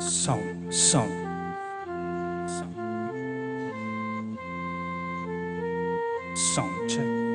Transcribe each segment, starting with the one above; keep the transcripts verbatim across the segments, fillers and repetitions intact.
Sound, sound. Sound. Sound check.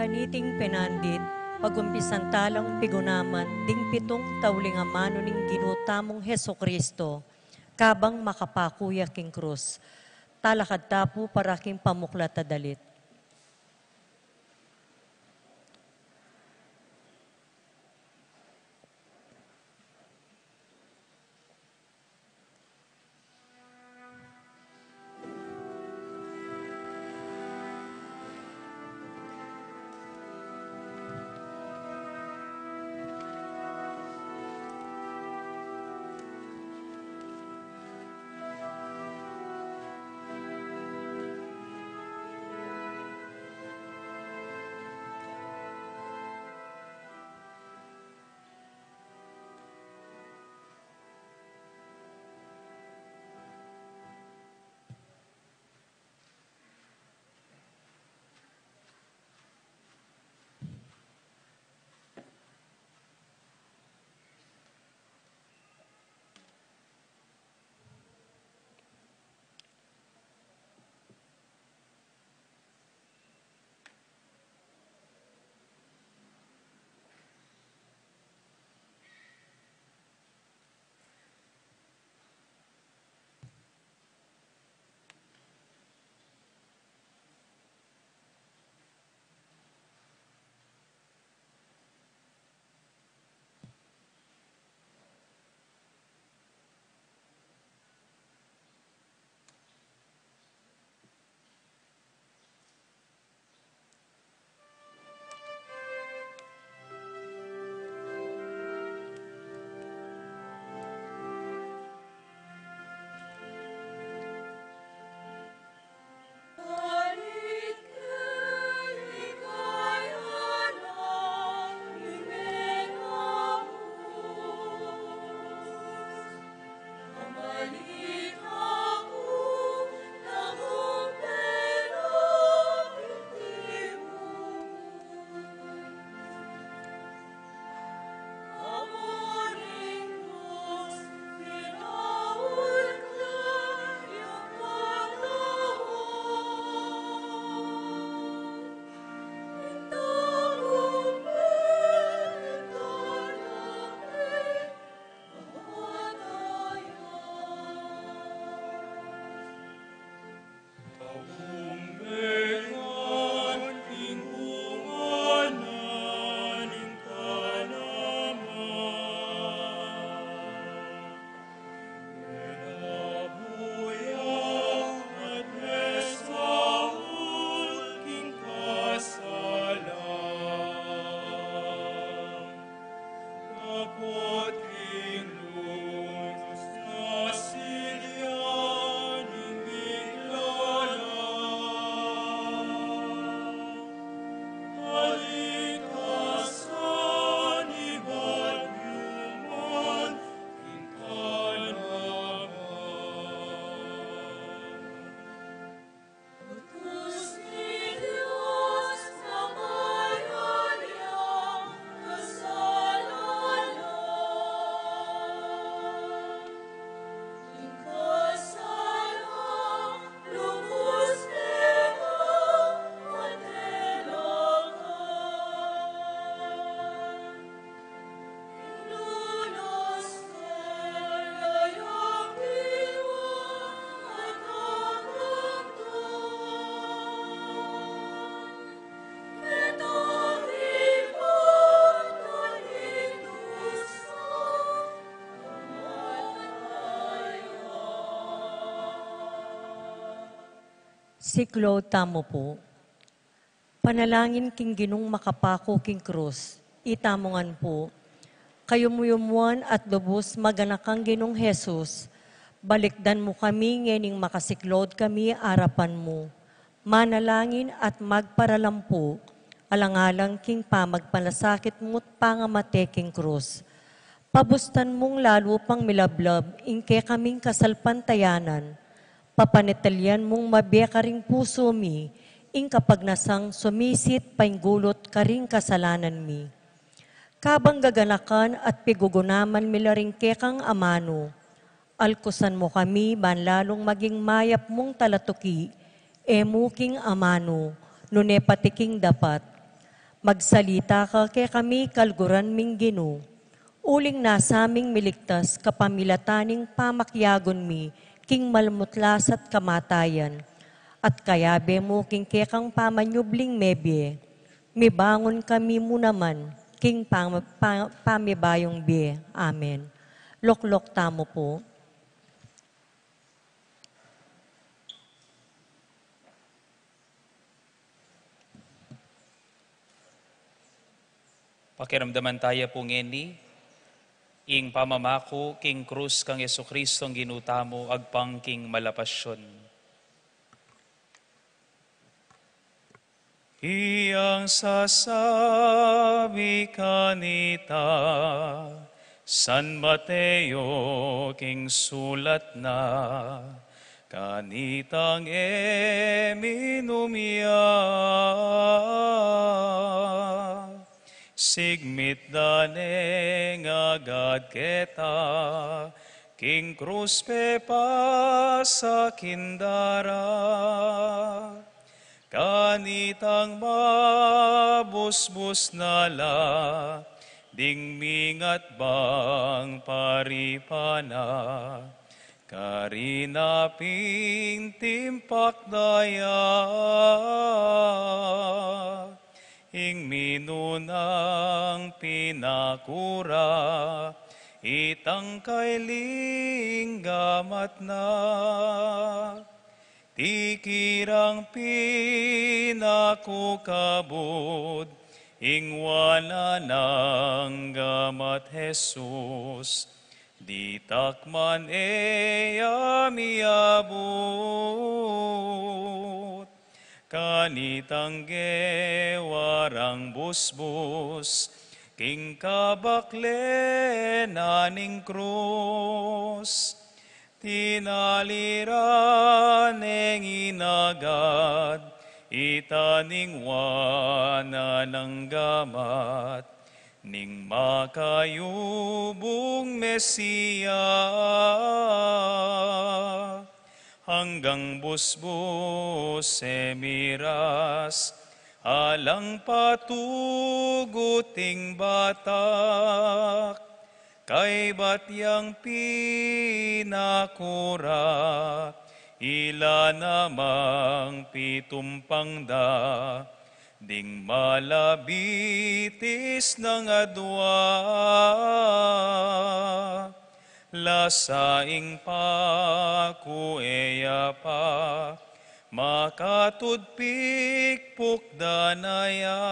Kaniting penandit, pagumpisan talang pigunaman ding pitung tauling amanu ning Ginu tamung Jesucristo, kabang makapaku ya king krus. Talakad ta pu para king pamuklat a dalit. Siklaud tamu pu. Panalangin king Ginung makapaku king krus. Itamu ngan pu. Kayuyumuan at lubus maganakang Ginung Jesus, balikdan mu kami ngening makasiklaud kami arapan mu. Manalangin at magparalampu, alang-alang king pamagpalasakit mu't pangamate king krus. Pabustan mung lalu pang milablab ing kekaming kasalpantayanan. Papanitalian mung mabie karing pusu mi ing kapagnasang sumisit painggulut karing kasalanan mi. Kabang gaganakan at pigugunaman mi la ring kekang amanu, alkusan mu kami ban lalung maging mayap mung talatuki, e mu king amanu, nune pati king dapat. Magsalita ka kekami, kaluguran ming Ginu, uling nasa ming miligtas kapamilatan ning pamakyagun mi king malmutlas at kamatayan, at kayabe mu king kekang pamanyubling mebie, mibangun kami mu naman king pam-, pa-, pamibayung bie. Amen. Loklok tamu pu. Pakiramdaman taya pu ngeni ing pamamaku king krus kang Jesucristo Ginu tamu agpang king mala a Pasyon. Iyang sasabi kanita San Mateo king sulat na, kanitang e minum ya, sigmit da neng agad keta, king krus pepasakinda ra. Kanitang mabusbus na la ding mingat bang paripa na, karina pin timpak da ya. Ing minunang pinaku ra, itang kailing gamat na. Tikirang pinaku kabud, ing wanan nang gamat Jesus, ditak man e ya miabut. Kanitang gewa rang busbus, king kabakle na ning krus, tinali ra neng inagad, ita ning wanan nang gamat ning makayubung Mesia. Anggang busbus e miras, alang patugut ing batak, kaybat yang pinaku ra, ila namang pitumpang da ding malabitis nang adua. Lasa ing paku e ya pa, makatud pikpuk da na ya.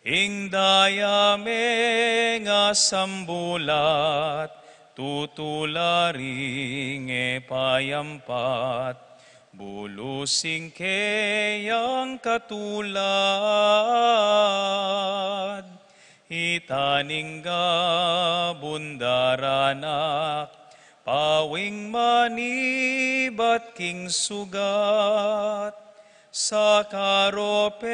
Ing daya mengasambulat, tutula ring e payampat, bulus ing keyang katulad. Ita ning gabun daranak, pawing manibat king sugat, sa karopen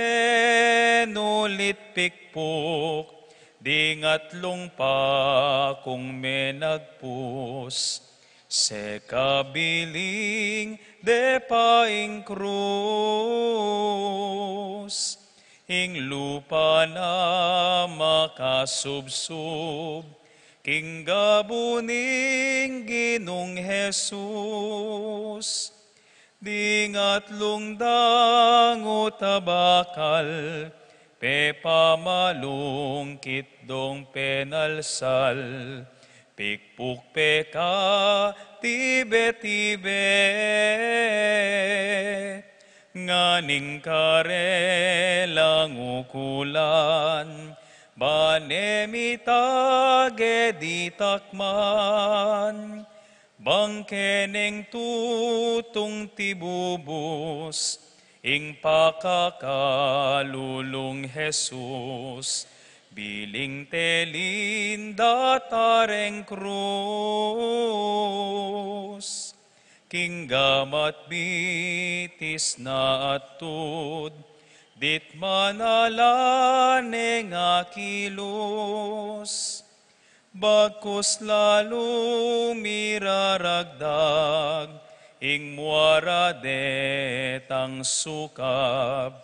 ulit pikpuk, ding atlung pakung menagpus, sekabiling depa ing krus. Ing lupa na makasubsub, king gabu ning Ginung Jesus. Ding atlung dangu tabakal, pepamalungkit dong penalsal, pikpuk pe katibe-tibe. Nganing karelang ukulan, bane mitage ditak man, bang keneng tutung tibubus, ing pakakalulung Jesus, biling telinda tareng krus. King gamat bitis na atud, dit man ala neng akilus. Bagkus lalu miraragdag, ing muara detang sukab,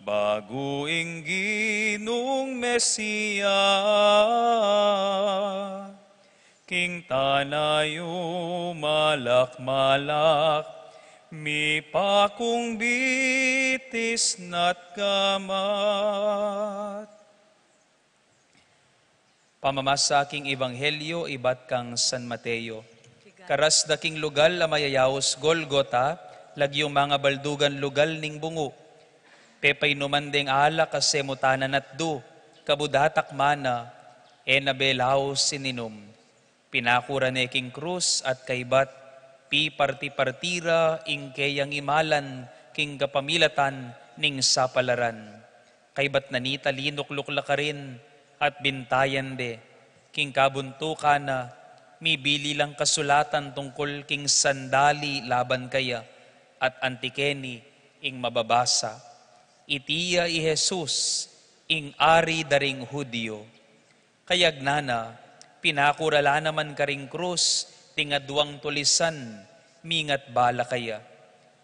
Bagu ing Ginung Mesia, king tana yu malak-malak, mipakung bitis na't gamat. Pamamasa king Ebanghelyo ibat kang San Mateo. Karas da king lugal a mayayaus Golgota, lagyung mangabaldugan lugal ning bungu. Pepainuman deng alak a semutanan at du, kabud atak mana, e na belaus ininum. Pinakura ne king krus at kaybat, piparti-parti ra ing keyang imalan king kapamilatan ning sapalaran. Kaybat na nita linukluk la karin at bintayan de, king kabuntukan na, mibili lang kasulatan tungkul king sandali laban kaya, at anti keni ing mababasa. Iti ya i Jesus, ing Ari da ring Judio. Kayabe na, pinakura la naman karing krus ding aduang tulisan, mingat bala kaya.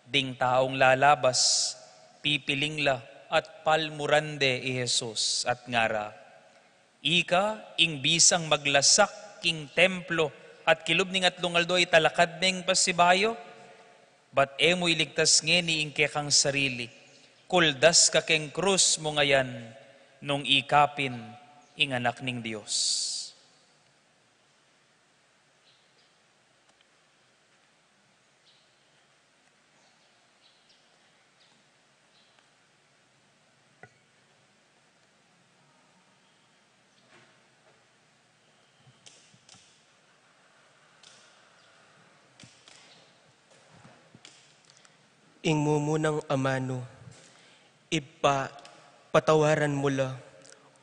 Ding taung lalabas, pipiling la at palmuran de i Jesus at ngara, "Ika ing bisang maglasak king templo at kilub ning atlung aldo italakad neng pasibayu? Ba't e mu iligtas ngeni ing kekang sarili? Kuldas ka keng krus mu ngayan nung ika pin ing Anak ning Dios." Ing mumunang amanu. Ibpa, patawaran mu la,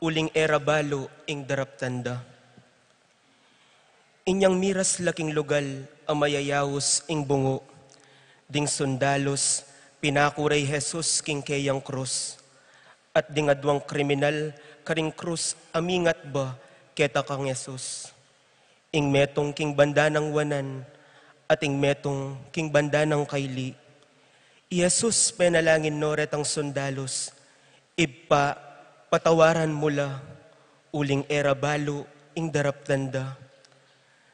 uling e ra balu ing daraptan da. Inyang miras la king lugal a mayayaus ing bungu, ding sundalus pinakura i Jesus king keyang krus, at ding aduang kriminal karing krus a mingat ba keta kang Jesus. Ing metung king banda nang wanan, at ing metung king banda nang kaili. I Jesus penalangin no retang sundalus, "Ibpa, patawaran mu la, uling e ra balu ing daraptan da."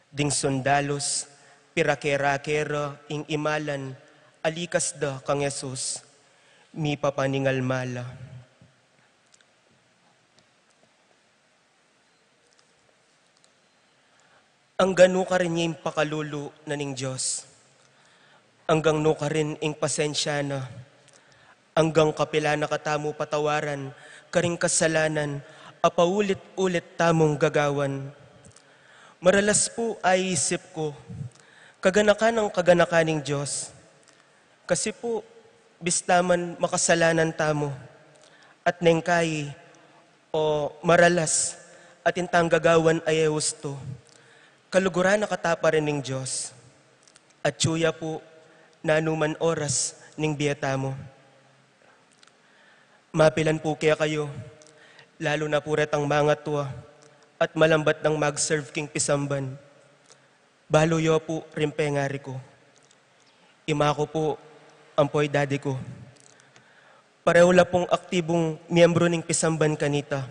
Ding sundalus, pirake-rake ra ing imalan a likas da kang Jesus, mipapaningalma la. Anggang nu karin ya ing pakalulu na ning Dios? Anggang nu karin ing pasensya na? Anggang kapilan na katamu patawaran karing kasalanan a paulit-ulit tamung gagawan? Maralas pu a isip ku, kaganakan nang kaganakan ning Dios. Kasi pu, bista man makasalanan tamu, at neng kayi o maralas at intang gagawan a e ustu, kaluguran na kata pa rin ning Dios. At atyu ya pu, nanuman oras ning bie tamu. Mapilan pu kekayu, lalu na pu retang mangatua at malambat nang mag-serve king pisamban. Balu yu pu ring pengari ku. I ma ku pu ampo i daddy ku, parehu la pung aktibung miyembru ning pisamban kanita.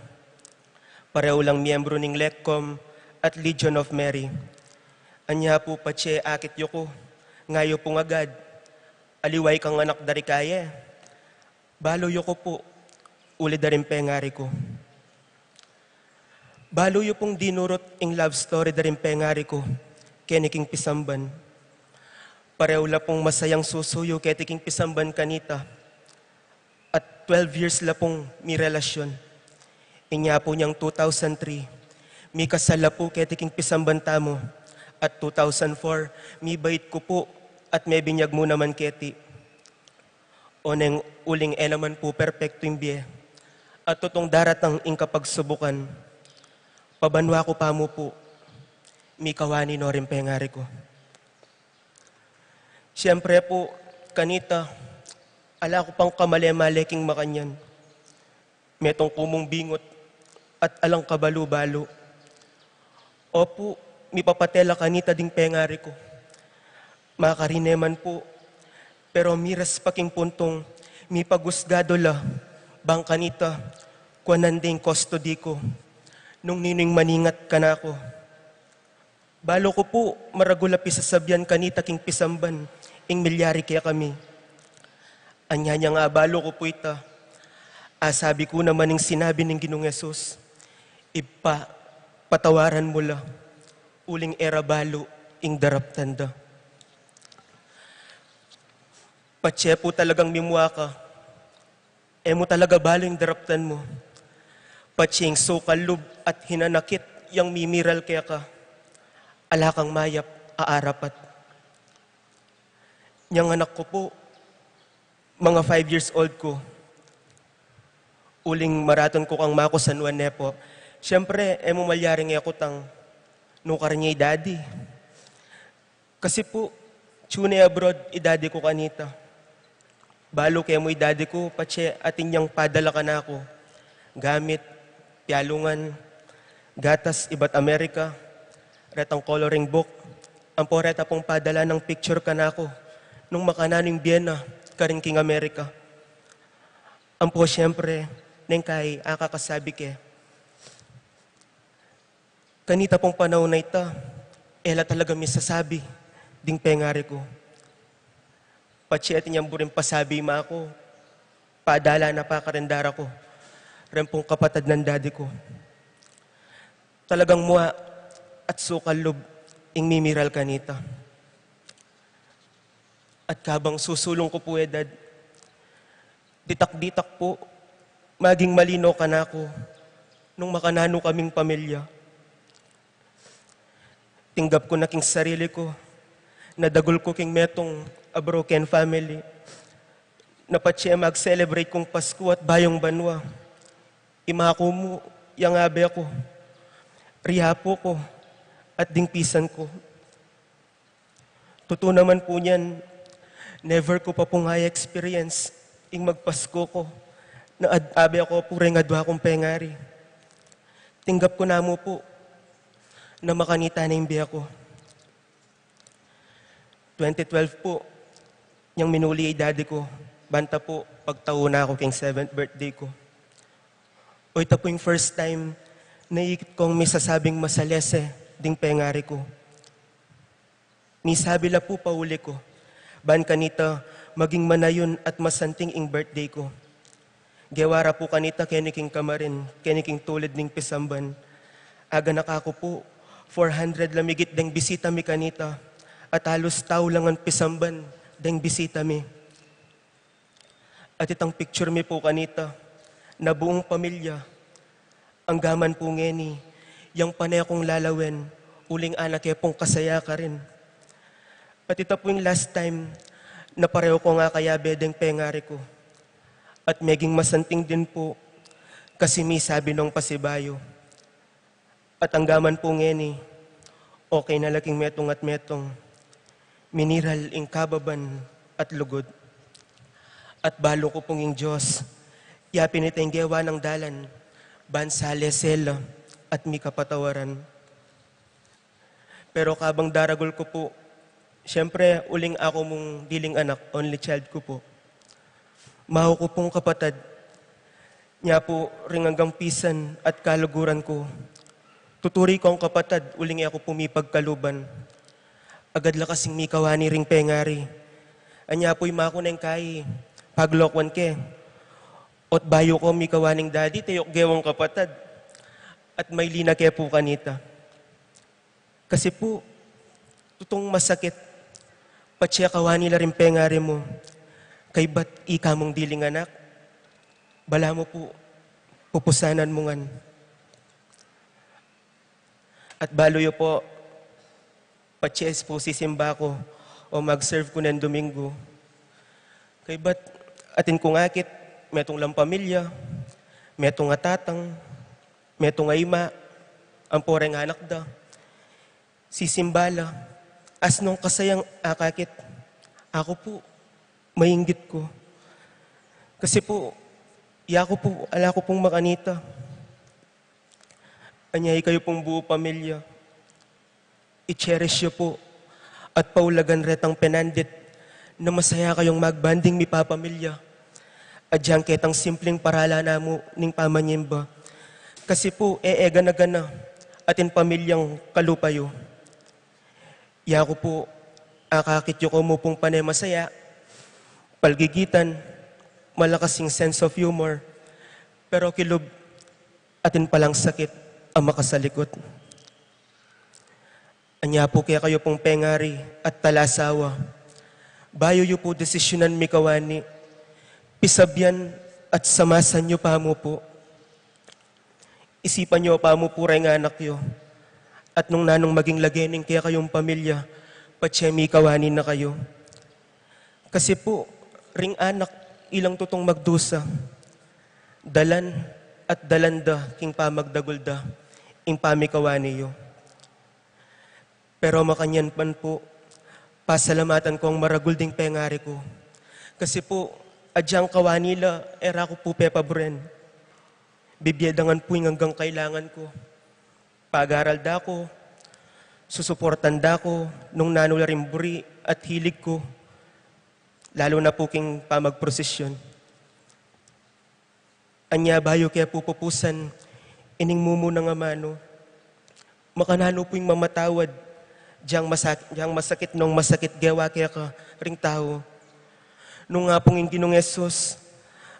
Parehu lang miyembru ning LECCOM at Legion of Mary. Anya pu patse akit yu ku, ngayu pung agad, aliwa ikang anak da ri kaye. Balu yu ku pu, uli da ring pengari ku. Balu yu pung dinurut ing love story da ring pengari ku keni king pisamban. Parehu la pung masayang susuyu keti king pisamban kanita. At twelve years la pung mirelasyon. Inya pu nyang two thousand three, mikasal la pu keti king pisamban tamu. At two thousand four, mibait ku pu at mebinyag mu naman keti. Oneng uling e naman pu perpektu ing bie, at tutung daratang ing kapagsubukan, pabanua ku pa mu pu, mikawani no ring pengari ku. Siyempre pu, kanita, ala ku pang kamale-male king makanyan. Metung ku mung bingut at alang kabalu-balu. Opu, mipapate la kanita ding pengari ku. Makarine man pu, pero miras pa king puntung mipagusgadu la Bang kanita, kuanan ding kustodi ku, nung ninu ing maningat kanaku. Balu ku pu, maragul a pisasabian kanita king pisamban ing milyari kekami. Anya nyang abalu ku pu ita, asabi ku naman ing sinabi ning Ginung Jesus, "Ibpa, patawaran mu la, uling e ra balu ing daraptan da." Patse pu talagang mimua ka, e mu talaga balu ing daraptan mu. Patse ing sukal lub at hinanakit yang mimiral keka, ala kang mayap a arapat. Nyang anak ku pu, mga five years old ku, uling maratun ku kang maku San Juan ne pu. Siyempre, e mu malyaring e ku tang nukar ne i Daddy. Kasi pu, tune abroad i Daddy ku kanita. Balu ke mu i Daddy ku, patse atin yang padala kanaku. Gamit, pialungan, gatas ibat Amerika, retang coloring book, ampo reta pung padala nang picture kanaku nung makananu ing bie na karin king Amerika. Ampo siyempre, neng kai akakasabi ke, kanita pung panaun a ita, e la talaga misasabi ding pengari ku. Patse atin yang buring pasabi maku, padala na pa karin dara ku, ren pung kapatad nang Daddy ku. Talagang mua at sukal lub ing mimiral kanita. At kabang susulung ku pu edad, ditak-ditak pu, maging malino kanaku nung makananu kaming pamilya. Tinggap ku na king sarili ku na dagul ku king metung a broken family, na patse mag-celebrate kung Pasku at bayung banua. Imaku mu, yang abe ku, ri apu ku, at ding pisan ku. Tutu naman pu niyan, never ku pa pung a-experience ing magpasku ku na ad-, abe ku pu reng adwa kung pengari. Tinggap ku na mu pu na makanita na ing bie ku. Twenty twelve pu, nyang minuli i Daddy ku, banta pu pagtau na ku king seventh birthday ku. O ita pu ing first time na ikit kung misasabing masalese ding pengari ku. Misabi la pu pauli ku, ban kanita maging manayun at masanting ing birthday ku. Gewa ra pu kanita keni king kamarin, keni king tulid ning pisamban. Aganaka ku pu, four hundred la migit deng bisita mi kanita, at alus tau la ngan pisamban deng bisita mi. At itang picture mi pu kanita na buung pamilya. Anggaman pu ngeni, yang pane kung lalawen, uling anak e pung kasaya karin. At ita pu ing last time na pareho kung akayabe deng pengari ku. At meging masanting din pu, kasi misabi nung pasibayu. At anggaman pu ngeni, okay na la king metung at metung, miniral ing kababan at lugud. At balu ku pung ing Dios, yapin ita ing gewa nang dalan, ban salese la at mikapatawaran. Pero kabang daragul ku pu, siyempre, uling aku mung diling anak, only child ku pu. Mau ku pung kapatad, nya pu ring anggang pisan at kaluguran ku. Tuturi kung kapatad, uling e ku pu mipagkaluban. Agad la kasing mikawani ring pengari. Anya pu imaku neng kai, paglokuan ke. Ot bayu ku mikawaning Daddy, teyok gewang kapatad. At mailina ke pu kanita. Kasi pu, tutung masakit, patse kawani la ring pengari mu, kaybat ika mung diling anak, balamu pu, pupusanan mu ngan. At balu yu pu, patse pu sisimba ku, o mag-serve ku neng Domingo. Kaybat, atin kung akit, metung lang pamilya, metung a tatang, metung a ima, ampo reng anak da. Sisimba la, asnung kasayang akakit. Aku pu, mainggit ku. Kasi pu, yaku pu, ala ku pung makanita. Anya ikayu pung buu pamilya, i-cherish yu pu, at paulagan retang penandit, na masaya kayung magbanding mipapamilya. Agyang ketang simpling paralan na mu ning pamanyimba. Kasi pu, e, e gana-gana atin pamilyang kalupa yu. Yaku pu, akakit yu ko mu pung pane masaya, palgigitan, malakas ing sense of humor, pero kilub atin palang sakit a makasalikut. Anya pu kekayu pung pengari at talasawa, bayu yu pu desisyunan mikawani, pisabyan at samasan yu pa mu pu. Isipan yu pa mu pu reng anak yu, at nung nanung maging lage ning kekayung pamilya, patse mikawani na kayu. Kasi pu, ring anak ilang tutung magdusa, dalan at dalan da king pamagdagul da ing pamikawani yu. Pero makanyan pa pu, pasalamatan ku ang maragul ding pengari ku. Kasi pu, agyang kawani la, e ra ku pu pepaburen. Bibie da ngan pu ing anggang kailangan ku. Pagaral da ku, susuportan da ku nung nanu la ring buri at hilig ku, lalu na pu king pamagprosesyon. Anya bayu ke pu pupusan ining mumunang amanu, makananu pu ing mamatawad dyang masak-, dyang masakit nung masakit gewa keka ring tau? Nung apung ing Ginung Jesus,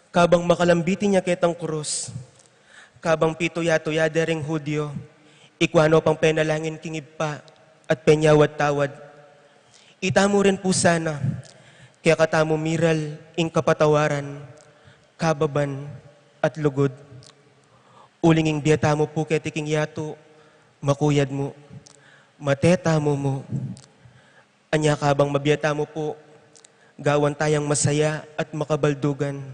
kabang makalambit ya ketang krus, kabang pituya-tuya de ring Judio, ikwa no pang penalangin king Ibpa at penyawad-tawad. Itamu rin pu sana kekatamu miral ing kapatawaran, kababan, at lugud. Uling ing bie tamu pu keti king yatu, makuyad mu, mate tamu mu. Anya kabang mabie tamu pu, gawan tayang masaya at makabaldugan.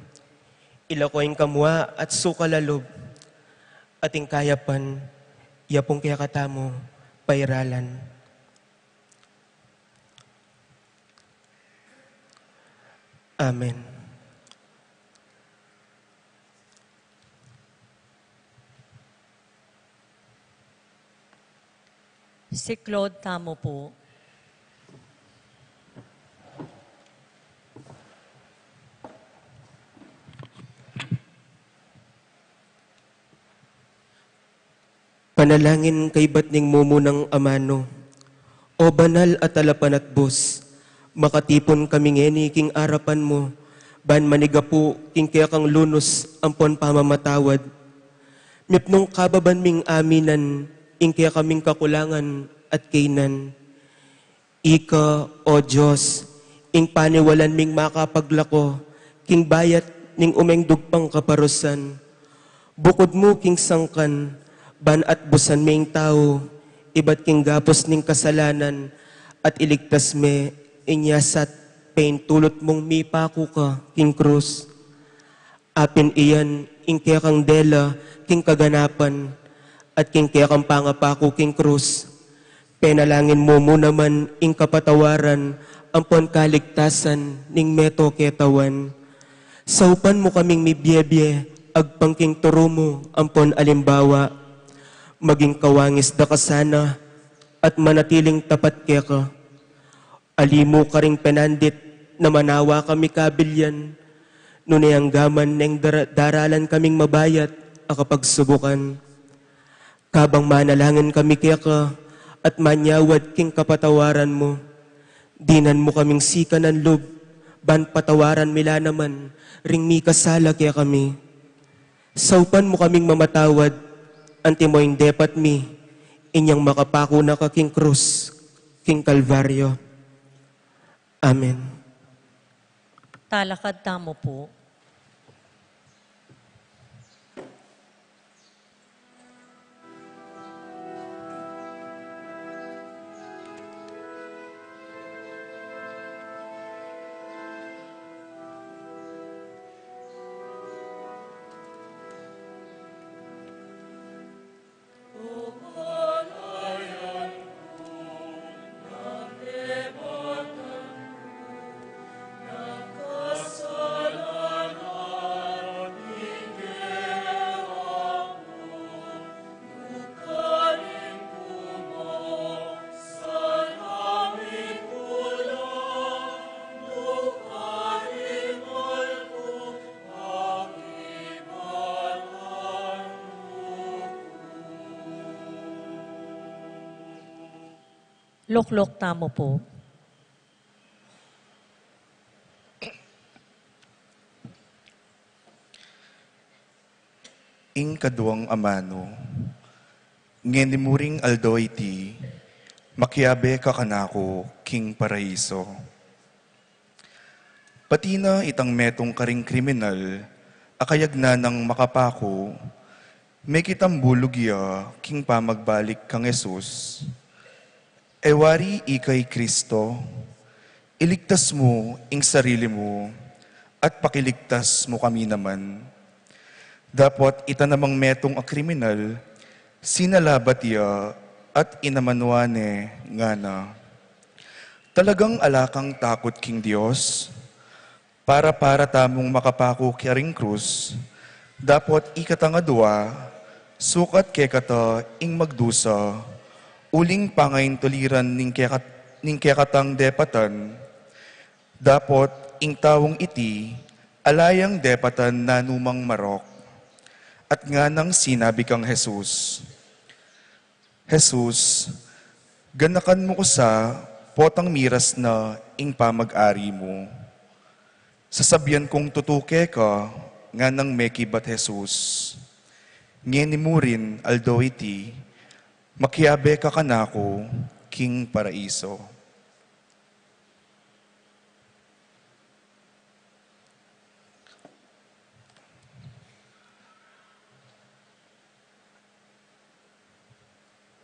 Ilako ing kamua at sukal a lub, at ing kayapan, ya pung kekatamu pairalan. Amen. Siklaud tamu pu. Panalangin kaibat ning mumunang amanu. O banal a talapanatbus, makatipun kami ngeni king arapan mu, ban manigapu king kekang lunus ampon pamamatawad. Mipnung kababan ming aminan ing kekaming kakulangan at kainan. Ika, O Dios, ing paniwalan ming makapaglako king bayat ning umengdug pang kaparusan. Bukud mu king sangkan, ban atbusan me ing tau ibat king gapus ning kasalanan, at iligtas me, inya sat, paintulut mung mipaku ka king krus. Apin iyan ing kekang dela king kaganapan, at king kekang pangapaku king krus. Penalangin mu mu naman ing kapatawaran ampon kaligtasan ning meto ketawan. Saupan mu kaming mibiebie agpang king turu mu ampon alimbawa. Maging kawangis da ka sana at manatiling tapat keka. Ali mu karing penandit na manawa kami kabilyan, nune anggaman neng dara-, daralan kaming mabayat a kapagsubukan. Kabang manalangin kami keka at manyawad king kapatawaran mu, dinan mu kaming sikanan lub, ban patawaran mi la naman ring mikasala kekami. Saupan mu kaming mamatawad, antimo ing depat mi, inyang makapaku na ka king krus, king Kalbaryo. Amen. Talakad tamu pu. Loklok tamu pu. Ing kaduang amanu. Ngeni mu ring aldo iti, makiabe ka kanaku king paraiso. Pati na itang metung karing kriminal a kayagnan nang makapaku, mekitambulug ya king pamagbalik kang Jesus. E wari ika i Kristo, iligtas mu ing sarili mu at pakiligtas mu kami naman. Dapot ita namang metung a kriminal, sinalabat ya at inamanua ne ngana, talagang ala kang takut king Dios? Para-para tamung makapaku karing krus, dapot ikatang adua, sukat kekata ing magdusa, uling pangaintuliran ning kekat-, ning kekatang depatan, dapot ing taung iti, ala yang depatan nanumang marok. At nganang sinabi kang Jesus, Jesus, ganakan mu ku sa, potang miras na ing pamag-ari mu. Sasabian kung tutu keka, nganang mekibat Jesus, ngeni mu rin aldo iti, makiabe ka kanaku king paraiso.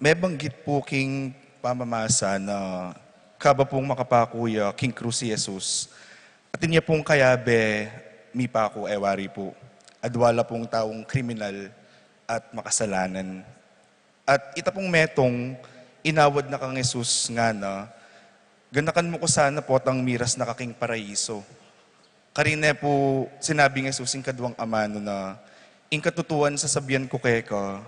Mebanggit pu king pamamasa na kaba pung makapaku ya king krus i Jesus, atin ya pung kayabe mipaku, e wari pu, adwa la pung taung kriminal at makasalanan. At ita pung metung, inawad na kang Jesus ngana, ganakan mu ku sana potang miras na ka king paraiso. Karine pu sinabi nang Jesus ing kaduang amanu na, ing katutuan sasabian ku keka,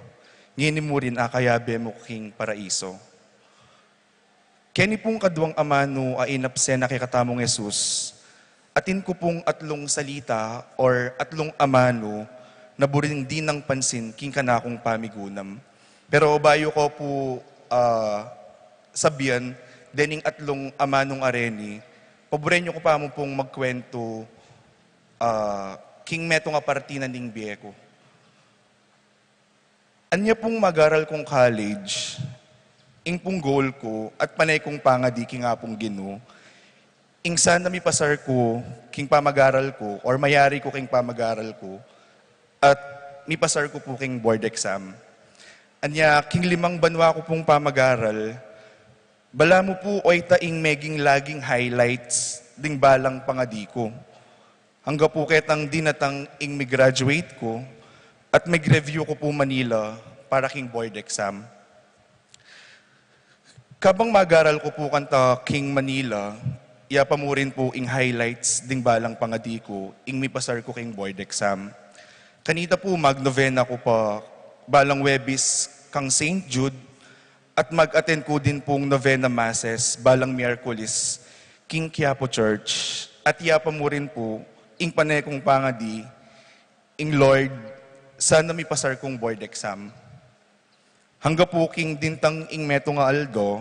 ngeni mu rin akayabe mu king paraiso. Keni pung kaduang amanu a inapse na kekatamung Jesus, atin ku pung atlung salita or atlung amanu na buring dinang pansin king kanakung pamigunam. Pero bayu ku pu, ah, sabian dening atlung amanung areni, paburen yu ku pa mu pung magkuwentu, ah, king metung a parti na ning bie ku. Anya pung mag-aral kung college, ing pung goal ku at pane kung pangadi king Apung Ginu, ing sana mipasar ku king pamag-aral ku or mayari ku king pamag-aral ku at mipasar ku pu king board exam. Anya king limang banua ku pung pamag-aral, balamu pu oyta ing meging laging highlights ding balang pangadi ku. Angga pu ketang dinatang ing mi-graduate ku at mag-review ku pu Manila para king board exam. Kabang mag-aral ku pu kanta king Manila, ya pa mu rin pu ing highlights ding balang pangadi ku, ing mipasar ku king board exam. Kanita pu mag-novena ku pa balang Webis kang Saint Jude, at mag-attend ku din pung novena masses balang Miyerkules king Quiapo Church. At ya pa mu rin pu ing pane kung pangadi, ing Lord, sana mipasar kung board exam. Angga pu king dintang ing metung a aldo,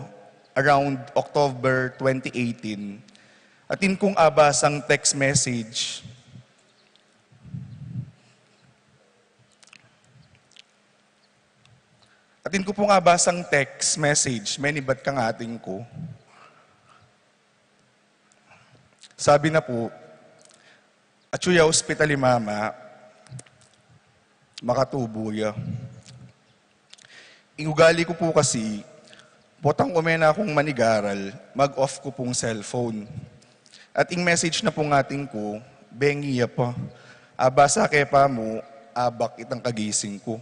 around October twenty eighteen, atin kung abasang text message. Atin ku pung abasang text message, menibat kang ating ku. Sabi na pu, atyu ya ospital i mama, makatubu ya. Ing ugali ku pu kasi, potang ume na kung manigaral, mag-off ku pung cellphone. At ing message na pung ating ku, bengi ya pa. Abasa ke pa mu, abak itang kagising ku.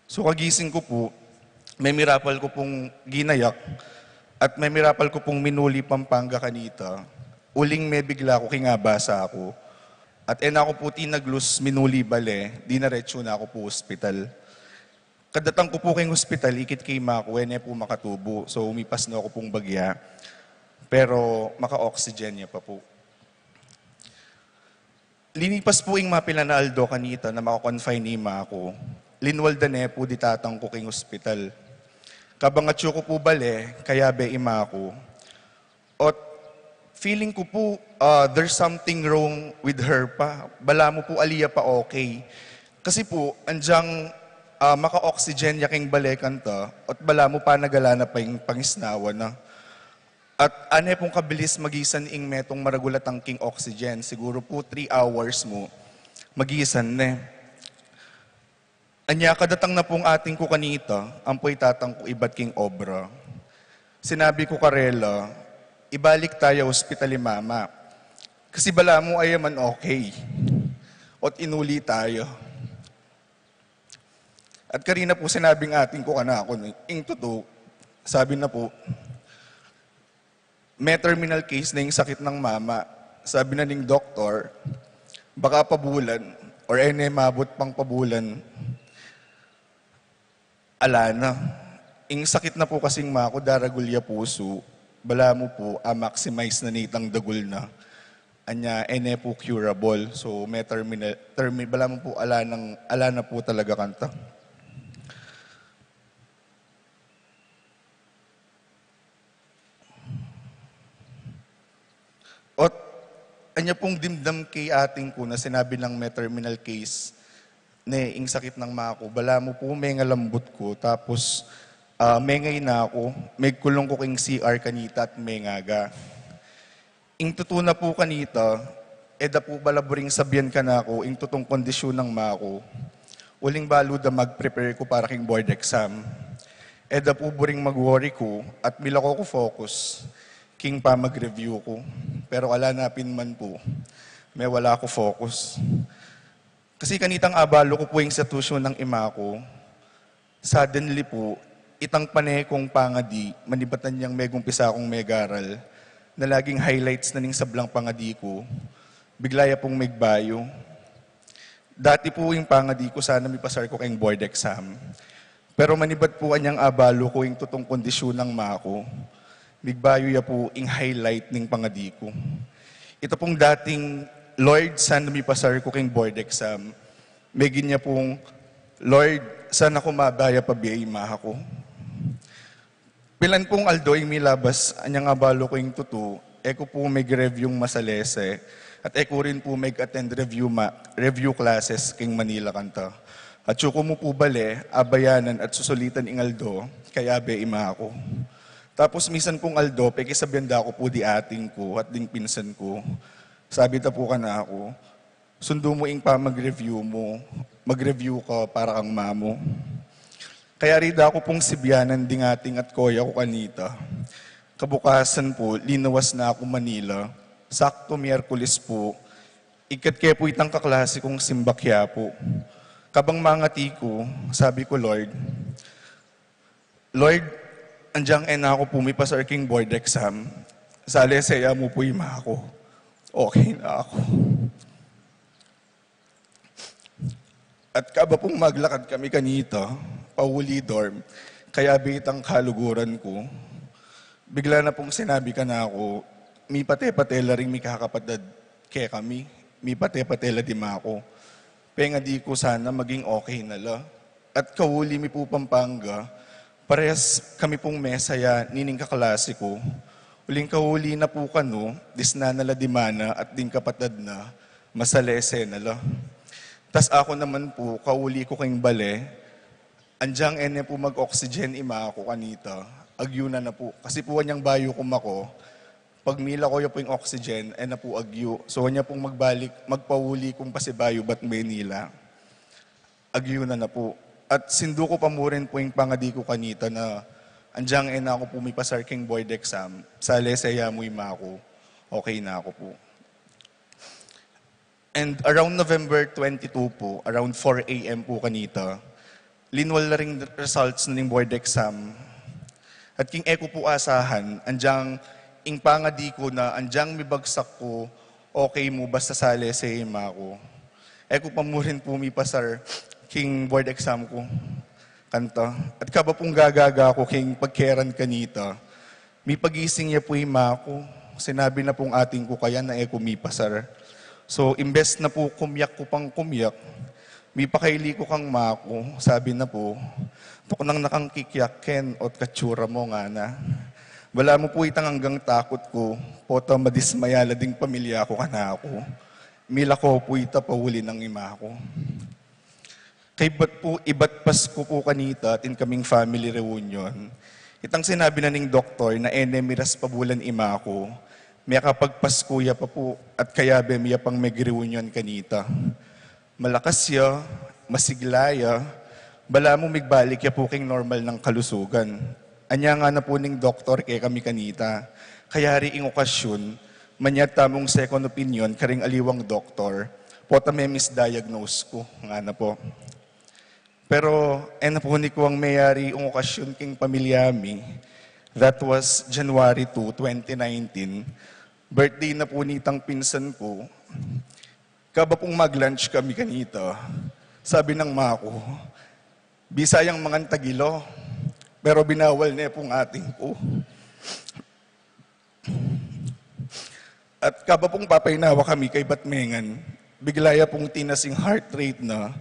So kagising ku pu, memirapal ku pung ginayak, at memirapal ku pung minuli Pampanga kanita, uling mebigla ku king abasa ku. At e na ku pu tinaglus minuli bale, dinaretsu na ku pu ospital. Kadatang ku pu king ospital, ikit ke i ma ku, e ne pu makatubu. So umipas na ku pung bagya. Pero maka-oxygen ya pa pu. Linipas pu ing mapilan a aldo kanita na maka-confine i ma ku, linwal da ne pu di tatang ku king ospital. Kabang atyu ku pu bale, kayabe ima ku. Ot feeling ku pu, ah, there's something wrong with her pa. Balamu pu ali ya pa okay. Kasi pu, anjang, ah, maka-oxygen ya king bale kanta, ot balamu panagala na pa ing pangisnawa na. At ane pung kabilis magisan ing metung maragul a tangking oxygen. Siguru pu three hours mu, magisan ne. Anya kadatang na pung ating ku kanita, ampo itatang ku ibat king obra. Sinabi ku karela, ibalik taya ospital i mama. Kasi balamu ayaman okay. Ot inuli taya. At karina pu sinabing ating ku kanaku, ing tutu, sabi na pu, may terminal case na ing sakit nang mama. Sabi na ning doktor, baka pabulan, or ene mabut pang pabulan, ala na. Ing sakit na pu kasing maku, daragul ya pusu, balamu pu, a-maximize na nitang dagul na. Anya, ene pu curable. So, may terminal, termi-, balamu pu, ala nang, ala na pu talaga kanta. Ot, anya pung dimdam kay ating ku na sinabi nang may terminal case ne ing sakit nang maku. Balamu pu, mengalambut ku. Tapos, ah, mengayna ku. Megkulung ku king C R kanita at mengaga. Ing tutu na pu kanita, e da pu bala buring sabian kanaku ing tutung kondisyun nang maku. Uling balu da mag-prepare ku para king board exam. E da pu buring mag-worry ku at milako ku focus king pamag-review ku. Pero ala na pin man pu, mewala ku focus. Kasi kanitang abalu ku pu ing sitwasyun nang ima ku, suddenly pu, itang pane kung pangadi, manibat anyang megumpisa kung megaral, na laging highlights na ning sablang pangadi ku, bigla ya pung megbayu. Dati pu ing pangadi ku sana mipasar ku king board exam. Pero manibat pu anyang abalu ku ing tutung kondisyun nang maku, migbayu ya pu ing highlight ning pangadi ku. Ita pung dating, "Lord, sana mipasar ku king board exam," megin ya pung, "Lord, sana kumaba ya pa bie ima ku." Pilan pung aldo ing milabas anyang abalu ku ing tutu, e ku pu meg-review masalese, at e ku rin pu meg-attend review ma-, review classes king Manila kanta. At atyu ku mu pu bale, abayanan at susulitan ing aldo, kayabe ima ku. Tapos misan pung aldo, pekisabian da ku pu di ating ku at ding pinsan ku. Sabi da pu kanaku, "Sundu mu ing pamag-review mu, mag-review ka para kang mamu." Kayari da ku pung sibianan ding ating at koya ku kanita. Kabukasan pu, linuwas na ku Manila. Saktu Miyerkules pu, ikat ke pu itang kaklase kung simbak ya pu. Kabang mangati ku, sabi ku, "Lord, Lord, anjang e na ku pu mipasar king board exam, salese ya mu pu ima ku. Okay na ku." At kaba pung maglakad kami kanita, pauli dorm, kayabe itang kaluguran ku, bigla na pung sinabi kanaku, "Mipate-pate la ring mikakapatad kekami, mipate-pate la di ima ku." Pengadi ku sana maging okay na la. At kauli mi pu Pampanga, parehas kami pung mesa ya nining kaklase ku. Uling kauli na pu kanu, disnan na la di mana at ding kapatad na, masalese na la. Tas aku naman pu, kauli ku king bale, anjang e ne pu mag-oxygen ima ku kanita, agyu na na pu. Kasi pu anyang bayu ku mako, pag milako ya pu ing oxygen, e na pu agyu. So, anya pung magbalik, magpauli kung pasibayu bat Manila, agyu na na pu. At sindu ku pa mu rin pu ing pangadi ku kanita na anjang e na ku pu mipasar king board exam, salese ya mu ima ku, okay na ku pu. And around November twenty-two pu, around four A M pu kanita, linwal na ring results na ning board exam. At king e ku pu asahan, anjang ing pangadi ku na anjang mibagsak ku, okay mu basta salese ima ku. E ku pa mu rin pu mipasar king board exam ku. Kanta. At kaba pung gagaga ku king pagkeran kanita, mipagising ya pu ima ku. Sinabi na pung ating ku kaya na e ku mipasar. So, imbes na pu kumyak ku pang kumyak, "Mipakaili ku kang maku," sabi na pu. "Tuknang na kang kikyaken o't katsura mu," ngana. Balamu pu itang anggang takut ku, pota madismaya la ding pamilya ku kanaku. Milako pu ita pauli nang imaku. Kaybat pu, ibat Pasku pu kanita, atin kaming family reunion. Itang sinabi na ning doktor na e ne miras pa bulan imaku, mekapagpasku ya pa pu at kayabe mi ya pang meg-reunion kanita. Malakas ya, masigla ya, balamu migbalik ya pu king normal nang kalusugan. Anya ngana pu ning doktor kekami kanita, kayari ing okasyun, manyad tamung second opinion karing aliwang doktor, pota me-misdiagnose ku, ngana pu. Pero e na pu ni kuwang meyari ing okasyun king pamilya mi. That was January two, twenty nineteen. Birthday na pu nitang pinsan ku. Kaba pung mag-lunch kami kanita, sabi nang maku, "Bisa yang mangan tagila, pero binawal ne pung ating ku." At kaba pung papainawa kami kaybat mengan, bigla ya pung tinas ing heart rate na.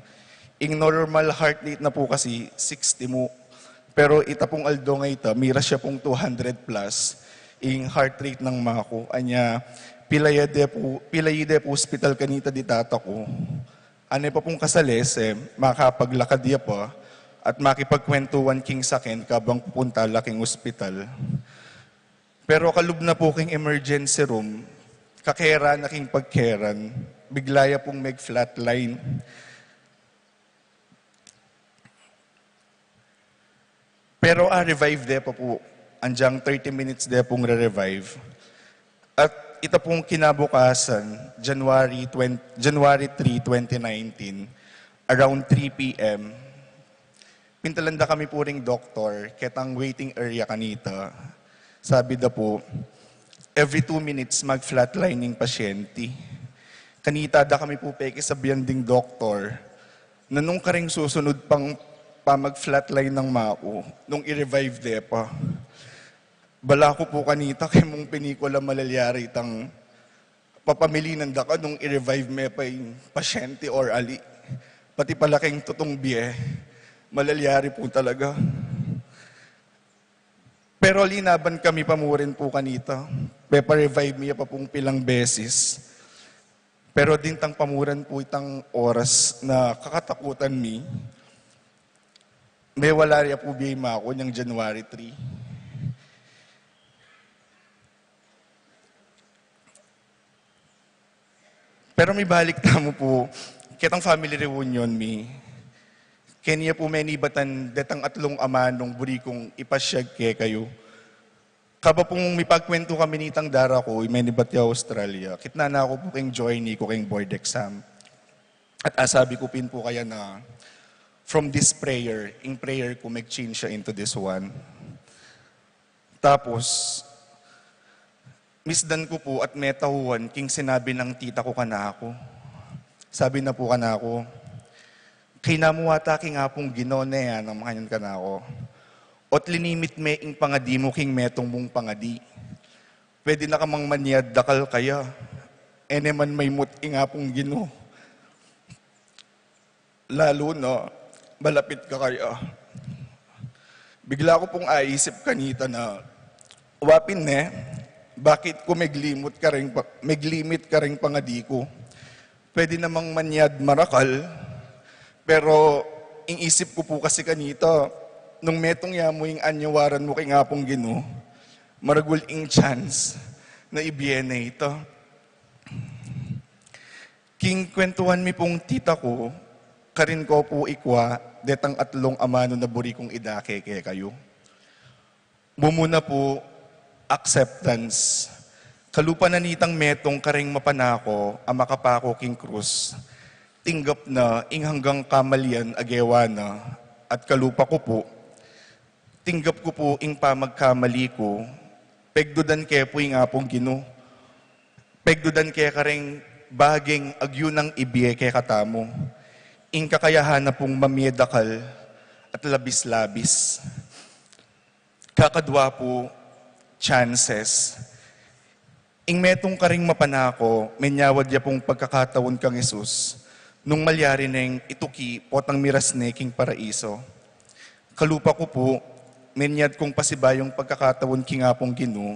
Ing normal heart rate na pu kasi sixty mu. Pero ita pung aldo ngeni, miras ya pung two hundred plus ing heart rate nang maku. Anya, pilayi de pu, pilayi de pu hospital kanita di tata ku. Ane pa pung kasalese, makapaglakad ya pa at makipagkwentuhan king saken kabang pupunta la king hospital. Pero kalub na pu king emergency room, kakeran na king pagkeran, bigla ya pung meg-flatline. Pero a-revive de pa pu, anyang thirty minutes de pung re-revive. At ita pung kinabukasan, January twenty, January three, twenty nineteen, around three p.m., pintalan da kami pu ring doktor ketang waiting area kanita. Sabi da pu, "Every two minutes mag-flatline ing pasyente." Kanita da kami pu pekisabian ding doktor na nung karing susunud pang pamag-flatline nang maku, nung i-revive de pa. Bala ku pu kanita, kemung pinikula, malalyari itang papamilinan da ka nung i-revive me pa ing pasyente or ali. Pati pala king tutung bie, malalyari pu talaga. Pero linaban kami pa murin pu kanita. Pepa-revive mi ya pa pung pilang beses. Pero dintang pamuran pu itang oras na kakatakutan mi, mewala ya pu bie i maku nyang January three. Pero mibalik tamu pu ketang family reunion mi. Keni ya pu menibatan detang atlung amanung buri kung ipasyag kekayu. Kaba pung mipagkwentu kami nitang dara ku, menibat ya Australia, kitnan na ku pu king journey ku king board exam. At asabi ku pin pu kaya na, "From this prayer, ing prayer ku, mag-change siya into this one." Tapos, misdan ku pu at metauhan king sinabi nang tita ku kanaku. Sabi na pu kanaku, "Kayna mu ata king Apung Ginu ne, anang makanyan kanaku. O't linimit me ing pangadi mu king metung mung pangadi. Pwede na ka mang manyad dakal kaya. E ne man maymut ing Apung Ginu. Lalu na, malapit ka kaya." Bigla ku pung aisip kanita na, wa pin ne, bakit ku meglimit kareng pa-, meglimit kareng pangadi ku? Pwede namang manyad marakal, pero ing isip ku pu kasi kanita, nung metung ya mu ing anyawaran mu king Apung Ginu, maragul ing chance na ibie ne ita. King kwentuhan mi pung tita ku, karin ko pu ikwa detang atlung amanu na buri kung idake kekayu. Mumuna pu, acceptance. Kalupa na nitang metung kareng mapanako a makapaku king krus, tinggap na ing anggang kamalian a gewa na, at kalupa ku pu, tinggap ku pu ing pamagkamali ku, pegdudan ke pu ing Apung Ginu. Pegdudan ke kareng bageng agyu nang ibie kekatamu, ing kakayahan na pung mamie dakal at labis-labis. Kakadwa pu, chances. Ing metung karing mapanako, menyawad ya pung pagkakataun kang Jesus nung malyari neng ituki potang miras ne king paraiso. Kalupa ku pu, menyad kung pasibayung pagkakataun king Apung Ginu,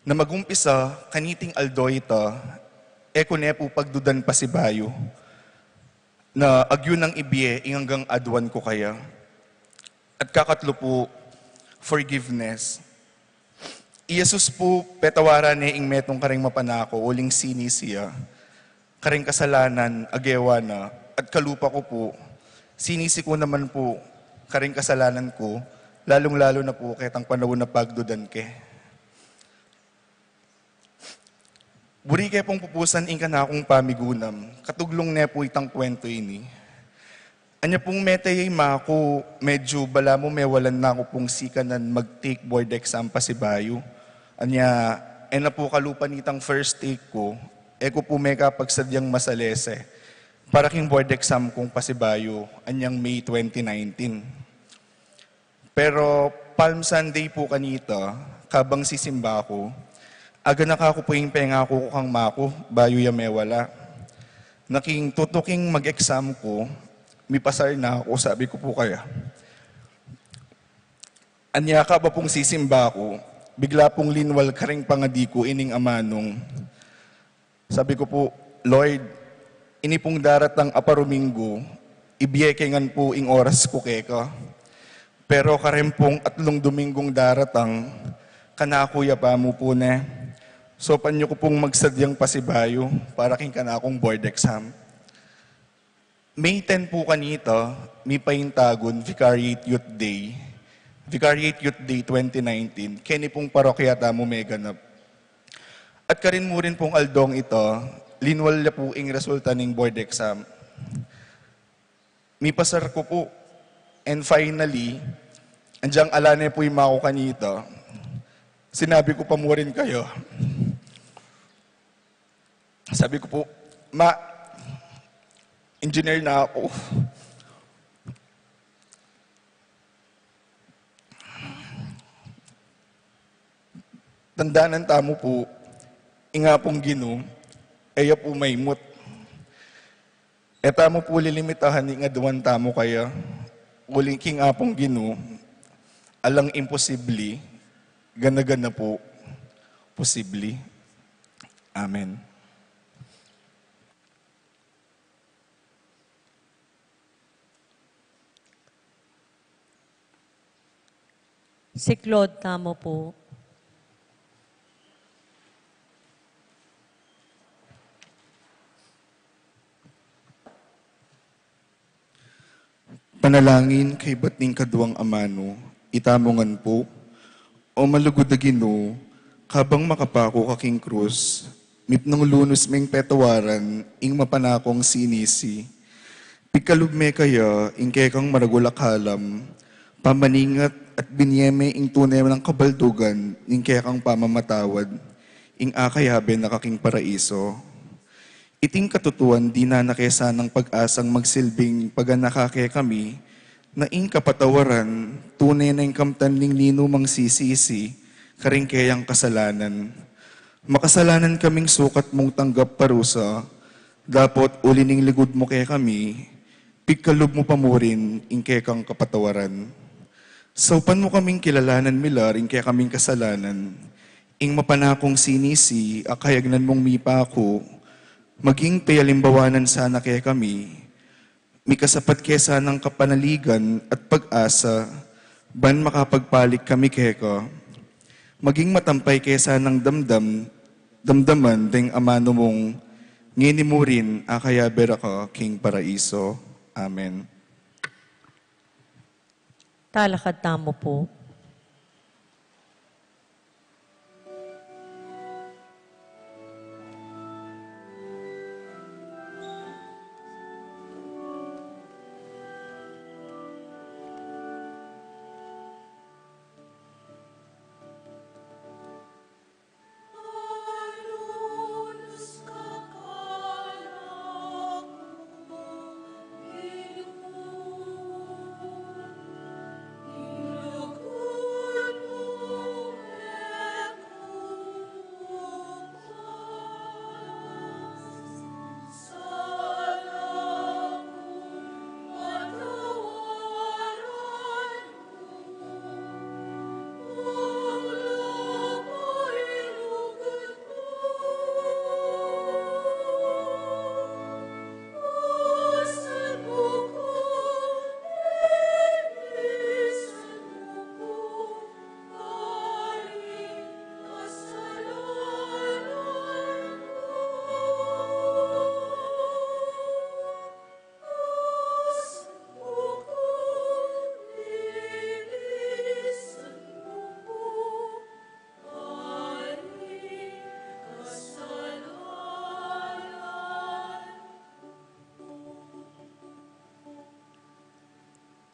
na magumpisa kaniting aldo ita, e ku ne pu pagdudan pasibayu, na agyu nang ibie ing anggang aduan ku kaya. At kakatlu pu, forgiveness. I Jesus pu, petawaran ne ing metung kareng mapanako, uling sinisi ya kareng kasalanan a gewa na, at kalupa ku pu, sinisi ku naman pu kareng kasalanan ku, lalung-lalu na pu ketang panaun a pagdudan ke. Buri ke pung pupusan ing kanakung pamigunam, katuglung ne pu itang kwentu ini. Anya pung mete ya i maku, medyu balamu mewalan na ku pung sikanan mag-take board exam pasibayu. Anya, e na pu kalupa nitang first take ku, e ku pu mekapagsadyang masalese para king board exam kung pasibayu, anyang May twenty nineteen. Pero Palm Sunday pu kanita, kabang sisimba ku, aganaka ku pu ing pengaku ku kang maku, bayu ya mewala. Na king tutuking mag-exam ku, mipasar na ku, sabi ku pu kaya. Anya kaba pung sisimba ku, bigla pung linwal kareng pangadi ku ining amanung, sabi ku pu, "Lord, ini pung daratang a paruminggu, ibie ke ngan pu ing oras ku keka. Pero kareng pung atlung duminggung daratang, kanaku ya pa mu pu ne. Saupan yu ku pung magsadyang pasibayu para king kanakung board exam." May ten pu kanita, mipaintagun Vicariate Youth Day. Vicariate Youth Day twenty nineteen, keni pung parokya tamu meganap. At karin mu rin pung aldong ita, linwal ya pu ing resulta ning board exam. Mipasar ku pu. And finally, anyang ala ne pu i maku kanita, sinabi ku pa mu rin kaya. Sabi ku pu, "Ma, engineer na ku." Tandanan tamu pu, ing Apung Ginu, e ya pu maimut. E tamu pu lilimitahan ing aduan tamu kaya, uling king Apung Ginu, alang imposibli, gana-gana pu, posibli. Amen. Siklaud tamu pu. Panalangin kaybat ning kaduang amanu, itamu ngan pu. O malugud a Ginu, kabang makapaku ka king krus, mipnung lunus meng petawaran ing mapanakung sinisi. Pikalub me kaya ing kekang maragul a kalam, pamaningat at binie me ing tune nang kabaldugan ning kekang pamamatawad, ing akayabe na ka king paraiso. Iting katutuan dinan na ke sanang pag-asang magsilbing paganaka kekami, na ing kapatawaran tune na ing kamtan ning ninumang sisisi karing keyang kasalanan. Makasalanan kaming sukat mung tanggap parusa, dapot uli ning ligud mu kekami, pigkalub mu pa mu rin ing kekang kapatawaran. Saupan mu kaming kilalanan milar ing kekaming kasalanan, ing mapanakung sinisi a kayagnan mung mipaku, maging peyalimbawanan sana kekami, mikasapat ke sanang kapanaligan at pag-asa, ban makapagpalik kami keka. Maging matampay ke sanang damdam, damdaman deng amanu mung ngeni mu rin akayabe ra ka king paraiso. Amen. Talakad tamu pu.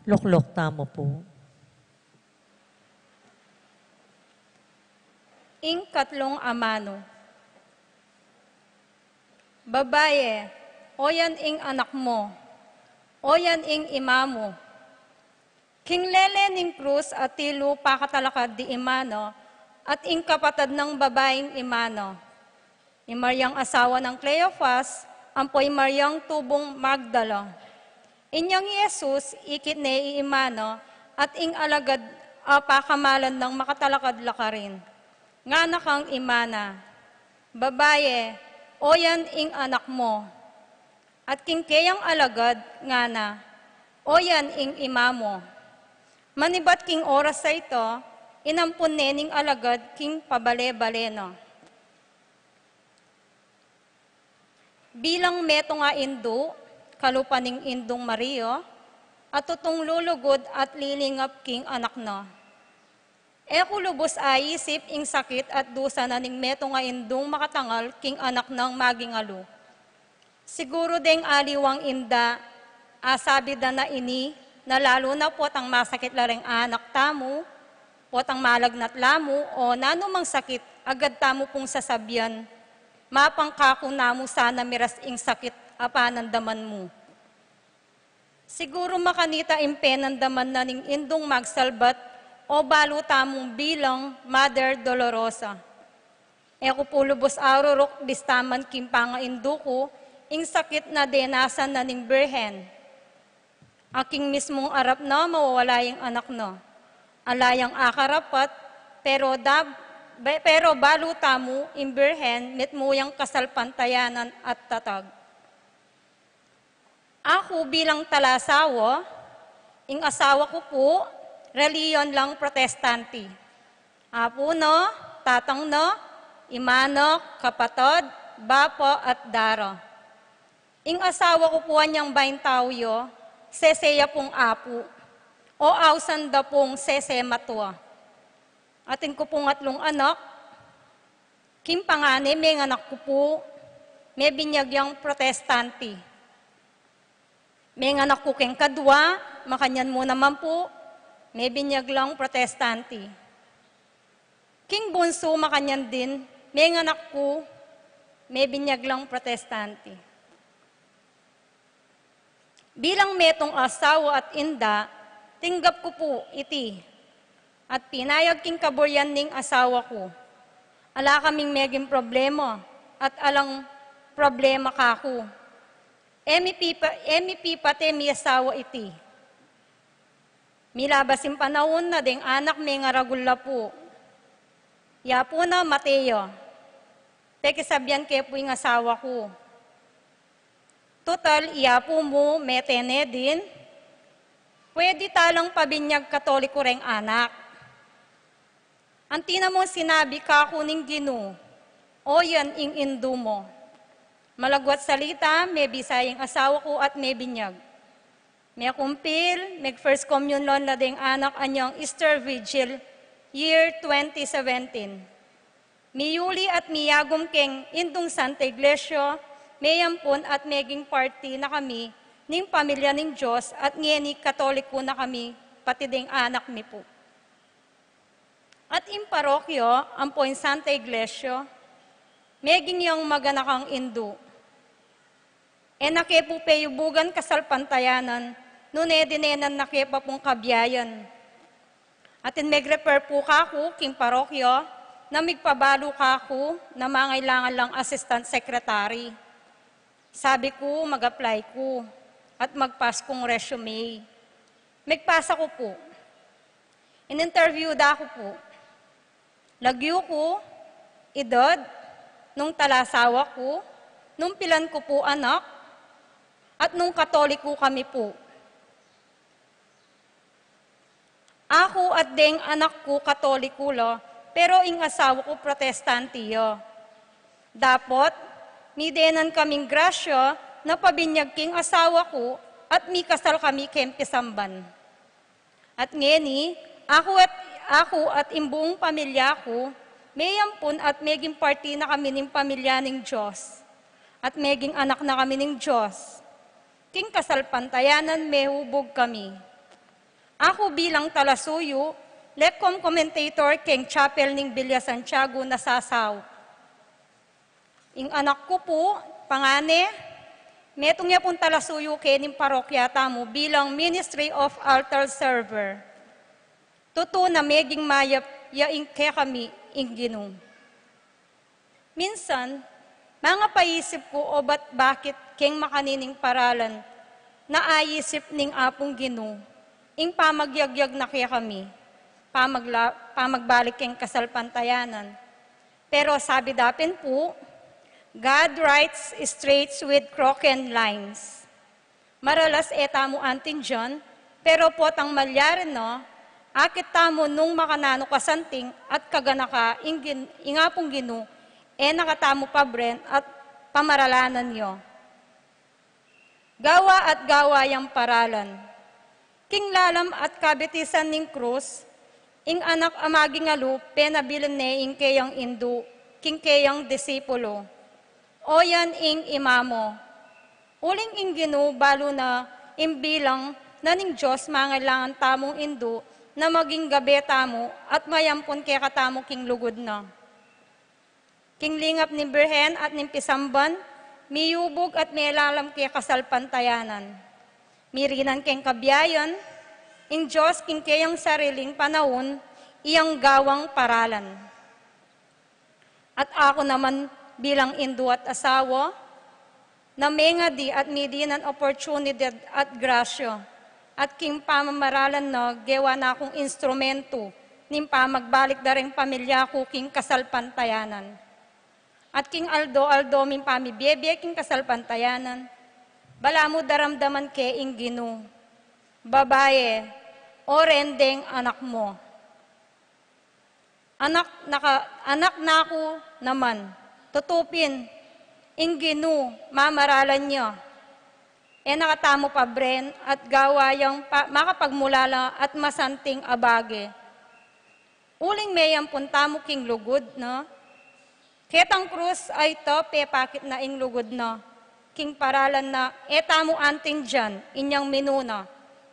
Lukluk tamu pu. Ing katlung amanu. Babaye, oyan ing anak mu, oyan ing ima mu. King lele ning krus atilu pakatalakad di ima na at ing kapatad nang babaing ima na, i Mariang asawa nang Cleofas, ampo i Mariang tubung Magdala. Inyang i Jesus, ikit ne i ima na, at ing alagad a pakamalan nang makatalakad la karin. Ngana kang ima na, "Babaye, oyan ing anak mu." At king keyang alagad, ngana, "Oyan ing ima mu." Manibat king oras a ito, inampun ne ning alagad king pabale-bale na. Bilang metung a indu, kalupa ning Indung Maria, at tutung lulugud at lilingap king anak na. E ku lubus aisip ing sakit at dusa na ning metung a indung makatangal king anak nang magingalu. Siguru deng aliwang inda, asabi da na ini, na lalu na potang masakit la reng anak tamu, potang malagnat la mu, o nanumang sakit, agad tamu pung sasabian, "Mapangkaku namu sana miras ing sakit a panandaman mu." Siguru makanita ing penandaman na ning indung magsalbat, o balu tamung bilang Mother Dolorosa. E ku pu lubus aruruk bistaman king pangaindu ku, ing sakit na denasan na ning Birhen. Aking mismung arap na mawawala ing anak na. Ala yang akarapat, pero da-, be-, pero balu tamu ing Birhen, mitmu yang kasalpantayanan at tatag. Aku bilang talasawa, ing asawa ku pu, relihiyon lang Protestante. Apu na, tatang na, ima na, kapatad, bapa, at dara. Ing asawa ku pu anyang baintau ya, sese ya pung apu, o ausan da pung sese matua. Atin ku pung atlung anak, king pangane menganak ku pu, mebinyag yang Protestante. Menganak ku keng kadua, makanyan mu naman pu, mebinyag lang Protestante. King bunsu makanyan din, menganak ku, mebinyag lang Protestante. Bilang metung asawa at inda, tinggap ku pu iti. At pinayag king kaburyan ning asawa ku. Ala kaming meging problema, at alang problema kaku. E mi pipa-, e mi pipate mi asawa iti. Milabas ing panaun na deng anak me ngaragul la pu. Ya pu na mate ya. Pekisabian ke pu ing asawa ku. Tutal, iya pu mu, mete ne din. Pwede talang pabinyag Katoliko reng anak. Anti na mung sinabi kaku ning Ginu, "Oyan ing indu mu." Malagwat salita, mebisa ing asawa ku at mebinyag. Mekumpil, meg-First Communion la deng anak anyang Easter Vigil, year twenty seventeen. Miyuli at miyagum keng Indung Santa Iglesia, meyampun at meging parti na kami ning pamilya ning Dios at ngeni Katoliko na kami, pati deng anak mi pu. At ing parokya, ampo ing Santa Iglesia, meging yang maganakang indu. E na ke pu peyubugan kasalpantayanan, nune dinenan na ke pa pung kabiayan. Atin meg-refer pu kaku king parokya, na migpabalu kaku na mangailangan lang assistant secretary. Sabi ku, mag-apply ku at magpas kung resume. Megpasa ku pu. In-interview da ku pu. Lagyu ku, edad, nung talasawa ku, nung pilan ku pu anak, at nung Katoliko kami pu. Aku at deng anak ku Katoliko la, pero ing asawa ku Protestante ya. Dapot, midenan kaming grasya na pabinyag king asawa ku at mikasal kami keng pisamban. At ngeni, aku at, aku at ing buung pamilya ku, meyampun at meging parti na kami ning pamilya ning Dios. At meging anak na kami ning Dios. King kasalpantayanan mehubug kami. Aku bilang talasuyu, lekom commentator keng Chapel ning Villa Santiago, Nasasao. Ing anak ku pu, pangane, metung ya pung talasuyu kening parokya tamu bilang Ministry of Altar Server. Tutu na meging mayap ya ing kekami ing Ginu. Minsan, mangapaisip ku obat bakit keng makanining paralan na aisip ning Apung Ginu ing pamagyayag na kekami, pamagla-, pamagbalik keng kasalpantayanan. Pero sabi da pin pu, "God writes streets with crooked lines." Maralas e tamu antindian, pero potang malyari na, akit tamu nung makananu kasanting at kaganaka ing Gin-, ing Apung Ginu, e na katamu pabren at pamaralanan ya. Gawa at gawa yang paralan. King lalam at kabitisan ning krus, ing anak a magingalu, penabilin ne ing keyang indu king keyang disipulu. O yan ing ima mu. Uling ing Ginu balu na ing bilang na ning Dios mangailangan tamung indu na maging gabe tamu at mayampun kekatamu king lugud na. King lingap ning Birhen at ning pisamban, miyubug at melalam keng kasalpantayanan. Mirinan keng kabiayan, ing Dios king keyang sariling panaun, iyang gawang paralan. At aku naman bilang indu at asawa, na mengadi at midinan oportunidad at grasya, at king pamamaralan na gewa na kung instrumentu ning pamagbalik da reng pamilya ku king kasalpantayanan. At king aldo-aldo ming pamibiebie king kasalpantayanan, balamu daramdaman ke ing Ginu. Babae, o ren deng anak mu. Anak na ka-, anak na ku naman, tutu pin, ing Ginu, mamaralan ya. E na katamu pabren at gawa yang pa-, makapagmulala at masanting a bage. Uling meyampun tamu king lugud na, ketang krus a ita pepakit na ing lugud na, king paralan na e tamu antindian inyang minuna,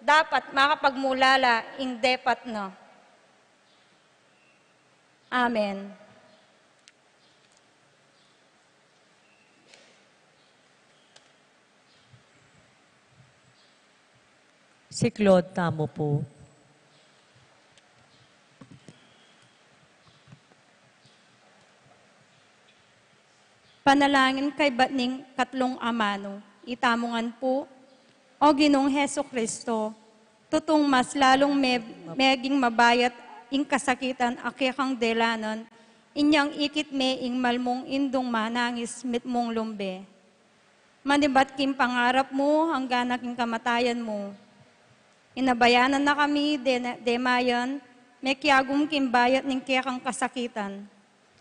dapat makapagmulala ing depat na. Amen. Siklaud tamu pu. Panalangin kaybat ning katlung amanu. Itamu ngan pu, O Ginung Jesucristo, tutung mas lalung me-, meging mabayat ing kasakitan a kekang delanan, inyang ikit me ing malmung indung manangis mitmung lumbe. Manibat king pangarap mu, angga na king kamatayan mu. Inabayanan na kami de-, demayan, mekiagum king bayat ning kekang kasakitan.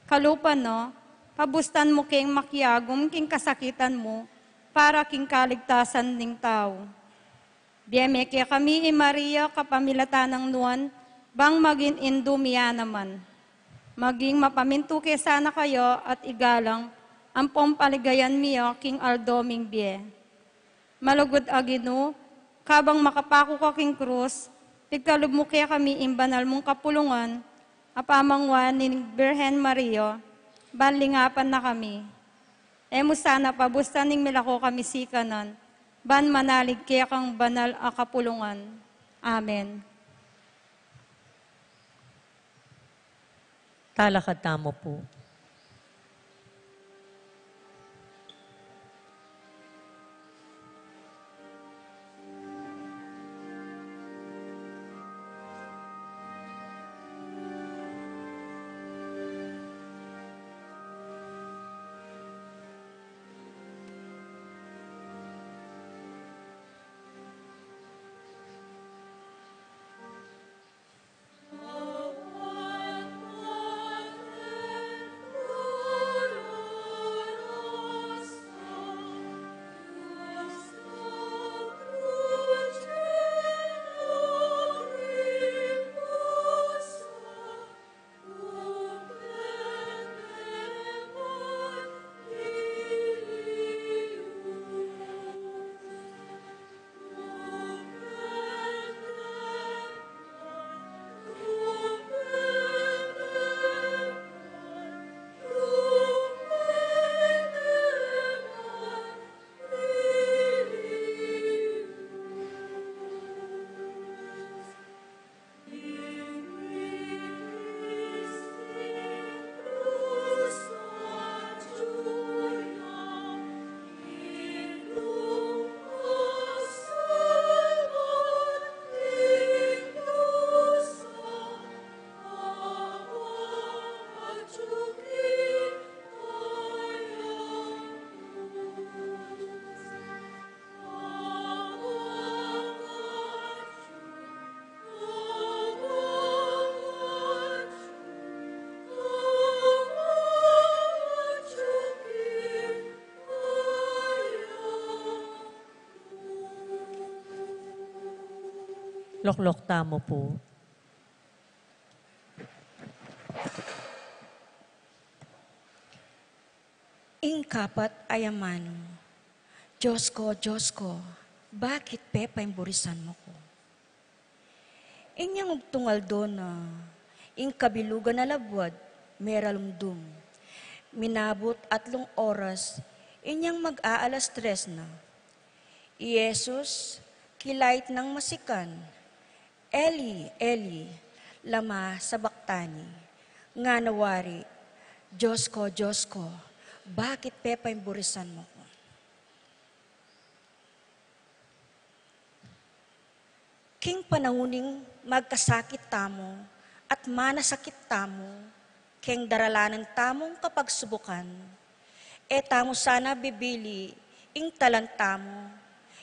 Kalupa na, pabustan mu keng makiagum king kasakitan mu, para king kaligtasan ning tau. Bie me kekami i Maria, kapamilatan nang nuan, bang maging indu mi ya naman. Maging mapamintu ke sana kaya at igalang ampong paligayan mi ya king aldo ming bie. Malugud a Ginu, kabang makapaku ka king krus, pigkalub mu kekami ing banal mung kapulungan, a pamangua ning Birhen Maria, ban lingapan na kami. E mu sana pabustan ing milako kami sikanan, ban manalig kekang banal a kapulungan. Amen. Talakad tamu pu. Loklok tamu pu. Ing kapat a amanu, Dios ko, Dios ko, bakit pepaimburisan mu ku? Inyang ugtung aldo na, ing kabilugan a labuad, meralumdum. Minabut atlung oras, inyang mag-aalas tres na. I Jesus, kilait nang masikan, "Eli, Eli, lama sabachthani?" Ngana wari, "Dios ko, Dios ko, bakit pepaimburisan mu ku?" King panaun ning magkasakit tamu at manasakit tamu, keng daralanan tamung kapagsubukan, e tamu sana bibili ing talan tamu,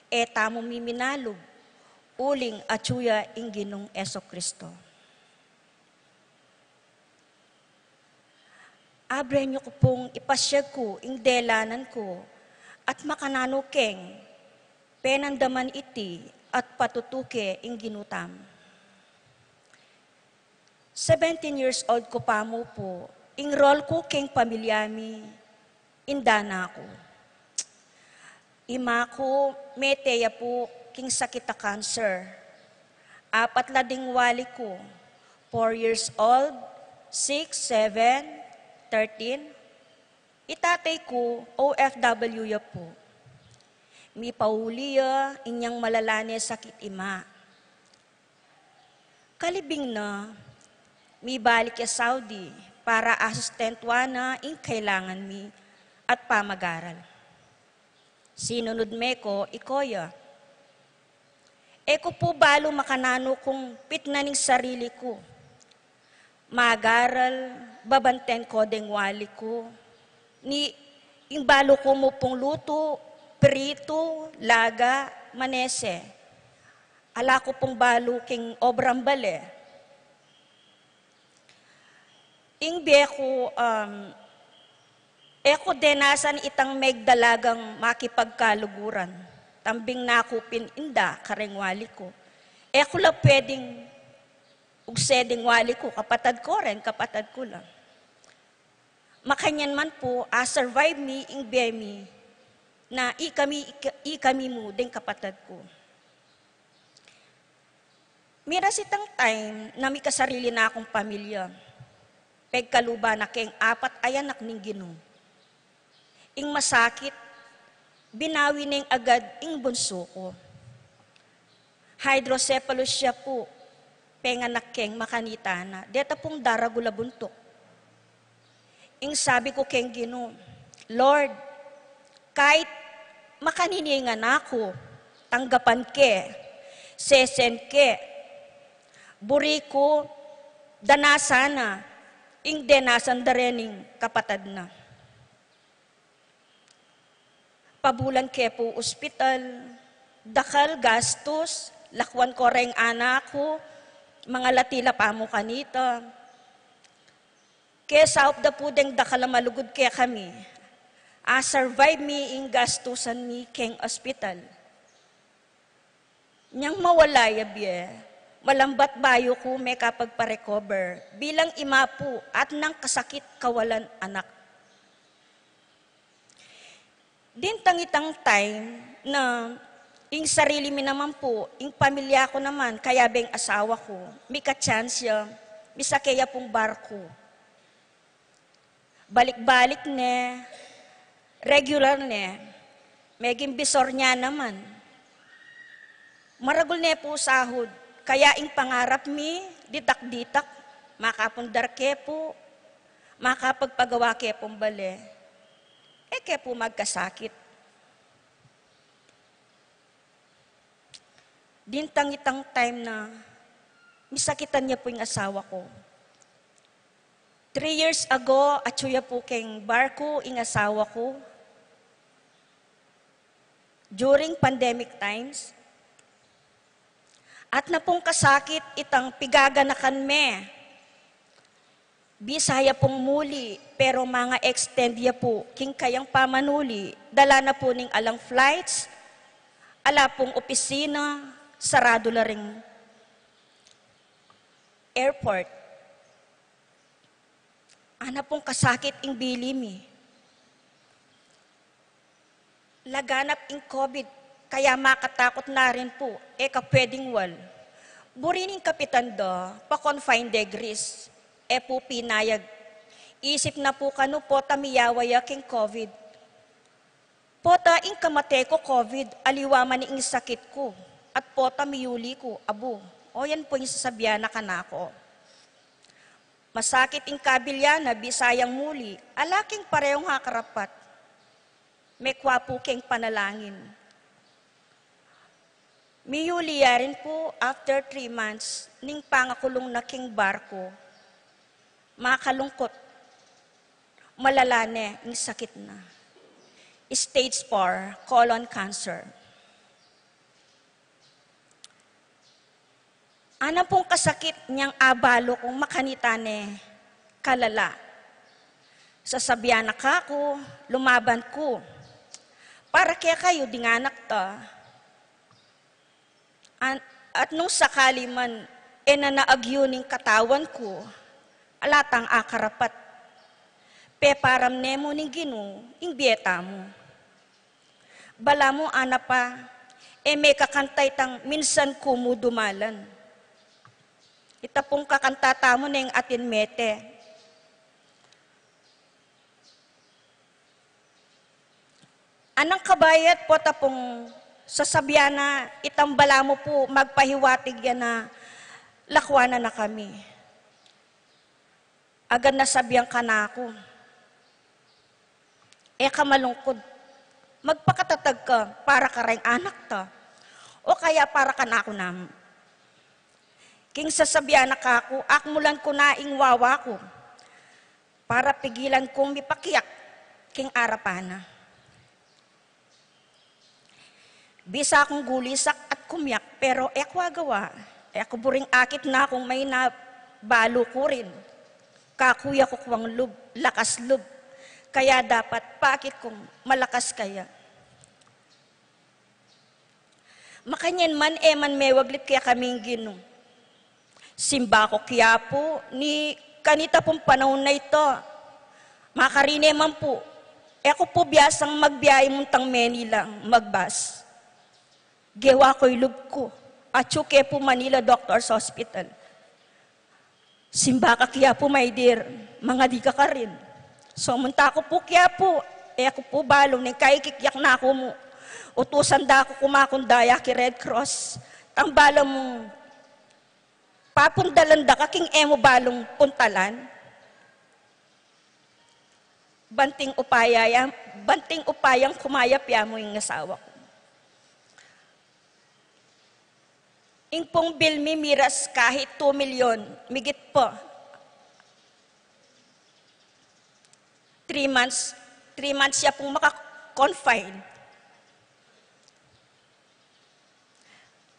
e tamu miminalub, uling atyu ya ing Ginung Jesucristo. Abre yu ku pung ipasiag ku ing delanan ku, at makananu keng penandaman iti at patutuke ing Ginu tamu. Seventeen years old ku pa mu pu, ing role ku keng pamilya mi, inda na ku. Ima ku, mete ya pu king sakit a cancer. Apat la ding wali ku, four years old, six, seven, thirteen. I tatay ku, O F W ya pu. Mipauli ya inyang malala ne sakit ima. Kalibing na, mibalik ya Saudi para asistentuan na ing kailangan mi at pamagaral. Sinunud me ko i koya. E ku pu balu makananu kung pitnan ing sarili ku. Magaral, babanten ko deng wali ku. Ni, ing balu ku mu pung lutu, pritu, laga, manese. Ala ku pung balu king obrang bale. Ing bie ku, um, e ku denasan itang megdalagang makipagkaluguran. Tambing na ku pin inda kareng wali ku. E ku la pwedeng ugse ding wali ku, kapatad ku rin, kapatad ku la. Makanyan man pu, a-survive mi ing bie mi, na ikami, ika-, ikami mu ding kapatad ku. Miras itang time na mikasarili na kung pamilya. Pegkaluban na keng apat a anak ning Ginu. Ing masakit, binawi neng agad ing bunsu ku. Hydrocephalus ya pu, penganak keng makanita na, deta pung daragul a buntuk. Ing sabi ku keng Ginu, "Lord, kahit makanini ing anak ku, tanggapan ke, sesen ke, buri ku, danasan na, ing denasan da reng kapatad na." Pabulan ke pu ospital, dakal gastus, lakwan ko reng anak ku, mangalati la pa mu kanita. Kesaup da pu deng dakal a malugud kekami. A-survive mi ing gastusan mi keng ospital. Nyang mawala ya bie, malambat bayu ku mekapagpa-recover. Bilang ima pu, atnang kasakit kawalan anak. Dintang itang time na ing sarili mi naman pu, ing pamilya ku naman, kayabe ing asawa ku, mika-chance ya, misake ya pung barku. Balik-balik ne, regular ne, meging bisor ne naman. Maragul ne pu sahud, kaya ing pangarap mi, ditak-ditak, makapundar ke pu, makapagpagawa ke pung bale. E ke pu magkasakit. Dintang itang time na misakitan ya pu ing asawa ku. Three years ago, atyu ya pu keng barku ing asawa ku. During pandemic times, at na pung kasakit itang pigaganakan me. Bisa ya pung muli, pero manga-extend ya pu king kayang pamanuli, dala na pu ning alang flights, ala pung opisina, saradu la ring airport. Ana pung kasakit ing bili mi. Laganap ing COVID, kaya makatakut na rin pu, e ka pwedeng wal. Buri ning kapitan da, pa-confine de Greece, e pu pinayag. Isip na pu kanu pota miyawa ya king COVID. Pota ing kamate ku COVID, aliwa man ing sakit ku, at pota miyuli ku, abu. O yan pu ing sasabian na kanaku. Masakit ing kabilyan na bisa yang muli, ala king parehong akarapat. Mekwa pu keng panalangin. Miyuli ya rin pu after three months ning pangakulung na king barku. Makalungkut. Malala ne ing sakit na. Stage four, colon cancer. Ana pung kasakit nyang abalu kung makanita ne kalala. Sasabian na kaku, lumaban ku. Para kekayu ding anak ta. An-, at nung sakali man, e na naagyu ning katawan ku, ala tang akarapat. Peparam ne mu ning Ginu, ing bie tamu. Balamu ana pa, e me kakanta itang minsan ku mu dumalan. Ita pung kakanta tamu neng atin mete. Anang kabayat pota pung sasabian na itang balamu pu magpahiwatig ya na lakwanan na kami. Agad na sabian kanaku, e ka malungkud, magpakatatag ka para kareng anak ta, o kaya para kanaku namu. King sasabian na kaku, akmulan ku na ing wawa ku, para pigilan kung mipakiak king arapan na. Bisa kung gulisak at kumiak, pero e ku agawa. E ku buring akit na kung may na balu ku rin. Kaku ya kukuang lub, lakas lub. Kaya dapat pakit kung malakas kaya. Makanyan man e man mewaglit kaya kaming Ginu. Simba ku kaya pu, ni kanita pung panaun na ita. Makarine man pu, e ku pu biasang magbiahe muntang Manila, magbas. Gewa ku ilub ku, atyu ke pu Manila Doctors Hospital. Simba ka kaya pu, my dear, mangadi ka karin. So, munta ku pu kaya pu, e ku pu balu neng kaikikyak na ku mu. Utusan da ku kumakundaya ki Red Cross. Tang bala mung papundalan da ka king e mu balung puntalan. Banting upaya ya, banting upayang kumayap ya mu ing asawa ku. Ing pung bill mi miras kahit two million, migit pa. Three months, three months ya pung maka-confine.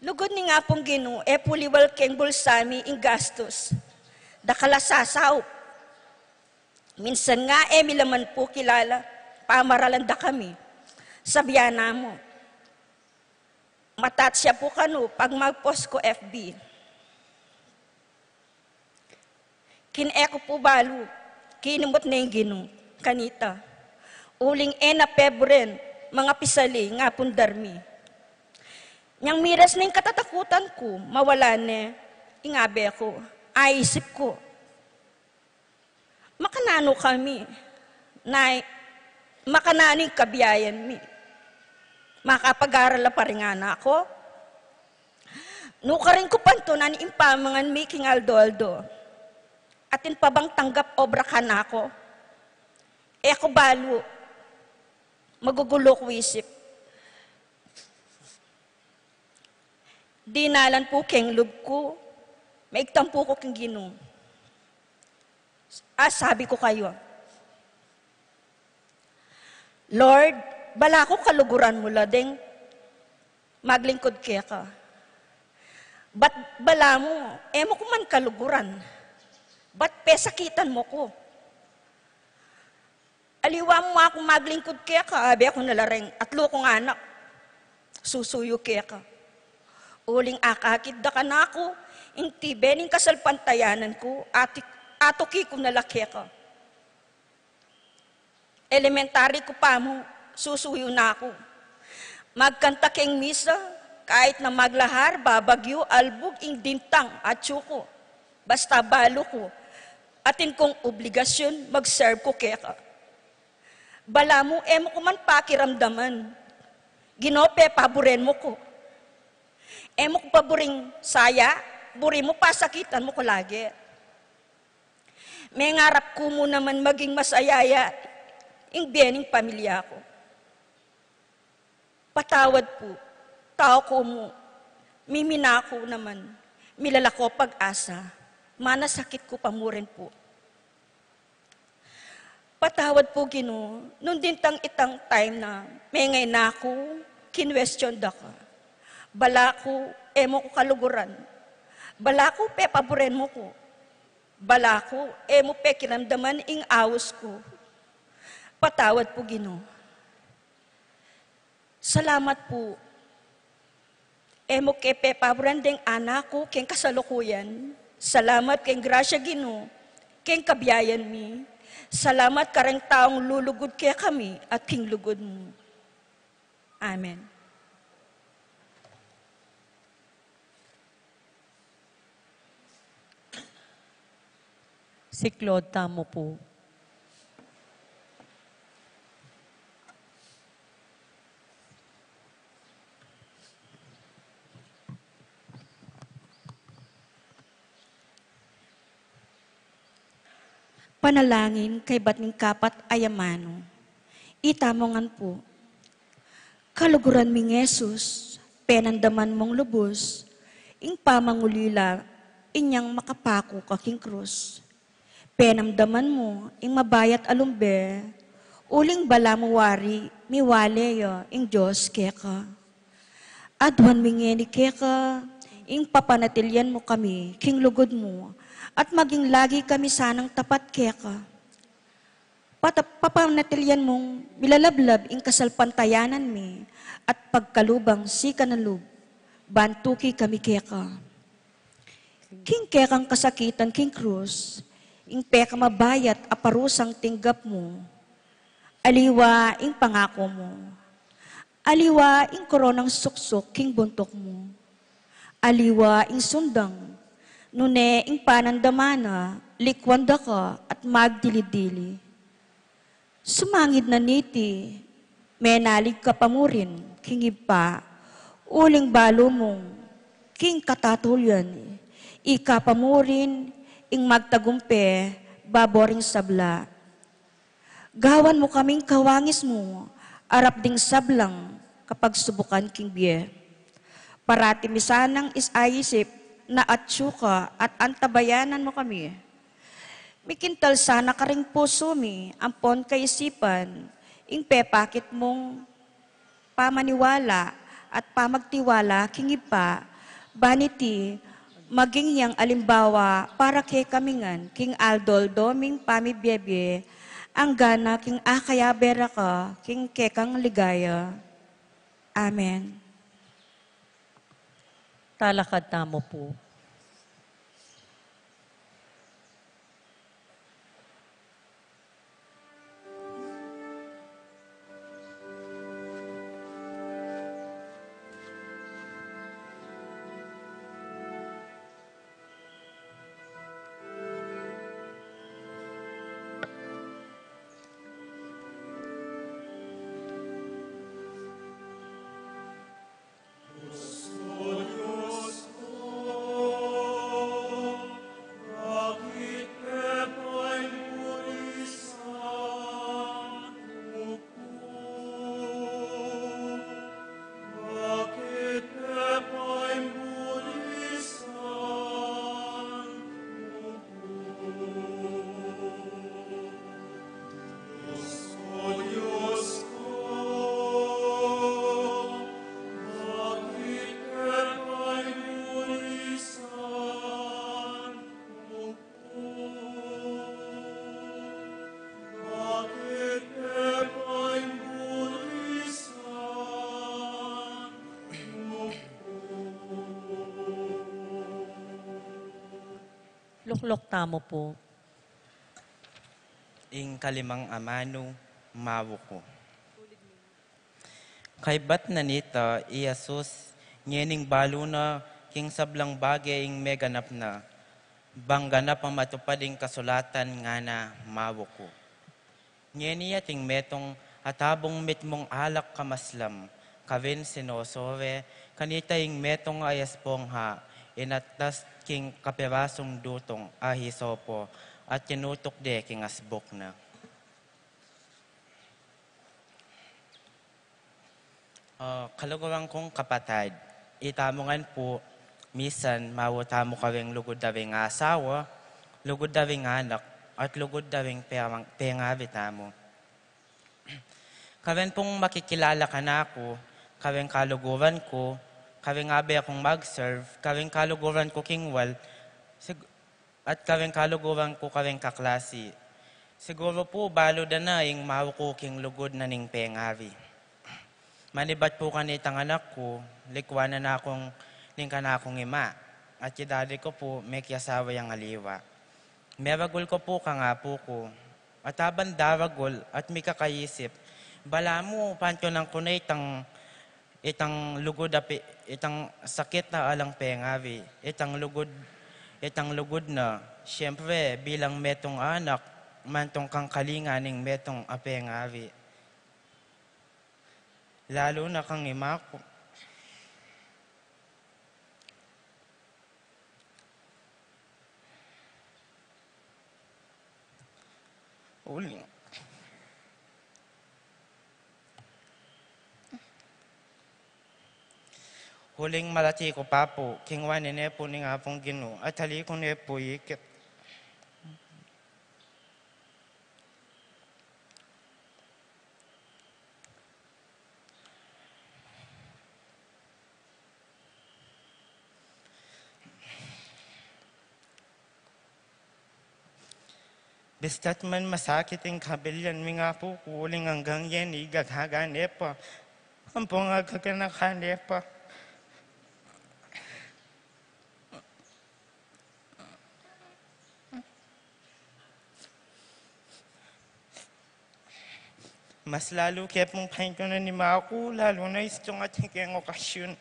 Lugud ning Apung Ginu, e pu liwal keng bulsa mi ing gastus. Dakal a sasaup. Minsan nga e mi la man pu kilala, pamaralan da kami. Sabian na mu, matat ya pu kanu pag mag-post ku F B. King e ku pu balu, kinimut ne ing Ginu kanita. Uling e na peburen, mangapisali ing apundar mi. Nyang miras ne ing katatakutan ku, mawala ne ing abe ku, aisip ku. Makananu kami, nay, makananu ing kabiayan mi. Makapag-aral la pa ring anak ku. Nukarin ku pantunan ing pamangan mi king aldo-aldo. Atin pa bang tanggap obra kanaku? E ku balu. Magugulu ku isip. Dinalan pu keng lub ku. Maigtampu ku king Ginu. A, sabi ku kayu, Lord, bala ku kaluguran mu la deng maglingkud keka. Bat bala mu, e mu ku man kaluguran. Bat pesakitan mu ku. Aliwa mu aku maglingkud keka, abe ku na la reng atlu kung anak. Susuyu keka. Uling akakit da kanaku, Ing tibe ning kasalpantayanan ku, ati-, atuki ku na la keka. Elementary ku pa mu, susuyu na ku. Magkanta keng misa, kahit na maglahar, babagyu, albug, ing dintang, atyu ku. Basta balu ku, atin kung obligasyon, mag-serve ku keka. Balamu, e mu ku man pakiramdaman. Ginu, pepaburen mu ku. E mu ku pa buring saya, buri mu pasakitan mu ku lagi. Mengarap ku mu naman maging masaya ya ing bie ning pamilya ku. Patawad pu, tau ku mu, mimina ku naman, milalako pag-asa, manasakit ku pa mu rin pu. Patawad pu, Ginu, nung dintang itang time na mengaina ku, kinwestiyon da ka. Bala ku, e mu ku kaluguran. Bala ku, pepaburen mu ku. Bala ku, e mu pekiramdaman ing aus ku. Patawad pu, Ginu. Salamat pu. E mu ke pepaburan deng anak ku keng kasalukuyan. Salamat keng grasya, Ginu, keng kabiayan mi. Salamat kareng taung lulugud kekami at king lugud mu. Amen. Siklaud tamu pu. Panalangin kaybat ning kapat a amanu. Itamu ngan pu. Kaluguran ming Jesus, penamdaman mung lubus ing pamangulila inyang makapaku ka king krus. Penamdaman mu ing mabayat a lumbe, uling balamu wari miwale ya ing Dios keka. Aduan mi ngeni keka ing papanatilian mu kami king lugud mu, at maging lagi kami sanang tapat keka. Pata-, papanatilian mung milalablab ing kasalpantayanan mi at pagkalubang sika na lub, ban tuki kami keka. King kekang kasakitan king krus, ing pekamabayat a parusang tinggap mu, aliwa ing pangaku mu, aliwa ing koronang suksuk king buntuk mu, aliwa ing sundang, nune ing panandaman na, likwan da ka at magdili-dili. Sumangid na niti, menalig ka pa mu rin king Ibpa, uling balu mung king katatulian, ika pa mu rin ing magtagumpe babo ring sabla. Gawan mu kaming kawangis mu, arap ding sablang kapagsubukan king bie. Parati mi sanang is-aisip na atyu ka at antabayanan mu kami. Mikintal sana karing pusu mi ampon kaisipan ing pepakit mung pamaniwala at pamagtiwala king Ibpa, ban iti maging yang alimbawa para kekami ngan king aldo-aldo ming pamibie-bie, anggana king akayabe ra ka king kekang ligaya. Amen. Talakad tamu pu. Tukluk tamu pu. Ing kalimang amanu, Mawu Ku. Kaybat na nita, i Jesus, ngening balu na king sablang bage ing meganap na, bang ganap a matupad ing kasulatan ngana, Mawu Ku. Ngeni ating metung a tabung mitmung alak kamaslam, kawin sinosore, kanita ing metung a espongha, inatas king kapirasung dutung a hisopo, at tinutuk de king asbuk na. Ah, kaluguran kung kapatad, itamu ngan pu, misan, mawu tamu kawing lugud da ring asawa, lugud da ring anak, at lugud da ring pengari tamu. Karen pung makikilala kanaku, karen kaluguran ku, karen abe kung mag-serve, karen kaluguran ku king wal, sig-, at karen kaluguran ku, karen kaklasi. Siguru pu balu da na ing mawu ku king lugud na ning pengari. Manibat pu kanitang anak ku, likuanan na kung ning kanakung ima, at i dadi ku pu mekiasawa yang aliwa. Meragul ku pu kang apu ku, at aban daragul at mikakaisip, balamu pantunan ku na itang itang lugud a pe-, itang sakit a alang pengari, itang lugud, itang lugud na, siyempre, bilang metung anak, mantung kang kalinga ning metung a pengari. Lalu na kang ima ku. Uling, uling malati ku pa pu, king wani ne pu ning Apung Ginu, at ali ku ne pu ikit. Bista't man masakit ing kabilyan ming apu ku, uling anggang yeni gagaga ne pa. Ampong agaganakan ne pa. Mas lalu ke pung paintunan ning ima ku, lalu na istung ating keng okasyon.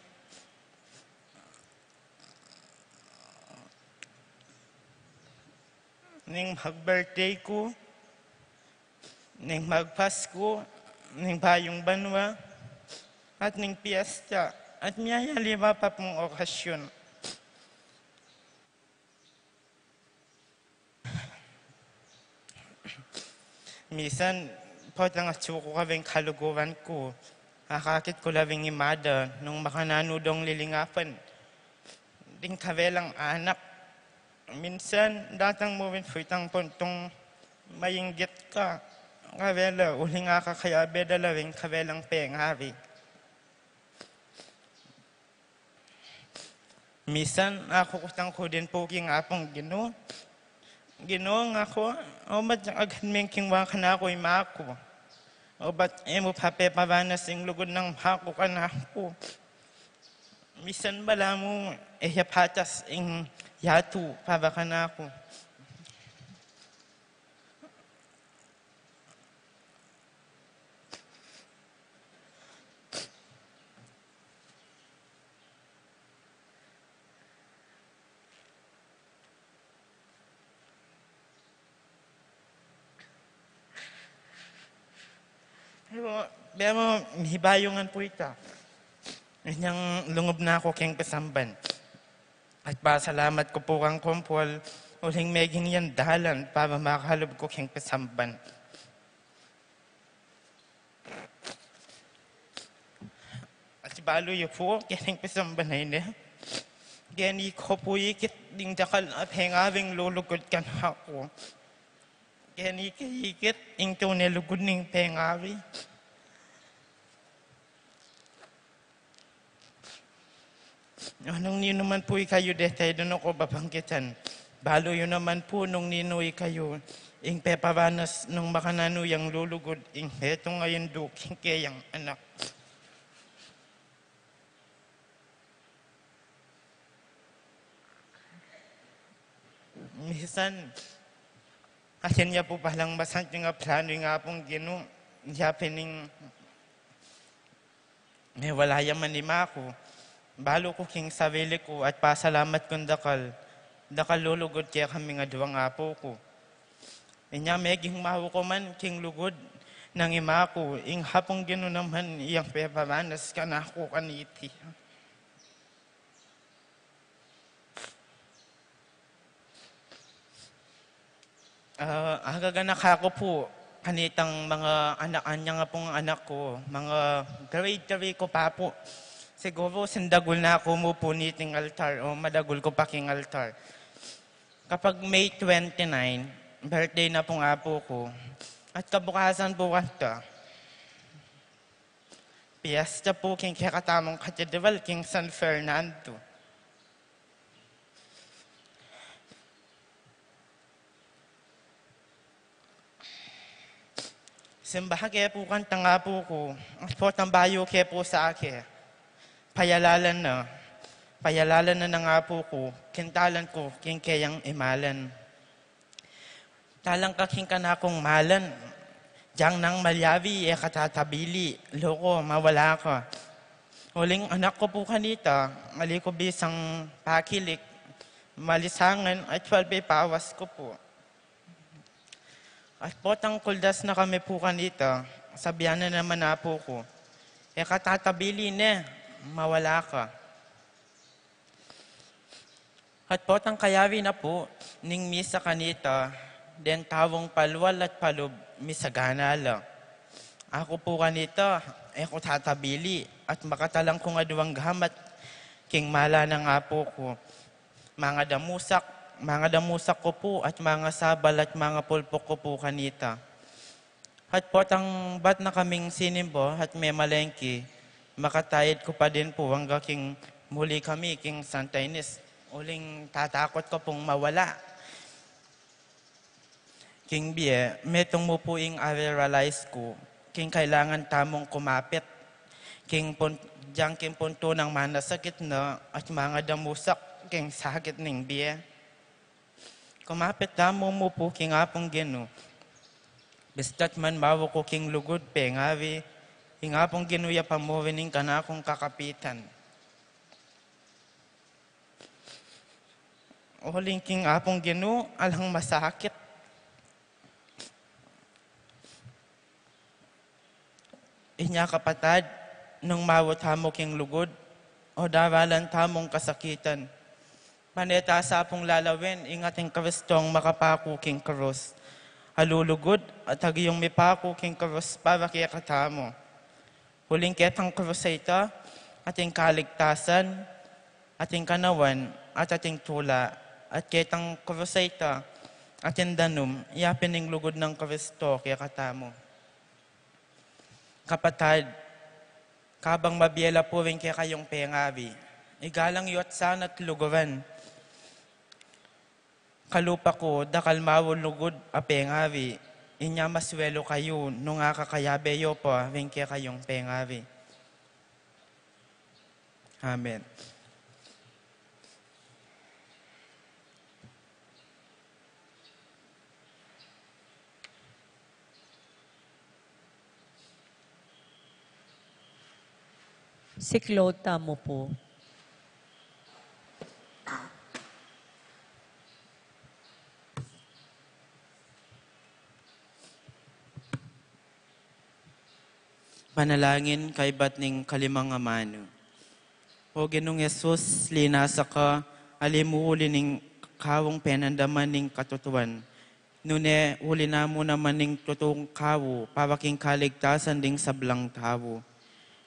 Ning mag-birthday ku, ning magpasku, ning bayung banwa, at ning piyesta, at miyayaliwa pa pung okasyon. Misan, potang atsu ku kawing kaluguran ku, akakit ku la ring ima da nung makananu dong lilingapan ding karelang anak. Minsan, datang mu rin pu itang puntung mainggit ka karela, uling akakayabe da la ring karelang pengari. Misan, akukutang ku din pu king Apung Ginu, Ginu, ngaku, obat agad meng king wa kanaku i ima ku? Obat e mu pa peparanas ing lugud nang ima ku kanaku? Misan balamu e ya patas ing yatu para kanaku. Pero, pero, mibayungan pu ita. Inyang lungub na ku keng pasamban. At pasalamat ku pu kang Kumpol, uling meging yan dalan para makalub ku keng pasamban. At balu yu pu, keng pasamban a ini, keni ku pu ikit ding dakal a pengaring lulugud kanaku. Keni ke ikit ing tune lugud ning pengari. Nung ninu man pu ikayu, deta e da na ku babangkitan. Balu yu naman pu nung ninu ikayu ing peparanas nung makananu yang lulugud ing metung a indu king keyang anak. Misan, asin ya pu palang masanting a planu ing Apung Ginu, ya pin ing mewala ya man ima ku. Balu ku king sarili ku at pasalamat kung dakal, dakal lulugud kekaming aduang apu ku. Inya meging mau ku man king lugud nang ima ku, ing Apung Ginu naman iyang peparanas kanaku kaniti. Ah, agaganaka ku pu kanitang mga anak, anyang pung anak ku, mga grade three ku pa pu. Siguru sindagul na ku mu pu niting altar o madagul ku pa king altar. Kapag May twenty-nine, birthday na pung apu ku. At kabukasan pu kanta, piyesta pu king kekatamung katedral king San Fernando. Simba ke pu kantang apu ku, at potang bayu ke pu sake. Payalalan na, payalalan na nang apu ku, kintalan ku king keyang imalan. Talang ka king kanakung malan, dyang nang malyabi, e ka tatabili, loko, mawala ka. Uling anak ku pu kanita, ali ku bisang pakilik, malisangan, at walpe pawas ku pu. At potang kuldas na kami pu kanita, sabian na naman apu ku, e ka tatabili ne, mawala ka. At potang kayari na pu ning misa kanita, deng taung palual at palub misagana la. Aku pu kanita, e ku tatabili, at makatalang kung aduang gamat king mala nang apu ku. Mangadamusak, mangadamusak ku pu, at mangasabal, at mangapulpuk ku pu kanita. At potang bat na kaming sinimba at memalengki, makatayid ku pa din pu angga king muli kami king Santa Ines. Uling tatakut ku pung mawala king bie, metung mu pu ing a-realize ku, king kailangan tamung kumapit king pun-, dyang king puntu nang manasakit na at mangadamusak king sakit ning bie. Kumapit tamu mu pu king Apung Ginu. Bista't man mau ku king lugud pengawi, ing Apung Ginu ya pa mu rin ing kanakung kakapitan. Uling king Apung Ginu, alang masakit. Inya kapatad, nung mau tamu king lugud, o daralan tamung kasakitan, pane ta sa pung lalawen ing ating Kristong makapaku king krus. Alulugud at agyung mipaku king krus para kekatamu. Uling ketang krus a ita, ating kaligtasan, ating kanawan, at ating tula, at ketang krus a ita, ating danum, ya pin ing lugud nang Kristo kekatamu. Kapatad, kabang mabie la pu ring kekayung pengawi, igalang yu at sana't luguran. Kalupa ku, dakal maulugud a pengawi, inya maswelu kayu nung akakayabe yu pa ring kekayung pengawi. Amen. Siklaud tamu pu. Panalangin kaybat ning kalimang amanu. O Ginung Jesus, linasa ka, ali mu uli ning kawung penandaman ning katutuan. Nune uli na mu naman ning tutung kawu, para king kaligtasan ding sablang tawu.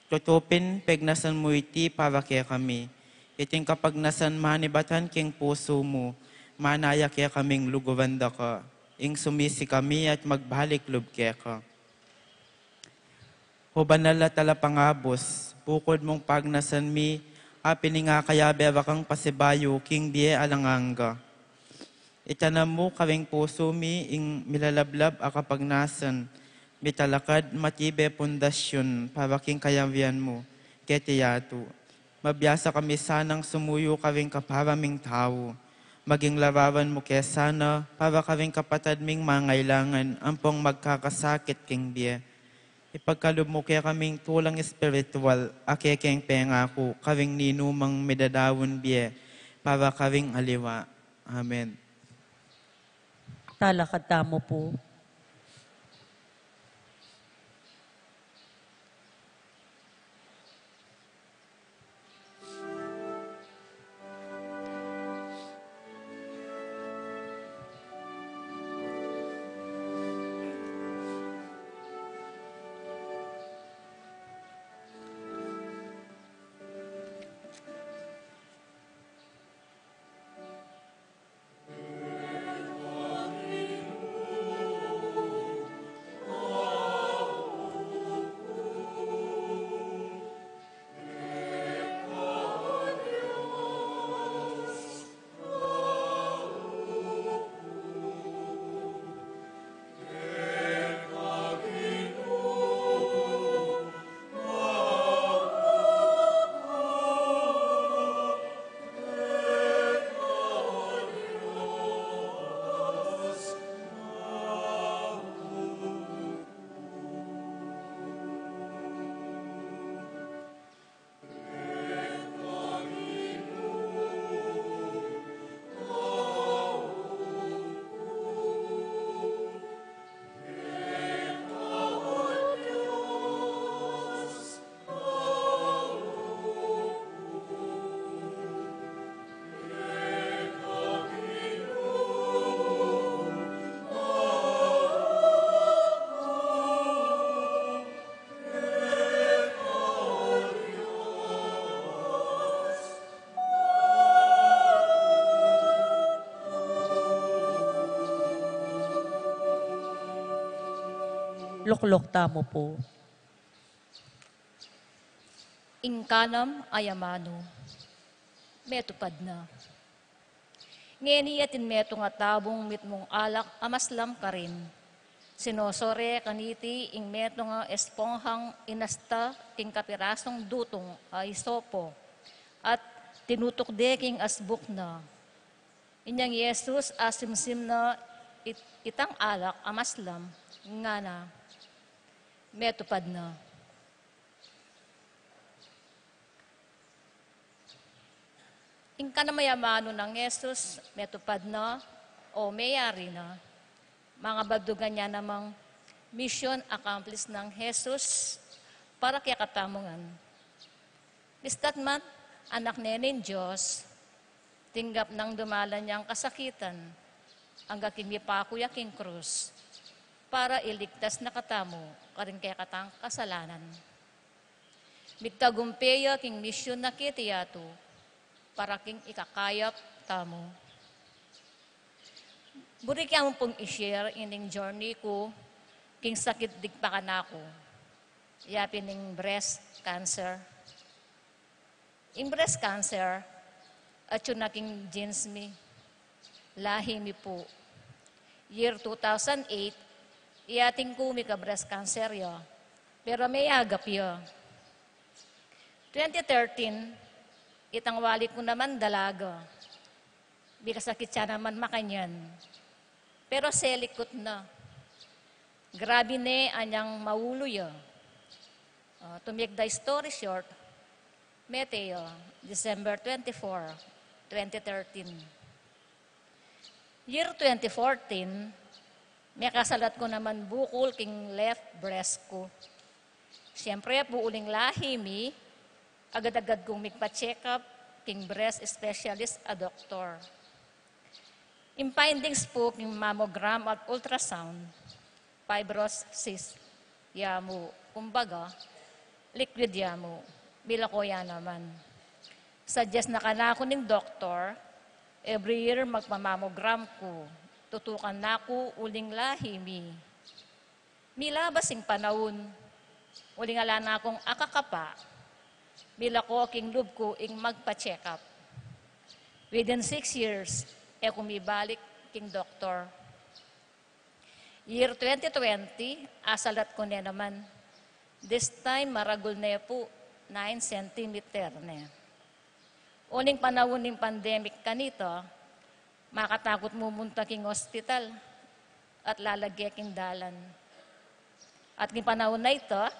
Tutu pin, pegnasan mu iti para kekami. Iting kapagnasan manibatan king pusu mu, manaya kekaming luguran da ka, ing sumisi kami at magbalik lub keka. O banal a talapangabus, bukud mung pagnasan mi, apin ing akayabe a kang pasibayu king bie alang angga. Itanam mu karing pusu mi ing milalablab a kapagnasan, mitalakad matibe pundasyun para king kayarian mu keti yatu. Mabiasa kami sanang sumuyu karing kapara ming tau, Maging larawan mu ke sana para karing kapatad ming mangailangan ampong magkakasakit king bie. Ipagkalub mu ke kaming tulang espiritual, a kekeng pengaku karing ninumang midadaun bie para karing aliwa. Amen. Talakad tamu pu. Lukluk tamu pu. Ing kanam a amanu. Metupad na. Ngeni atin metung a taung mitmung alak a maslam karin. Sinosore kaniti ing metung a esponhang inasta king kapirasung dutung a isopo, at tinutuk de king asbuk na. Inyang i Jesus asimsim na it-, itang alak a maslam, ngana, "Metupad na." Ing kanam a amanu nang Jesus, metupad na o meyari na. Mangabaldugan ya namang mission accomplished nang Jesus para kekatamu ngan. Mistatman, anak ne ning Dios, tinggap nang dumalan yang kasakitan, angga king mipaku ya king krus, para iligtas na katamu karing kekatang kasalanan. Migtagumpe ya king misyun na keti yatu para king ikakayap tamu. Buri ke mu pung i-share ining journey ku king sakit digpakan aku, ya pin ing breast cancer. Ing breast cancer, atyu na king genes mi. Lahi mi pu. Year two thousand eight, atin ku mika-breast cancer ya. Pero meyagap ya. Twenty thirteen, itang wali ku naman dalaga. Mikasakit ya naman makanyan. Pero selikut na. Grabe ne anyang maulu ya. Ah, to make the story short, mete ya, December twenty-four, twenty thirteen. Year twenty fourteen, mekasalat ku naman bukul king left breast ku. Siyempre pu, uling lahi mi, agad-agad kung migpa-check up king breast specialist a doktor. Ing findings pu king mammogram at ultrasound, fibrous cyst ya mu, kumbaga, liquid ya mu, milako ya naman. Suggest na kanaku ning doktor, every year magpa-mammogram ku, tutukan na ku uling lahi mi. Milabas ing panaun, uling ala na kung akakapa, milako king lub ku ing magpa-check up. Within six years, e ku mibalik king doktor. Year twenty twenty, asalat ku ne naman. This time, maragul ne pu, nine centimeter ne. Uling panaun ning pandemic kanita, Makatakut mu munta king ospital at lalage king dalan. At king panaun a ita,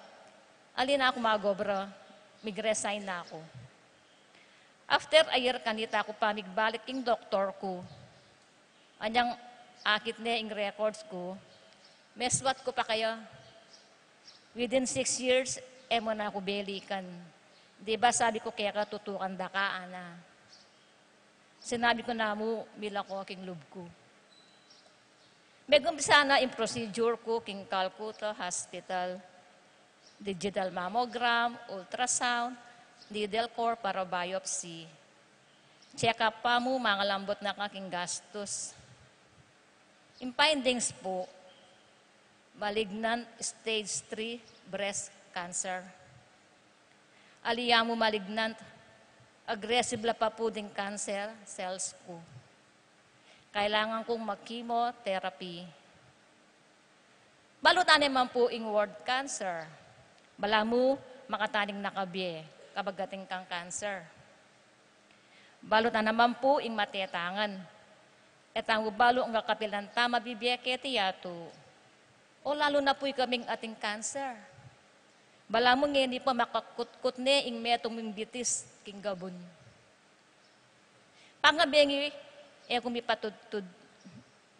ali na ku magobra, mig-resign na ku. After a year kanita ku pamigbalik king doktor ku, anyang akit ne ing records ku, meswat ku pa kaya, "Within six years, e mu na ku belikan. Di ba sabi ku keka tutukan da ka, ana?" Sinabi ku na mu, milako king lub ku. Megumpisa na ing procedure ku king Calcutta Hospital. Digital mammogram, ultrasound, needle core para biopsy. Check-up pa mu, mangalambut na ka king gastus. Ing findings pu, malignant stage three breast cancer. Ali ya mu malignant, aggressive la pa pu ding cancer cells ku. Kailangan kung mag-chemotherapy. Balu ta naman pu ing word cancer. Balamu makataning na kabie, kabagating kang cancer. Balu ta naman pu ing matetangan. E ta mu balu ing kapilan ta mabibie keti yatu. O lalu na pu ikaming ating cancer. Balamu ngeni pa makakutkut ne ing metung ming bitis king gabun. Pangabengi, e ku mipatudtud.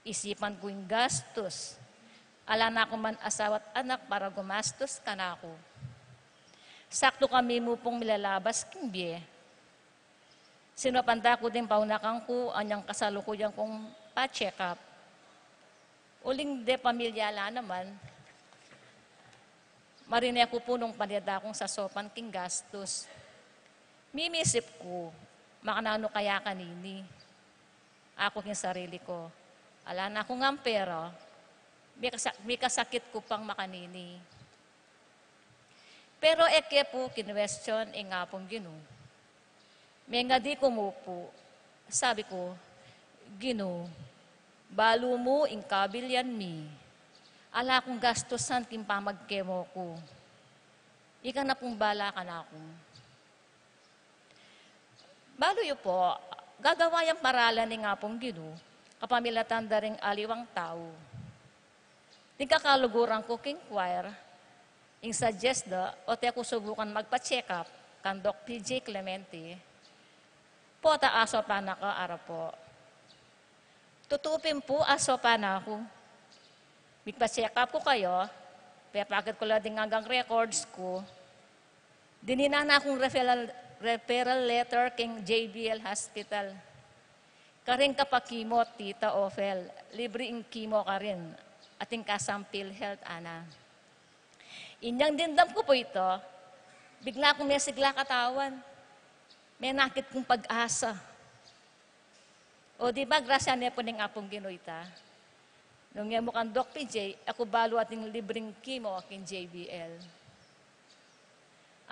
Isipan ku ing gastus. Ala na ku man asawa't anak para gumastus kanaku. Saktu kami mu pung milalabas king bie. Sinupan da ku ding paunakan ku anyang kasalukuyan kung pa-check-up. Uling de pamilya la naman, marine ku pu nung panida kung sasupan king gastus. Mimisip ku, makananu kaya kanini? Aku king sarili ku, ala na ku ngang pera, mikasa-, mikasakit ku pang makanini. Pero e ke pu kinwestiyon ing Apung Ginu. Mengadi ku mu pu, sabi ku, "Ginu, balu mu ing kabilian mi. Ala kung gastusan king pamag-chemo ku. Ika na pung bala kanaku." Balu yu pu, gagawa yang paralan ning Apung Ginu kapamilatan da ring aliwang tau. Ding kakaluguran ku king choir, ing suggest da, o te ku subukan magpa-check-up kang Doc P J Clemente, pota asopan na ka ara pu. Tutu pin pu, asopan na ku. Migpa-check-up ku kaya, pepakit ku la ding anggang records ku. Dininan na kung referral, referral letter king J B L Hospital. Karing kapa-chemo, Tita Ophel, libre ing chemo karin, atin kasang PhilHealth, ana. Inyang dimdam ku pu ita, bigla kung mesigla katawan. Menakit kung pag-asa. O di ba, grasya ne pu ning Apung Ginu ita. Nung e mu kang Doc P J, e ku balu ating libreng chemo king J B L.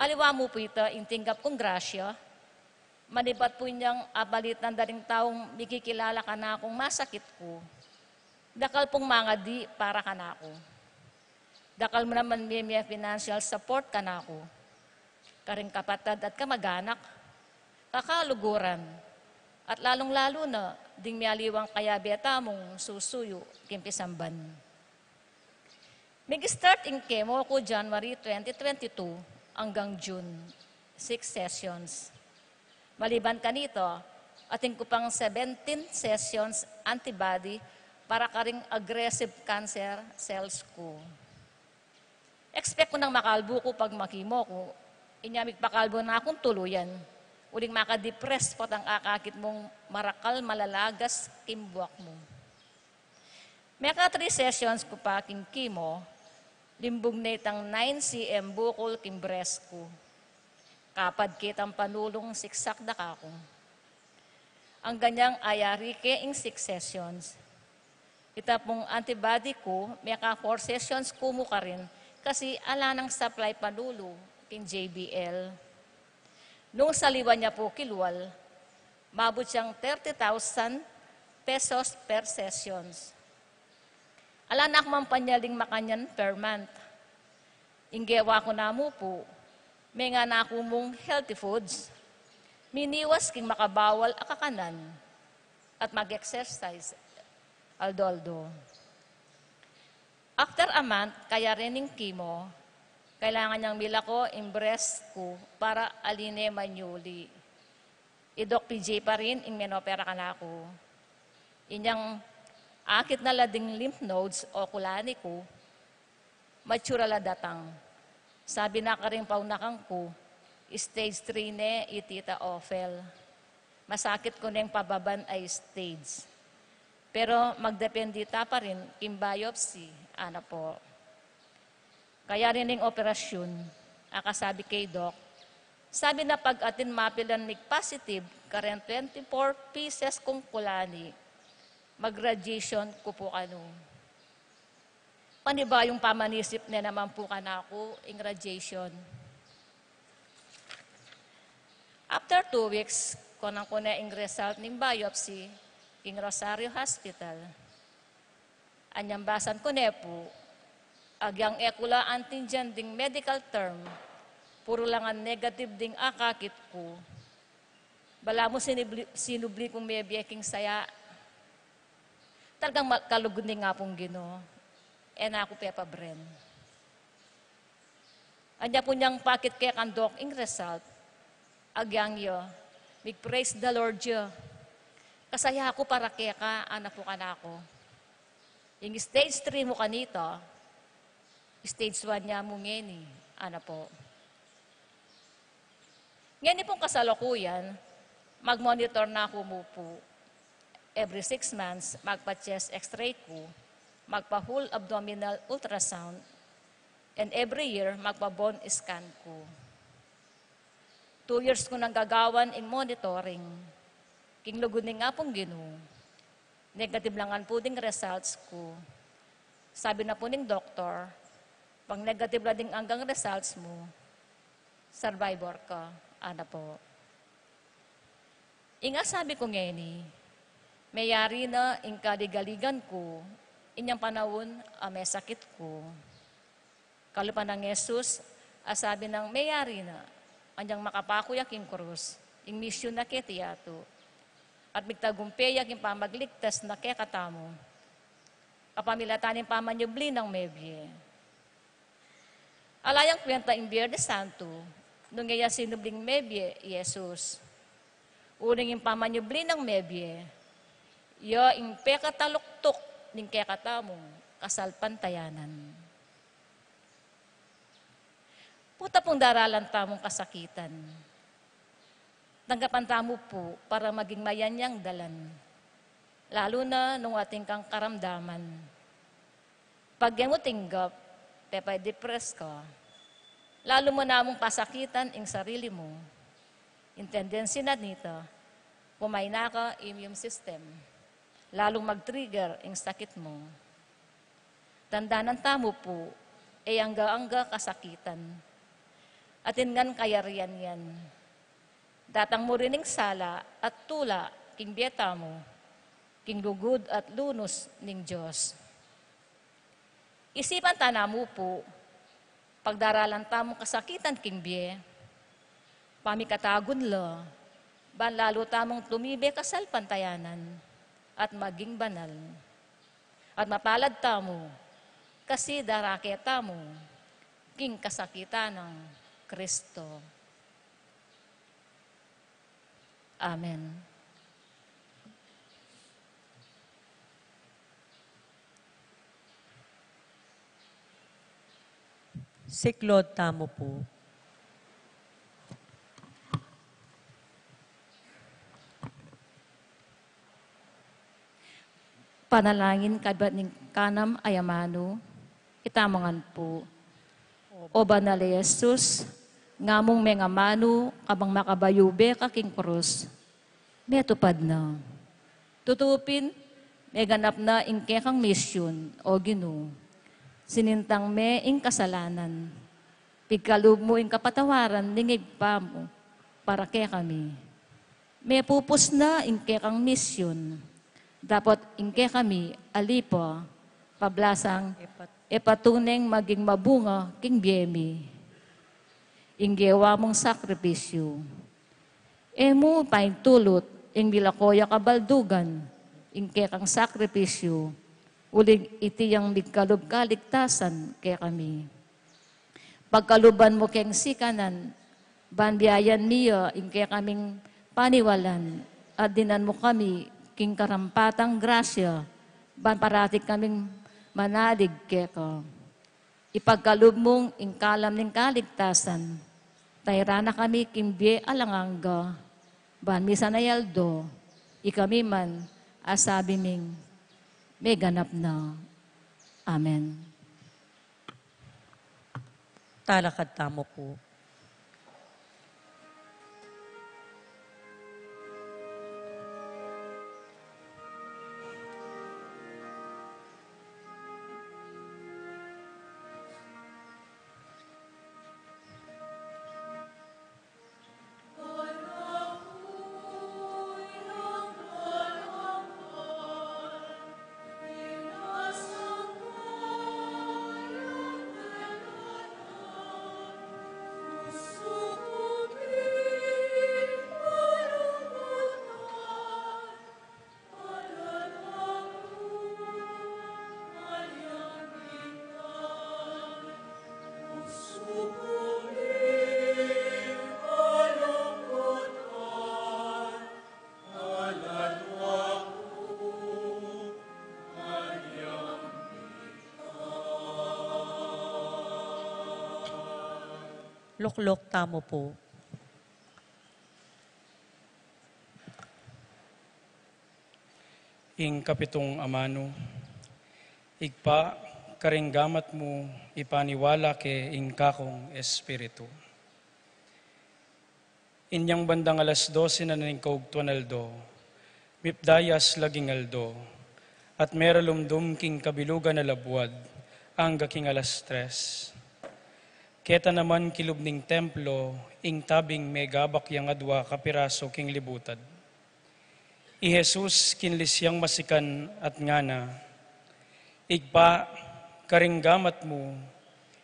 Aliwa mu pu ita ing tinggap kung grasya, manibat pu inyang abalitan da ring taung mikikilala kanakung masakit ku. Dakal pung mangadi para kanaku. Dakal mu naman mie, mie financial support kanaku, karing kapatad at kamag-anak, kakaluguran, at lalung-lalu na ding mialiwang kayabe tamung susuyu king pisamban. Mig-start ing chemo ku January twenty twenty-two anggang June, six sessions. Maliban kanita, atin ku pang seventeen sessions antibody para karing aggressive cancer cells ku. Expect ku nang makalbu ku pag ma-chemo ku, inya migpakalbu na kung tuluyan. Uling maka-depress potang akakit mung marakal malalagas king buak mu. Meka three sessions ku pa king chemo, limbug ne itang nine C M bukul king breast ku. Kapad ke itang panulung siksak da kaku. Anggang inyang ayari ke ing six sessions. Ita pung antibody ku, meka four sessions ku mu karin, kasi ala nang supply panulu king J B L. Nung saliwan ya pu kilwal, mabut yang thirty thousand pesos per sessions. Ala na ku mang panyaling makanyan per month. Ing gewa ku namu pu, mengan na ku mung healthy foods, miniwas king makabawal a kakanan. at mag-exercise aldo-aldo. After a month, kayari ning chemo, kailangan niyang milako ing breast ku para aline manyuli. I Doc P J pa rin ing menopera kanaku. Inyang akit na la ding lymph nodes o kulani ku, matsura la datang. Sabi na karing paunakan ku, stage three ne i Tita Ophel. Masakit ku neng pababan a stage. Pero magdepende ta pa rin king biopsy, ana pu. Kayari ning operasyun, akasabi kay Doc, sabi na pag atin mapilan mig positive kareng twenty-four pieces kung kulani, mag-radiation ku pu kanu. Panibayung pamanisip ne naman pu kanaku ing radiation. After two weeks, kunan ku ne ing result ning biopsy king Rosario Hospital. Anyang basan ku ne pu, agyang e ku la aintindian ding medical term, puru la ngan negative ding akakit ku. Balamu sinubli, sinubli kung mebie king saya. Talagang ma-, kalugud ning Apung Ginu, e na ku pepabren. Anya pu nyang pakit ke kang Doc ing result, agyang ya, mig-praise the Lord ya. Kasaya ku para keka, ana pu kanaku. Ing stage three mu kanita, stage one ne mu ngeni, ana pu. Ngeni pung kasalukuyan, mag-monitor na ku mu pu. Every six months, magpa-chest x-ray ku, magpa-whole abdominal ultrasound, and every year, magpa-bone scan ku. Two years ku nang gagawan ing monitoring. King lugud ning Apung Ginu, negative la ngan pu ding results ku. Sabi na pu ning doktor, pag negative la ding anggang results mu, survivor ka, ana pu. Ing asabi ku ngeni, meyari na ing kaligaligan ku, inyang panaun a mesakit ku. Kalupa nang Jesus, asabi nang meyari na, anyang makapaku ya king krus, ing misyun na keti yatu, at migtagumpe ya king pamagligtas na kekatamu, kapamilatan ning pamanyubli nang mebie. Ala yang kwenta ing Biernes Santo, nung e ya sinubling mebie i Jesus. Uling ing pamanyubli nang mebie, ya ing pekataluktuk ning kekatamung kasalpantayanan. Pu ta pung daralan tamung kasakitan, tanggapan tamu pu para maging mayanyang dalan, lalu na nung atin kang karamdaman. Pag e mu tinggap, pepa-depress ka. Lalu mu namung pasakitan ing sarili mu. Ing tendency na nita, pumaina ka immune system. Lalu mag-trigger ing sakit mu. Tandanan tamu pu, e angga-angga kasakitan. Atin ngan kayarian yan. Datang mu rin ing sala at tula king bie tamu, king lugud at lunus ning Dios. Isipan ta namu pu, pagdaralan tamung kasakitan king bie, pamikatagun la, ban lalu tamung tumibe kasalpantayanan at maging banal. At mapalad tamu, kasi darake tamu king kasakitan nang Kristo. Amen. Siklaud tamu pu. Panalangin kaybat ning kanam a amanu, itamu ngan pu. O banal a Jesus, ngamung mengamanu ka bang makabayube ka king krus, metupad na. Tutu pin, meganap na ing kekang misyun, O Ginu. Sinintang me ing kasalanan. Pigkalub mu ing kapatawaran ning Ibpa mu para kekami. Mepupus na ing kekang misyun. Dapot ing kekami, ali pa, pablasang, e patuneng maging mabunga king bie mi ing gewa mung sakripisyu. E mu paintulut ing milako ya kabaldugan, ing kekang sakripisyu, uling iti yang migkalub kaligtasan kekami. Pagkaluban mu keng sikanan, ban biayan mi ya ing kekaming paniwalan, at dinan mu kami king karampatang grasya, ban parati kaming manalig keka. Ipagkalub mung ing kalam ning kaligtasan, tairan na kami king bie alang angga, ban misan a aldo, ikami man asabi ming, "Meganap na." Amen. Talakad tamu pu. Lukluk tamu pu. Ing kapitung amanu. Ibpa, karing gamat mu, ipaniwala ke ing kakung espiritu. Inyang bandang alas dose na ning kaugtuan aldo, mipdayas laging aldo, at meralumdum king kabilugan a labuad, angga king alas tres. Keta naman kilub ning templo, ing tabing megabak yang adua kapiraso king libutad. I Jesus kinlis yang masikan at ngana, Ibpa, karing gamat mu,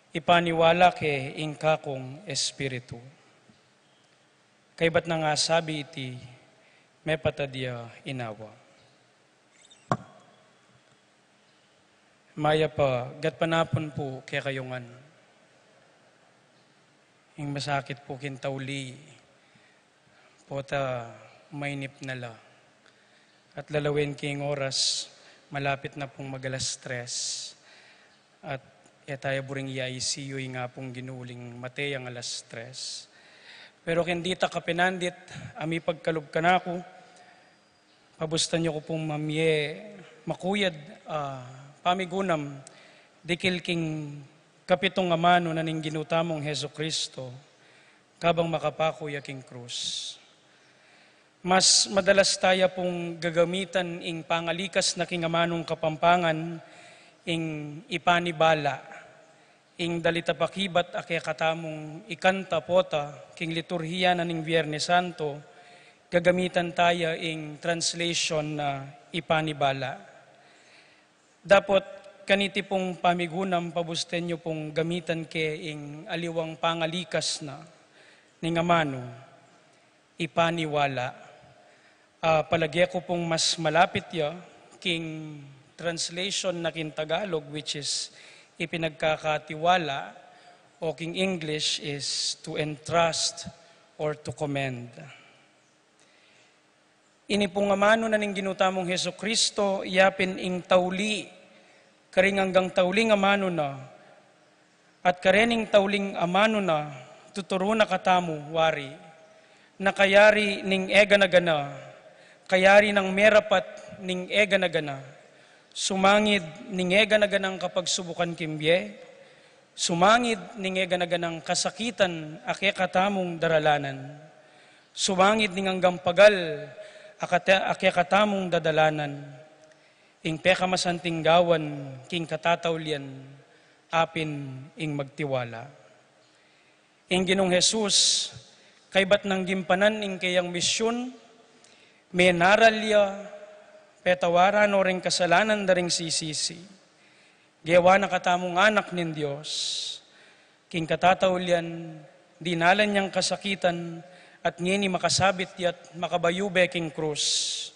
ipaniwala ke ing kakung espiritu. Kaybat nang asabi iti, mepatad ya inawa. Mayap a gatpanapun pu kekayu ngan. Ing masakit pu king tauli, pota mainip na la. At lalawen king oras, malapit na pung mag-alas tres. At e taya buring i-I C U ing Apung Ginu uling mate yang alas tres. Pero king dita kapinandit a mipagkalub kanaku, pabustan yu ku pung mamie makuyad a pamigunam dikil king kapitung amanu na ning Ginu tamung Jesucristo, kabang makapaku ya king krus. Mas madalas taya pung gagamitan ing pangalikas na king amanung Kapampangan, ing ipanibala, ing dalit a pakibat a kekatamung ikanta pota king liturhiya na ning Biernes Santo, gagamitan taya ing translation na ipanibala. Dapot kaniti pung pamigunam, pabusten yu pung gamitan ke ing aliwang pangalikas na ning amanu, ipaniwala. Ah, palage ku pung mas malapit ya king translation na king Tagalog, which is ipinagkakatiwala, o king English is to entrust or to commend. Ini pung amanu na ning Ginu tamung Jesucristo, yapin ing tauli, karing anggang tauling amanu na, at karening tauling amanu na, tuturu na katamu wari, na kayari ning e gana-gana, kayari nang merapat ning e gana-gana, sumangid ning e gana-ganang kapagsubukan king bie, sumangid ning e gana-ganang kasakitan a kekatamung daralanan, sumangid ning anggang pagal a kata-, a kekatamung dadalanan, ing pekamasanting gawan king katataulian, apin ing magtiwala. Ing Ginung Jesus, kaybat nang gimpanan ing keyang misyun, menaral ya, petawaran no ring kasalanan da ring sisisi. Gewa na katamung anak ning Dios. King katataulian, dinalan yang kasakitan, At ngeni makasabit ya't makabayube king krus,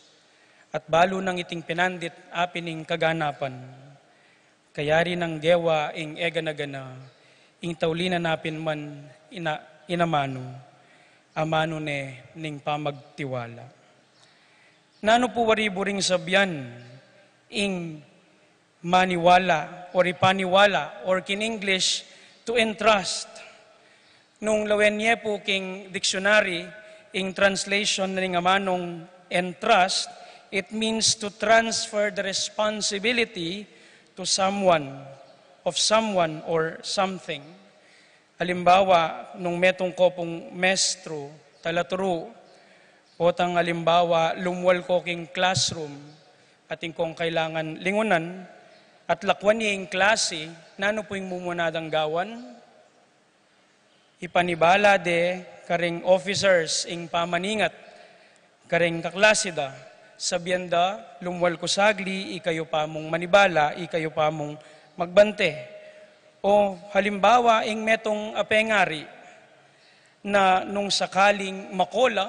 at balu nang iting pinandit apin ing kaganapan. Kayari nang gewa ing egana-gana, ing tauli na napin man ina-, inamanu, amanu ne ning pamagtiwala. Nanu pu wari buring sabian ing maniwala or ipaniwala, or kin English, to entrust? Nung lawen ye pu king dictionary, ing translation ning amanung entrust, it means to transfer the responsibility to someone, of someone or something. Alimbawa, nung metung ko pung mestru, talaturu, o tang alimbawa, lumwal ko king classroom, atin kong kailangan lingunan, at lakwan ye ing klasi, nanu pu ing mumuna dang gawan? Ipanibala de karing officers ing pamaningat karing kaklasi da, sabian da, lumwal ku sagli, ikayu pa mung manibala, ikayu pa mung magbante. O halimbawa, ing metung a pengari na nung sakaling makola,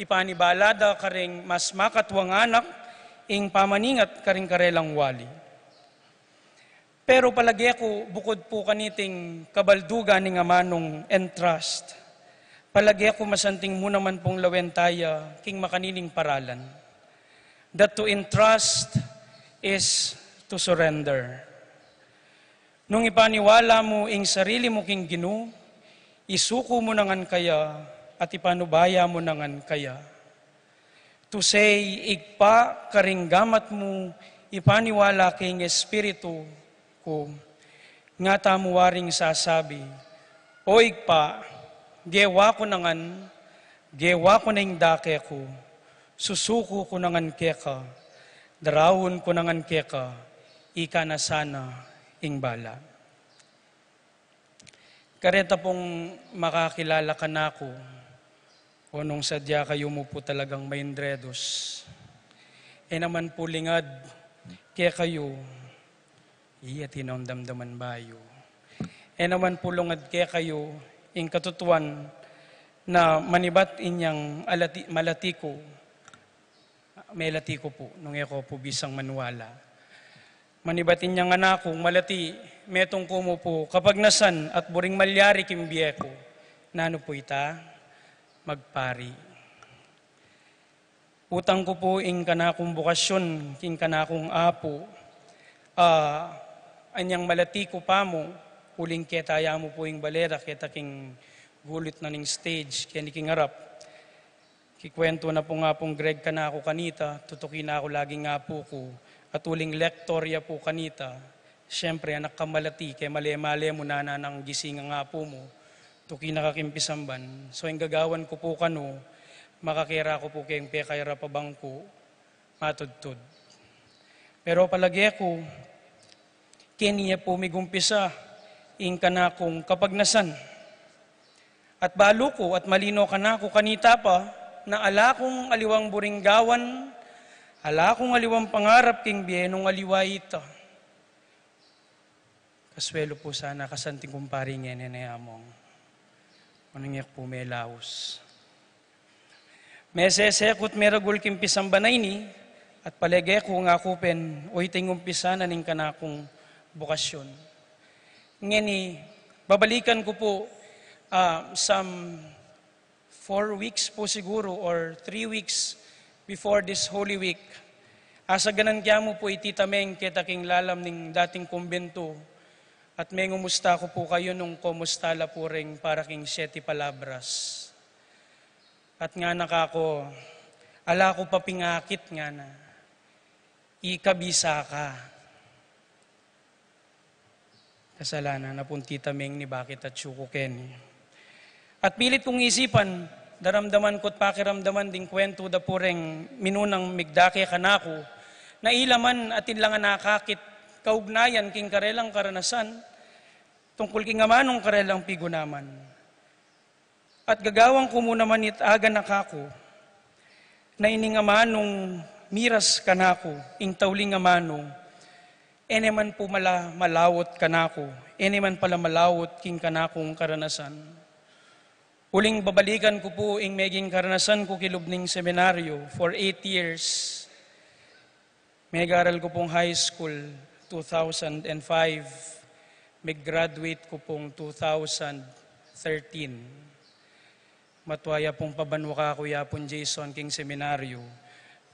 ipanibala da karing mas makatuang anak ing pamaningat karing karelang wali. Pero palage ku, bukud pu kaniting kabaldugan ning amanung entrust, palage ku masanting mu naman pung lawen taya king makanining paralan. That to entrust is to surrender. Nung ipaniwala mu ing sarili mu king Ginu, isuku mu na ngan kaya at ipanubaya mu na ngan kaya. To say, Ibpa, karing gamat mu ipaniwala king espiritu ku. Nga tamu waring sasabi, O Ibpa, gewa ku na ngan, gewa ku na ing dake ku, susuku ku na ngan keka, daraun ku na ngan keka, ika na sana ing bala. Kareta pung makakilala kanaku, o nung sadya kayu mu pu talagang maindredos. E naman pu lingad kekayu, iya tinong damdaman bayu. E naman pu lingad kekayu, ing katutuan na manibat inyang alati-, malati ku, melati ku pu, nung e ko pu bisang maniwala. Manibat inyang anak kung malati, metung ku mu pu kapagnasan at buring malyari king bie ku. Nanu pu ita? Magpari. Utang ku pu ing kanakung bukasyon, king kanakung apu. Ah, anyang malati ku pa mu, uling keta ya mu pu ing balera, keta king gulut na ning stage, keni king arap. Kikwentu na pu nga pung Greg kanaku kanita, tutuki na ku laging apu ku, at uling lektor ya pu kanita. Siyempre, anak ka malati, kaya male-male mu na nang gising ang apu mu, tuki na ka king pisamban. So, ing gagawan ku pu kanu, makakera ku pu keng pekayarap a bangku, matudtud. Pero palage ku, keni ya pu migumpisa ing kanakung kapagnasan. At balu ku at malino kanaku kanita pa, na ala kung aliwang buring gawan, ala kung aliwang pangarap king bie nung aliwa ita. Kaswelu pu sana kasanting kumpari ngeni ne among. Manung e ku pu melaus. Mesese ku't meragul king pisamban a ini, at palege ku nga ku pen, o ita ing umpisa na ning kanakung bukasyon. Ngeni, babalikan ku pu, ah, some four weeks pu siguru or three weeks before this Holy Week. Asaganan kya mu pu i Tita Meng keta king lalam ning dating kumbintu, at mengumusta ku pu kayu nung kumusta la pu ring para king Siete Palabras. At ngana kaku, ala ku pa pingakit, ngana, ikabisa ka. Kasalanan na pung Tita Meng ni bakit atyu ku keni. At pilit kung isipan, daramdaman ku't pakiramdaman ding kwentu da pu reng minunang migdake kanaku, na ila man atin lang akakit kaugnayan king karelang karanasan, tungkul king amanung karelang pigunaman. At gagawan ku mu naman it aganaka ku, na ining amanung miras kanaku, ing tauling amanu, e ne man pu mala malaut kanaku, e ne man pala malaut king kanakung karanasan. Uling babalikan ku pu ing meging karanasan ku kilub ning seminaryo for eight years. Megaral ku pung high school two thousand and five, meg-graduate ku pung two thousand thirteen. Matwa ya pung pabanwa kaku ya pung Jason king seminaryo.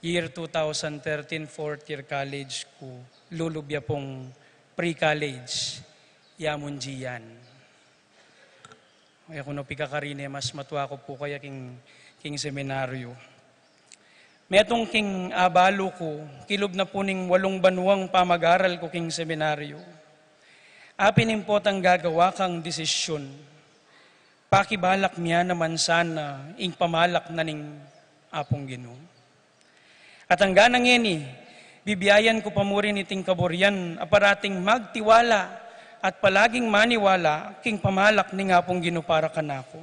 Year two thousand thirteen, fourth year college ku, lulub ya pung pre-college, ya mung Gian. E ku no pikakarin e mas matwa ku pu kaya king, king seminaryo. Metung king abalu ku, kilub na pu ning walung banwang pamagaral ku king seminaryo, apin ing potang gagawa kang desisyun, pakibalak mia naman sana ing pamalak na ning Apung Ginu. At angga na ngeni, bibiayan ku pa mu rin iting kaburian a parating magtiwala at palaging maniwala king pamalak ning Apung Ginu para kanaku.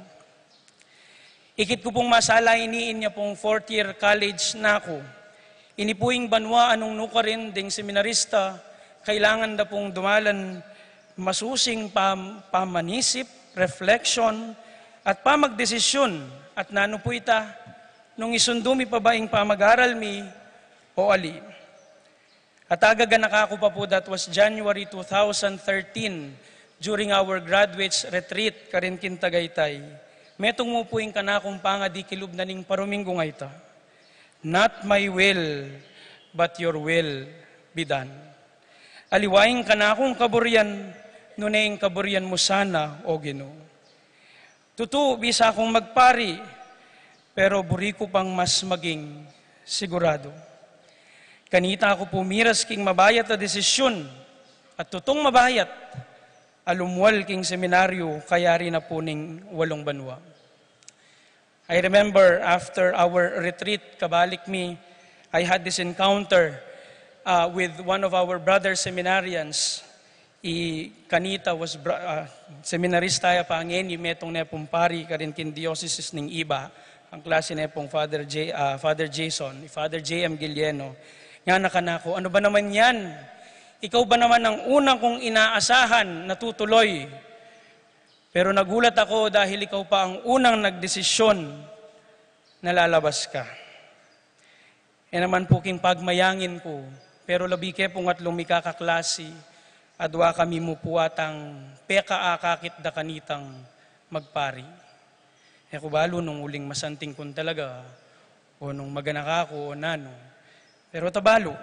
Ikit ku pung masala ini, inya pung fourth year college na ku. Ini pu ing banwa a nung nukarin ding seminarista, kailangan da pung dumalan masusing pam-, pamanisip, reflection, at pamagdesisyun, at nanu pu ita, nung isundu mi pa ba ing pamagaral mi o ali. At agaganaka ku pa pu, that was January two thousand thirteen, during our graduates retreat karin king Tagaytay. Metung mu pu ing kanakung pangadi kilub na ning paruminggu a ita, "Not my will, but your will be done." Aliwa ing kanakung kaburian, nune ing kaburian mu sana, O Ginu. Tutu, bisa kung magpari, pero buri ku pang mas maging sigurado. Kanita ku pu miras king mabayat a desisyun, at tutung mabayat, a lumwal king seminaryo, kayari na pu ning walung banwa. I remember after our retreat, kabalik mi, I had this encounter, uh, with one of our brother seminarians. I kanita was bra-, uh, seminarista ya pa ngeni, metung ne pung pari karin king diocese ning Iba. Ang klase ne pung Father J-, uh, Father Jason, i Father J M Guilieno. Ngana kanaku, "Ano ba naman yan? Ikaw ba naman ang una kung inaasahan na tutuloy? Pero nagulat ako dahil ikaw pa ang unang nagdesisyon na lalabas ka." E naman pu king pagmayangin ku, pero labi ke pung atlung mikakaklasi, adwa kami mu pu atang pekaakakit da kanitang magpari. E ku balu nung uling masanting kung talaga, o nung maganaka ku, o nanu. Pero tabalu,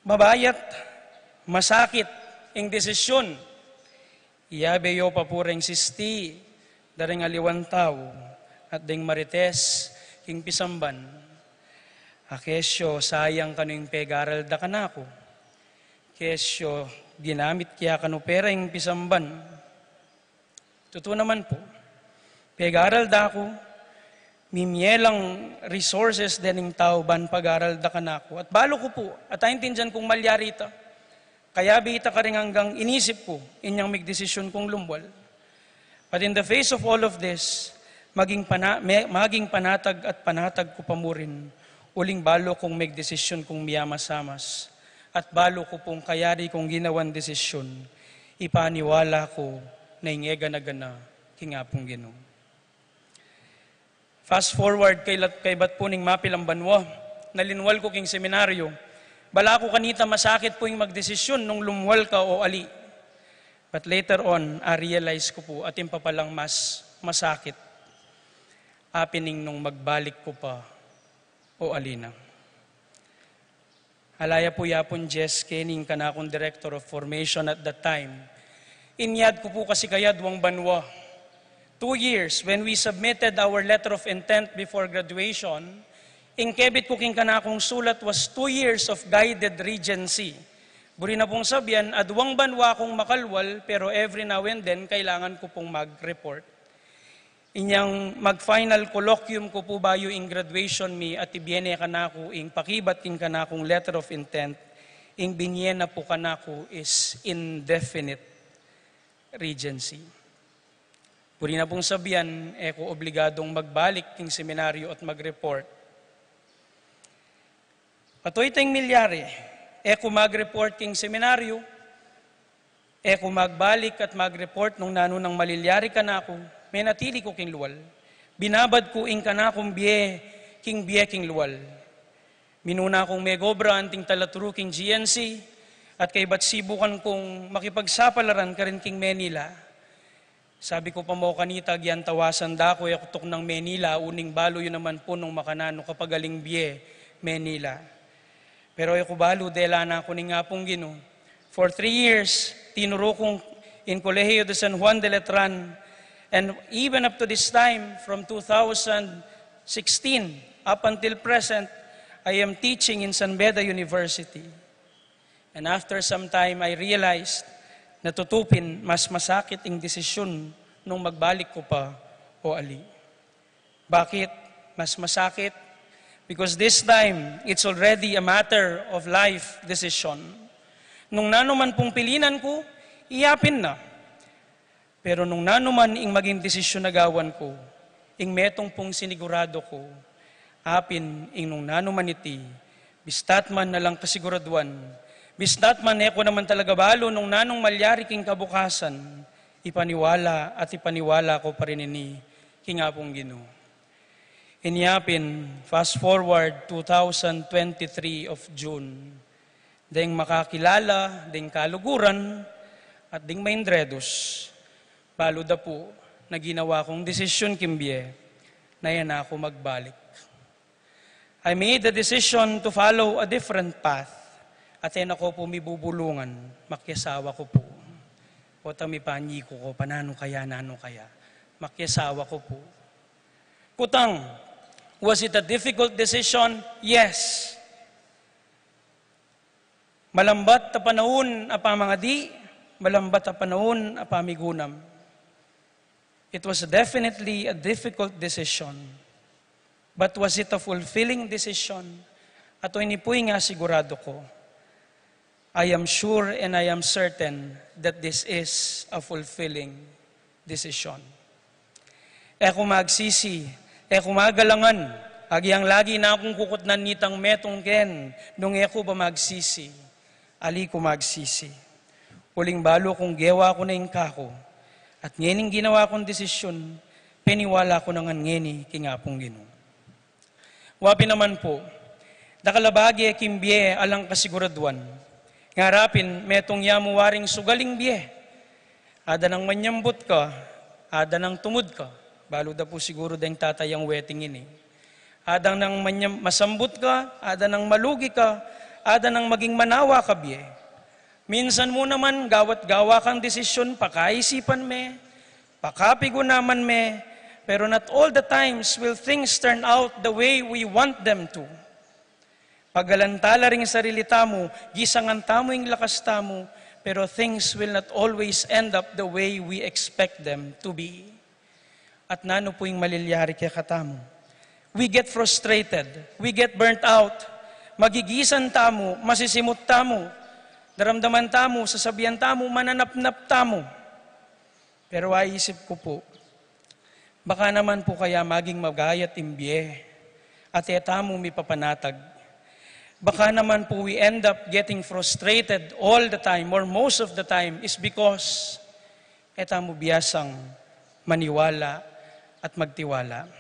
mabayat, masakit ing desisyun. Iyabe yo pa pu reng sisti da reng aliwang tau at deng marites king pisamban. A kesyo, sayang kanu ing pegaral da kanaku. Kesyo, ginamit ke ya kanu pera ing pisamban. Tutu naman pu, pegaral da ku, mimie lang resources dening tau ban pagaral da kanaku. At balu ku pu, at aintindian kung malyari ita. Kayabe ita karing anggang inisip ku, inyang migdesisyun kung lumwal. But in the face of all of this, maging pana-, me-, maging panatag at panatag ku pa mu rin, uling balu kung migdesisyun kung miyamasamas, at balu ku pung kayari kung ginawan desisyun, ipaniwala ku na ing e gana-gana king Apung Ginu. Fast forward, kaybat, kaybat pu ning mapilang banwa, na linwal ku king seminaryo. Balaku kanita masakit pu ing magdesisyun nung lumwal ka o ali. But later on, a-realize ku pu, atin pa palang mas masakit, apin ing nung magbalik ku pa o ali na. Ala ya pu i Apung Jess keni, ing kanakung Director of Formation at that time. Inyad ku pu kasi kaya aduang banwa. Two years, when we submitted our letter of intent before graduation, ing kebit ku king kanakung sulat was two years of guided regency. Buri na pung sabian, aduang banwa kung makalwal, pero every now and then, kailangan ku pung mag-report. Inyang mag-final colloquium ku pu bayu ing graduation mi at ibie ne kanaku ing pakibat king kanakung letter of intent, ing binie na pu kanaku is indefinite regency. Buri na pung sabian, e ku obligadung magbalik king seminaryo at mag-report. Patuy teng milyari, e ku mag-report king seminaryo, e ku magbalik at mag-report nung nanu nang malilyari kanaku, Menatili ku king lual. Binabad ku ing kanakung bie, king bie king lual. Minuna kung megobra anting talaturu king G N C, at kaybat sibukan kung makipagsapalaran karin king Manila. Sabi ku pa mu kanita, agyang tawasan da ku, e ku tuknang Manila, uling balu yu naman pu nung makananu kapagaling bie, Manila. Pero e ku balu, dela na ku ning Apung Ginu. For three years, tinuru kung in Colegio de San Juan de Letran, and even up to this time, from two thousand sixteen up until present, I am teaching in San Beda University. And after some time, I realized na tutu pin mas masakit ing desisyon nung magbalik ku pa o ali. Bakit mas masakit? Because this time, it's already a matter of life decision. Nung nanu man pung pilinan ku, iya pin na. Pero nung nanu man ing maging desisyon a gawan ku, ing metung pung siniguradu ku, apin ing nung nanu man iti, bista't man alang kasiguraduan, bista't man e ku naman talaga balu nung nanung malyari king kabukasan, ipaniwala at ipaniwala ku pa rin ini king Apung Ginu. Inya pin, fast forward two thousand twenty-three of June, deng makakilala, deng kaluguran, at deng maindredus, balu da pu na ginawa kung desisyon king bie na e na ku magbalik. I made the decision to follow a different path. At e na ku pu mibubulungan, makiasawa ku pu. O ta mipanyiku ku pa, nanu kaya, nanu kaya. Makiasawa ku pu. Kutang, was it a difficult decision? Yes. Malambat a panaun a pamangadi, malambat a panaun a pamigunam. It was definitely a difficult decision. But was it a fulfilling decision? At ini pu ing asiguradu ku. I am sure and I am certain that this is a fulfilling decision. E ku magsisi, e ku magalangan, agyang lagi na kung kukutnan nitang metung ken, nung e ku ba magsisi, ali ku magsisi. Uling balu kung gewa ku na ing kaku, at ngening ginawa kung desisyon, peniwala ku na ngan ngeni king Apung Ginu. Wa pin naman pu, dakal a bage king bie alang kasiguraduan. Ngara pin, metung ya mu waring sugal ing bie. Ada nang manyambut ka, ada nang tumud ka. Balu da pu siguru deng tatayang weting ini. Ada nang manyam-, masambut ka, ada nang malugi ka, ada nang maging manawa ka bie. Minsan mu naman, gawa't gawa kang desisyon, pakaisipan me, pakapigunaman me, pero not all the times will things turn out the way we want them to. Pagalan ta la ring sarili tamu, gisangan tamu ing lakas tamu, pero things will not always end up the way we expect them to be. At nanu pu ing malilyari kekatamu? We get frustrated, we get burnt out, magigisan tamu, masisimut tamu, daramdaman tamu, sasabian tamu, mananapnap tamu. Pero aisip ku pu, baka naman pu kaya maging magayat ing bie at e tamu mipapanatag. Baka naman pu we end up getting frustrated all the time or most of the time is because e tamu biasang maniwala at magtiwala.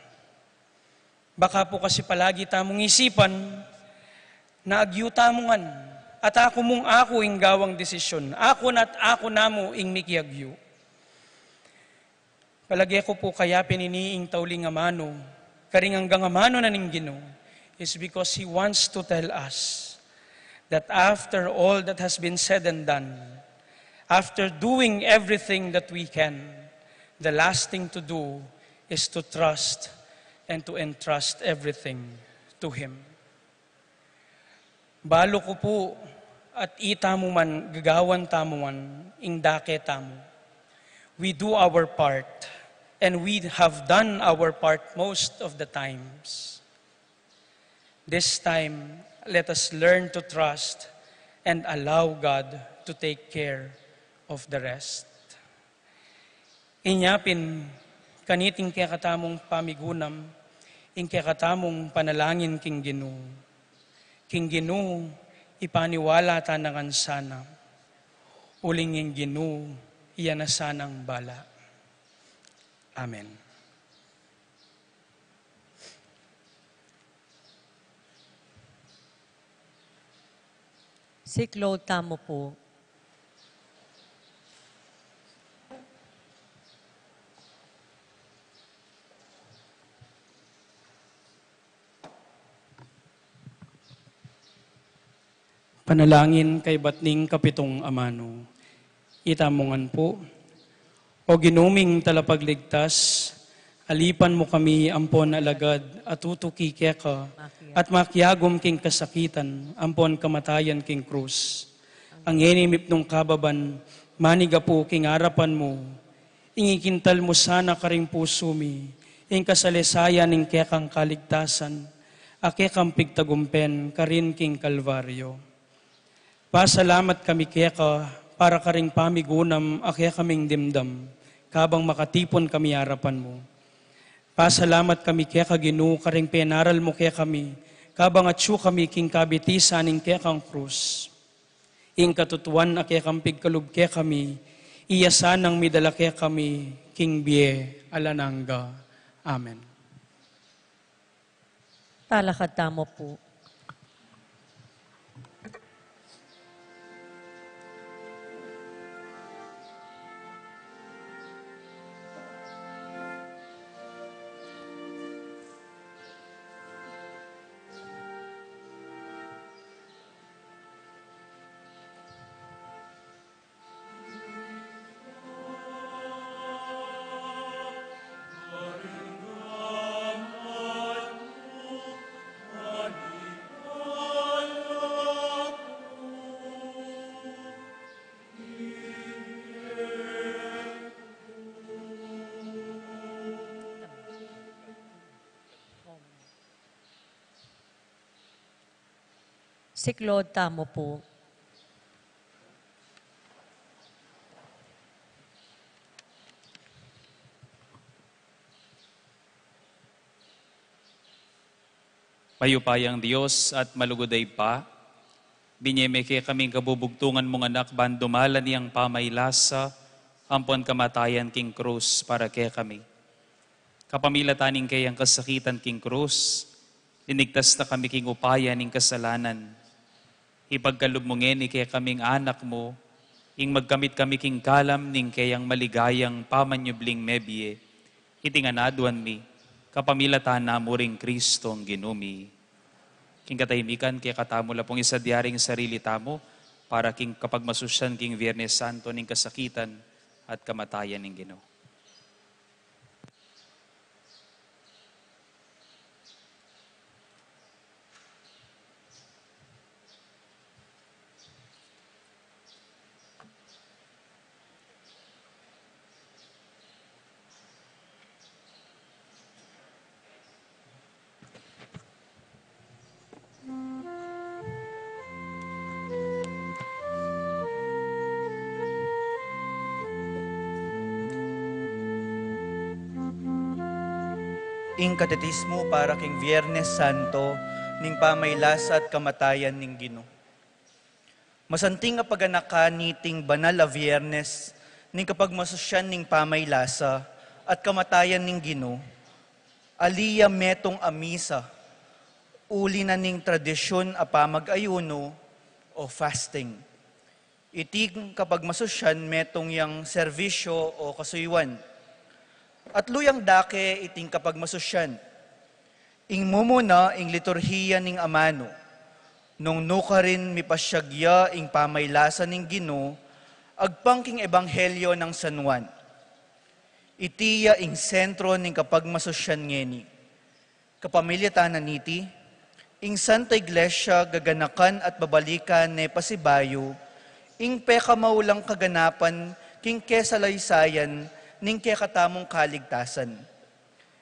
Baka pu kasi palagi tamung isipan na agyu tamu ngan, at aku mung aku ing gawang desisyon, aku na't aku namu ing mikiagyu. Palage ku pu kaya pin ini ing tauling amanu, karing anggang amanu na ning Ginu, is because He wants to tell us that after all that has been said and done, after doing everything that we can, the last thing to do is to trust and to entrust everything to Him. Balu ku pu, at itamu man, gagawan tamu man ing dake tamu. We do our part, and we have done our part most of the times. This time, let us learn to trust and allow God to take care of the rest. Inya pin, kaniting kekatamung pamigunam, ing kekatamung panalangin king Ginu. King Ginu, ipaniwala ta na ngan sana. Uling ing Ginu, iya na sanang bala. Amen. Siklaud tamu pu. Panalangin kaybat ning kapitung amanu. Itamu ngan pu. O Ginu ming talapagligtas, alipan mu kami ampon alagad a tutuki keka, at makiagum king kasakitan ampon kamatayan king krus. Ngeni mipnung kababan, manigapu king arapan mu, ing ikintal mu sana karing pusu mi ing kasalesayan ning kekang kaligtasan, a kekang pigtagumpen karin king Kalbaryo. Pasalamat kami keka para karing pamigunam a kekaming dimdam, kabang makatipun kami arapan mu. Pasalamat kami keka Ginu karing penaral mu kekami, kabang atyu kami king kabitisan ning kekang krus. Ing katutuan a kekang pigkalub kekami, iya sanang midala kekami king bie alang angga. Amen. Talakad tamu pu. Siklaud tamu pu. Mayupayang Dios at malugud a Ibpa, binie me kekaming kabubugtungan mung Anak ban dumalan yang pamaylasa ampon kamatayan king krus para kekami. Kapamilatan ning keyang kasakitan king krus, linigtas na kami king upaya ning kasalanan. Ipagkalub mu ngeni kekaming anak mu, ing magkamit kami king kalam ning keyang maligayang pamanyubling mebie. Iti ngan aduan mi, kapamilatan na mu ring Kristong Ginu mi. King katahimikan, kekatamu la pung isadia ring sarili tamu, para king kapagmasusyan king Biernes Santo ning kasakitan at kamatayan ning Ginu. Ing Katekismo para king Biernes Santo ning pamaylasa at kamatayan ning Ginu. Masanting a paganakan niting banal a Biernes ning kapagmasusyan ning pamaylasa at kamatayan ning Ginu, ali ya metung a misa, uli na ning tradisyun a pamag-ayunu o fasting. Iting kapagmasusyan metung yang serbisyo o kasuyuan. Atlu yang dake iting kapagmasusyan. Ing mumuna ing liturhiya ning amanu. Nung nukarin mipasyag ya ing pamaylasa ning Ginu, agpang king Ebanghelyo nang San Juan. Iti ya ing sentro ning kapagmasusyan ngeni. Kapamilatan na niti, ing Santa Iglesia gaganakan at babalikan ne pasibayu ing pekamaulang kaganapan king kesalaysayan ning kekatamung kaligtasan.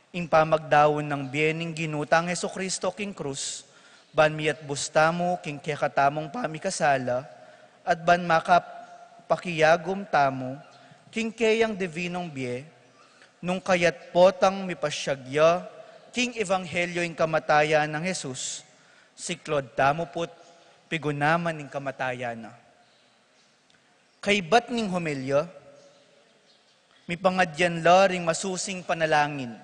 Ing pamagdaun nang bie ning Ginu tang Jesucristo king krus, ban miatbus tamu king kekatamung pamikasala, at ban makapakiagum tamu king keyang divinong bie, nung kayat potang mipasyag ya king ebanghelyo ing kamatayan nang Jesus, siklaud tamu pu't pigunaman ing kamatayan na. Kaybat ning homilya, Mipangadyan la ring masusing panalangin.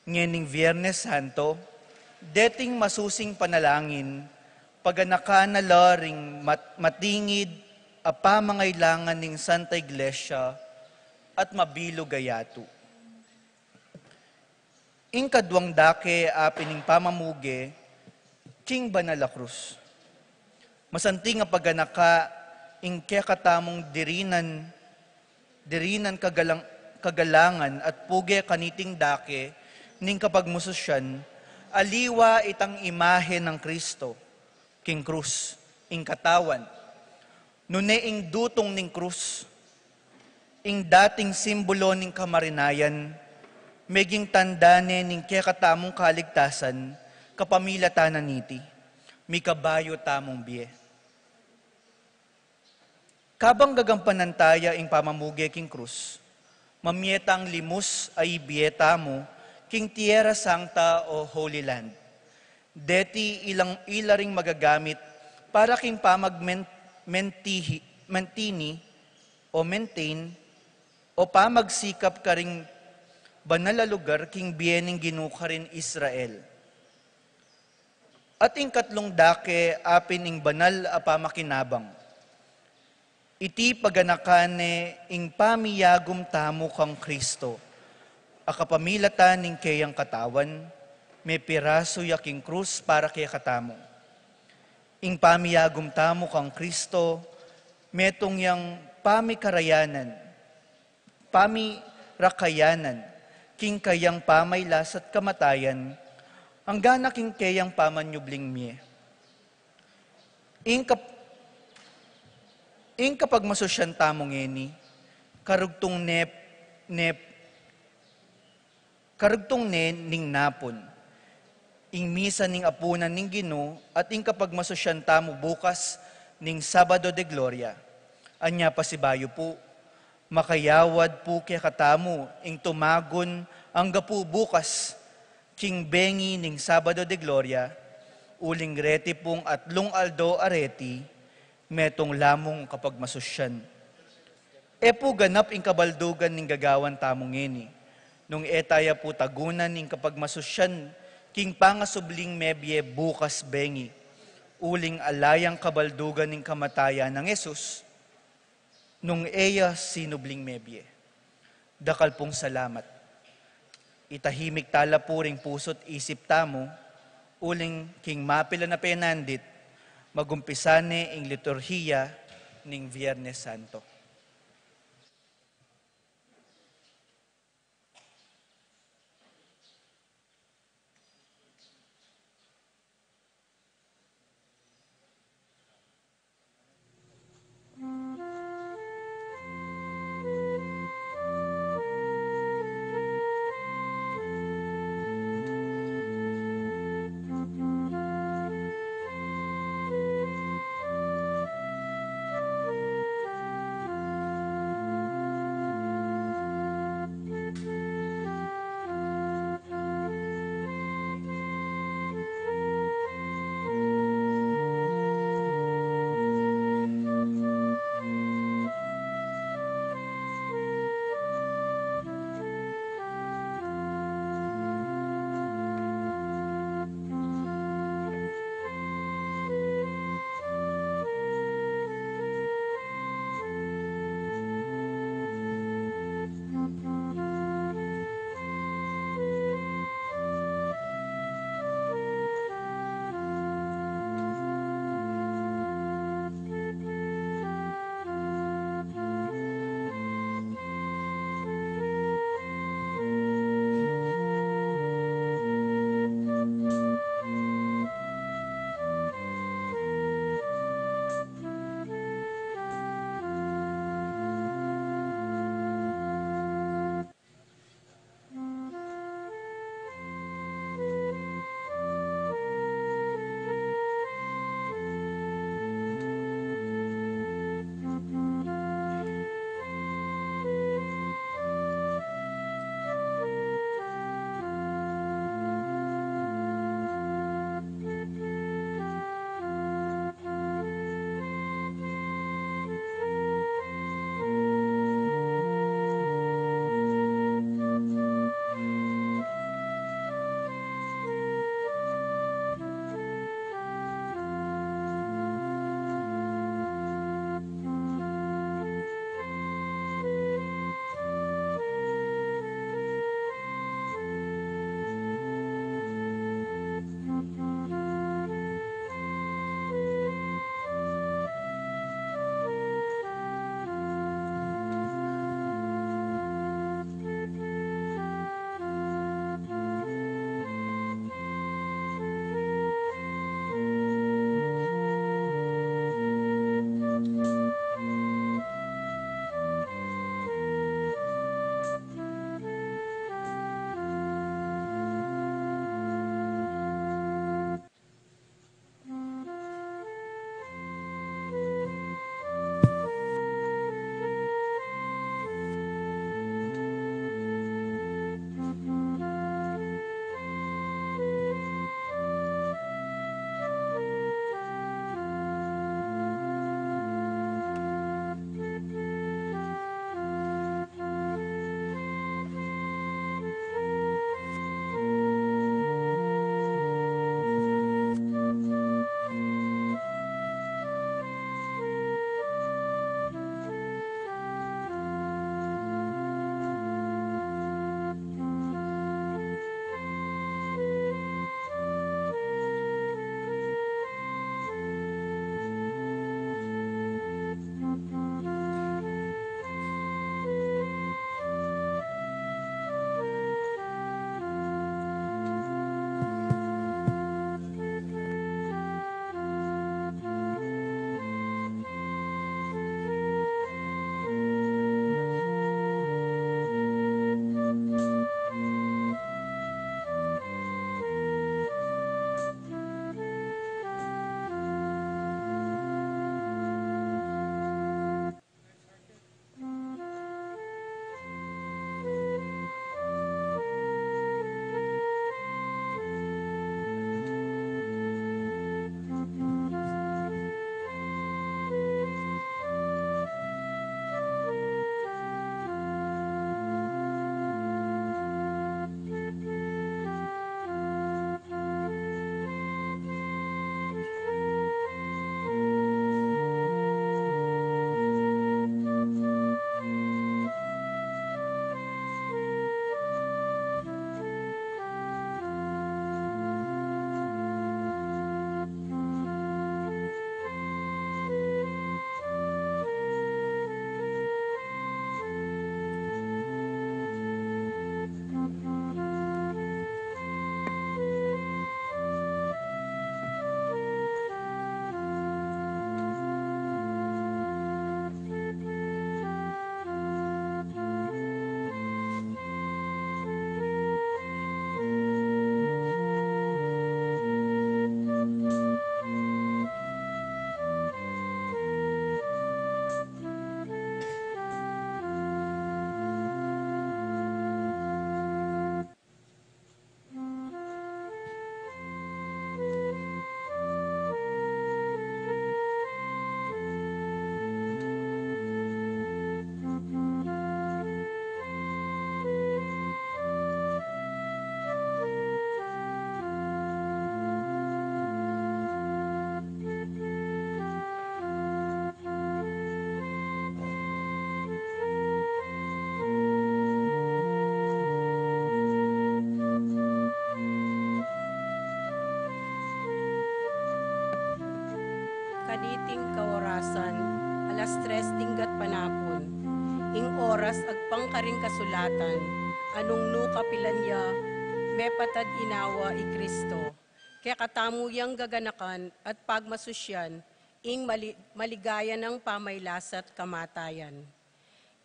Ngening Biyernes Santo, deting masusing panalangin, paganakan na la ring mat-, matingid a pamangailangan ning Santa Iglesia at mabilug a yatu. Ing kaduang dake a pin ing pamamuge king banal a krus. Masanting a paganaka ing kekatamung dirinan, dirinan kagalang-, kagalangan at puge kaniting dake ning kapagmasusyan, aliwa itang imahe nang Kristo king krus, ing katawan. Nune ing dutung ning krus, ing dating simbolo ning kamarinayan, meging tanda ne ning kekatamung kaligtasan, kapamilatan na niti, mikabayu tamung bie. Kabang gagampanan taya ing pamamuge king krus, mamie tang limus a ibie tamu king Tierra Santa o Holy Land. Deti ilang ila ring magagamit para king pamagmen-, mentihi-, mentini o maintain o pamagsikap karing banal a lugar king bie ning Ginu karin Israel. At ing katlung dake a pin ing banal a pamakinabang. Iti paganakan ne ing pamiyagum tamu kang Kristo, a kapamilatan ning keyang katawan, mepirasu ya king krus para kekatamu. Ing pamiyagum tamu kang Kristo, metung yang pamikarayanan, pamirakayanan, king kayang pamailas at kamatayan, angga na king keyang pamanyubling mie. Ing kap-, ing kapagmasusyan tamu ngeni, karugtung nep-, nep-, karugtung ne ning napun, ing misa ning apunan ning Ginu, at ing kapagmasusyan tamu bukas ning Sabado de Gloria. Anya pasibayu pu, makayawad pu kekatamu ing tumagun angga pu bukas, king bengi ning Sabado de Gloria, uling reti pung atlung aldo a reti, metung lamung kapagmasusyan. E pu ganap ing kabaldugan ning gagawan tamu ngeni, nung e taya pu tagunan ing kapagmasusyan king pangasubling mebie bukas bengi, uling ala yang kabaldugan ning kamatayan nang Jesus, nung e ya sinubling mebie. Dakal pung salamat. Itahimik tala pu ring pusu't isip tamu, uling king mapilan a penandit, magumpisa ne ing liturhiya ning Biyernes Santo. Niting kaorasan, alas tres ding gatpanapun. Ing oras agpang karing kasulatan, a nung nu kapilan ya mepatad inawa i Kristo, kekatamu yang gaganakan at pagmasusyan ing mali-, maligaya nang pamailasa't kamatayan.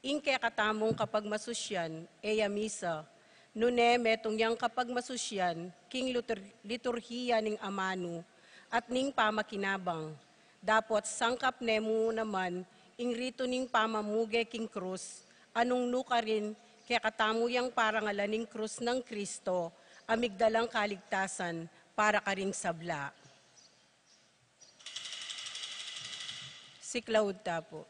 Ing kekatamung kapagmasusyan, e ya misa, nune metung yang kapagmasusyan king litur-, liturhiya ning amanu at ning pamakinabang. Dapot sangkap ne mu naman ing ritu ning pamamuge king krus, a nung nu karin kekatamu yang parangalan ning krus nang Kristo, a migdalang kaligtasan para karing sabla. Siklaud ta pu.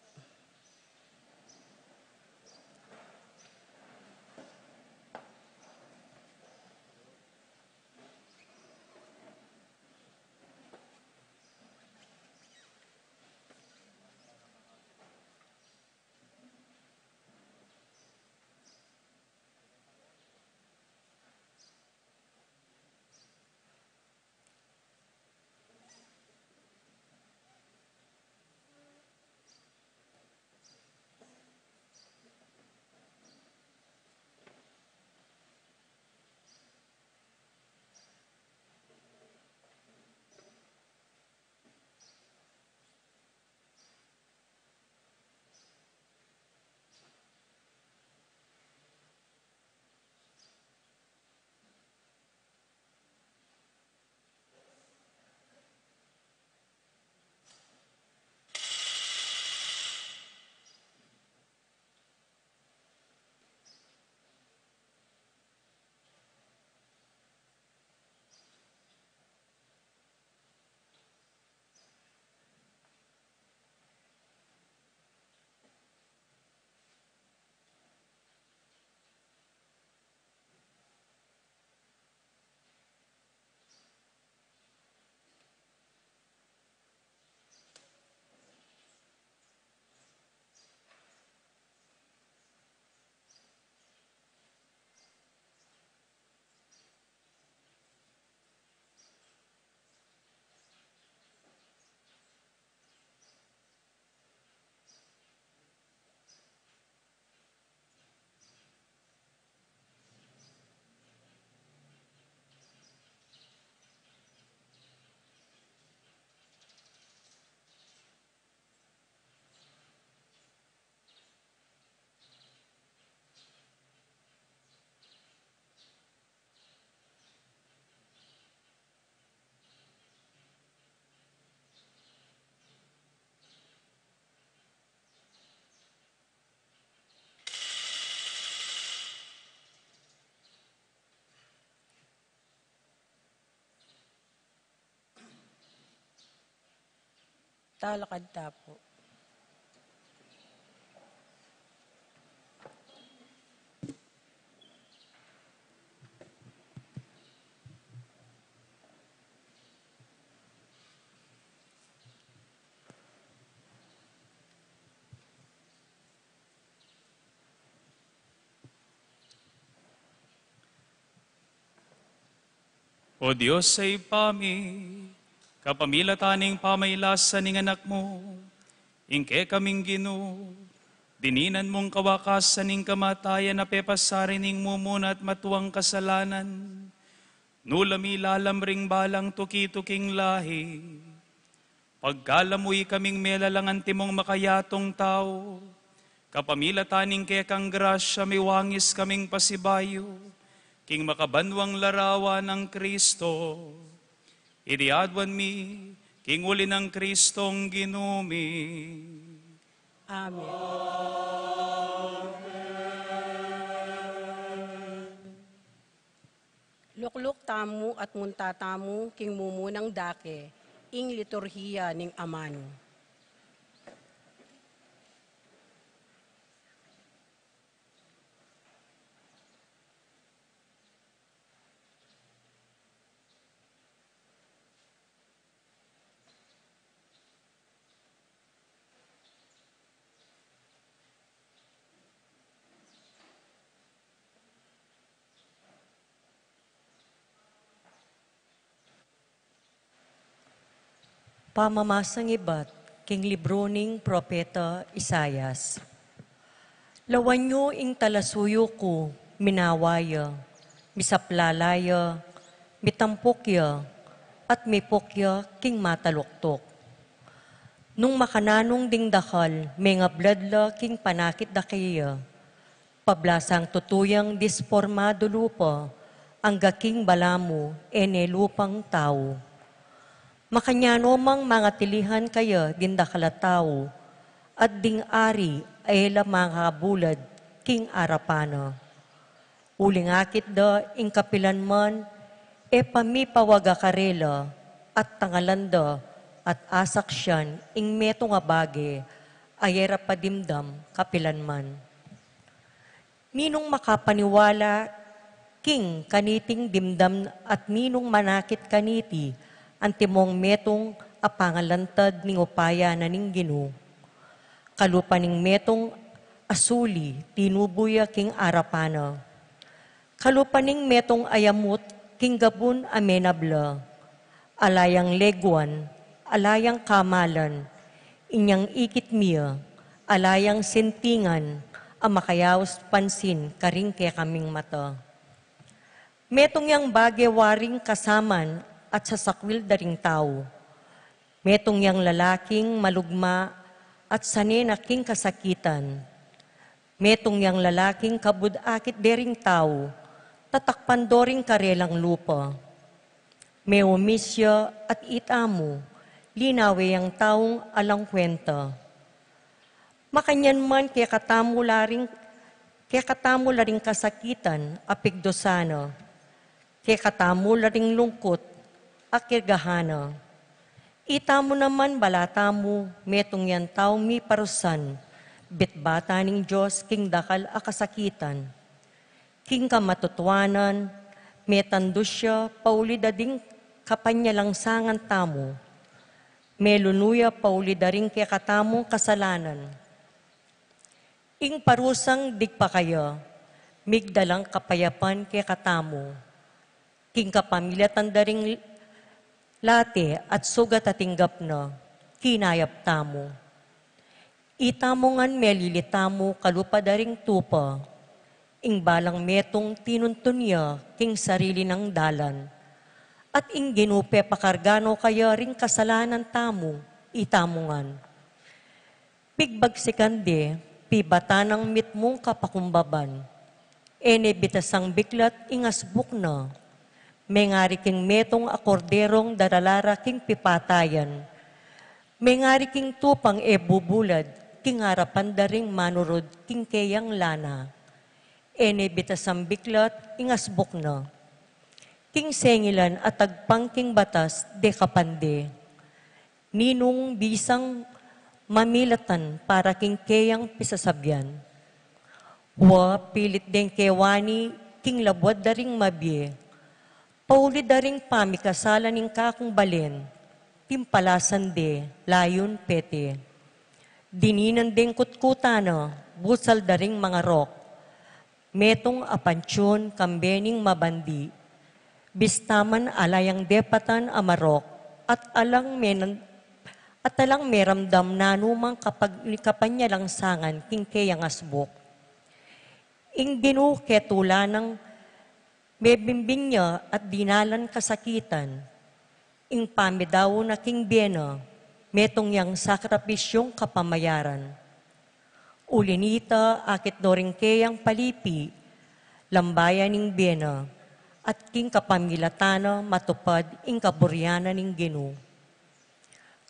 Talakad ta pu. O Dios a Ibpa mi, kapamilatan ning pamailasan ning Anak mu, ing kekaming Ginu, dininan mung kawakasan ning kamatayan a pepasari ning mumuna at matuang kasalanan, nula mi lalam ring balang tuki-tuking lahi. Pagkalamui kaming melalang antimong makayatung tau, kapamilatan ning kekang grasya miwangis kaming pasibayu king makabanwang larawan nang Kristo. Iti aduan mi king uli nang Kristong Ginu mi. Amen. Lukluk tamu at munta tamu king mumunang dake, ing liturhiya ning amanu. Pamamasang ibat king libru ning Propeta Isaias. Lawan yu ing talasuyu ku, minawa ya, misaplala ya, mitampuk ya, at mipuk ya king mataluktuk. Nung makananung ding dakal, mengablad la king panakit da keya. Pablasang tutu yang dispormadu lupa, angga king balamu, e ne lupang tau. Makanyan no mang mangatilihan kaya ding dakal a tau, at ding ari a e la makabulad king arapan na. Uling akit da ing kapilanman, e pamipawaga karela, at tangalan da, at asaksian ing metung a bage a e ra padimdam kapilanman. Ninung makapaniwala king kaniting dimdam at ninung manakit kaniti antimong metung a pangalantad ning upaya na ning Ginu? Kalupa ning metung a suli, tinubu ya king arapan na. Kalupa ning metung a yamut king gabun a menabla. Ala yang leguan, ala yang kamalan, inyang ikit mi ya, ala yang sintingan a makayaus pansin karing kekaming mata. Metung yang bage waring kasaman at sasakwil da ring tau. Metung yang lalaking malugma at sane na king kasakitan. Metung yang lalaking kabud akit de ring tau, tatakpan do ring karelang lupa. Meumis ya at itamu, linawe yang taung alang kwenta. Makanyan man kekatamu la ring, kekatamu la ring kasakitan a pigdusan na, kekatamu la ring lungkut a kirgahan na. Itamu naman bala tamu, metung yang taung miparusan, bitbatan ning Dios king dakal a kasakitan. King kamatutuanan, metandus ya pauli da ding kapanyalangsangan tamu. Melunu ya pauli da ring kekatamung kasalanan. Ing parusang digpa kaya, migdalang kapayapan kekatamu. King kapamilatan da ring late at sugat a tinggap na, kinayap tamu. Itamu ngan melili tamu kalupa da ring tupa, ing balang metung tinuntun ya king sarili nang dalan. At ing Ginu pepakarga no kaya ring kasalanan tamu, itamu ngan. Pigbagsikan de, pibatan nang mitmung kapakumbaban. E ne bitasang biklat ing asbuk na. Mengari king metung a korderong darala ra king pipatayan. Mengari king tupang e bubulad, king arapan da ring manurud king keyang lana. E ne bitasang biklat ing asbuk na. King sengilan a tagpang king batas de kapande. Ninung bisang mamilatan para king keyang pisasabian. Wa pilit deng kewani king labuad da ring mabie. Pauli da ring pamikasala ning kakung balen, timpalasan de, layun pete. Dininan deng kutkutan na, busal da ring mangarok. Metung a pantiun kambe ning mabandi. Bista man ala yang depatan a marok, at alang menan-, at alang meramdam nanumang kapag-, kapanyalangsangan king keyang asbuk. Ing Ginu ketula nang mebimbing ya at dinalan kasakitan. Ing pamidaun na king bie na, metung yang sakripisyung kapamayaran. Uli nita, akit no ring keyang palipi, lambayan ning bie na, at king kapamilatan na matupad ing kaburian na ning Ginu.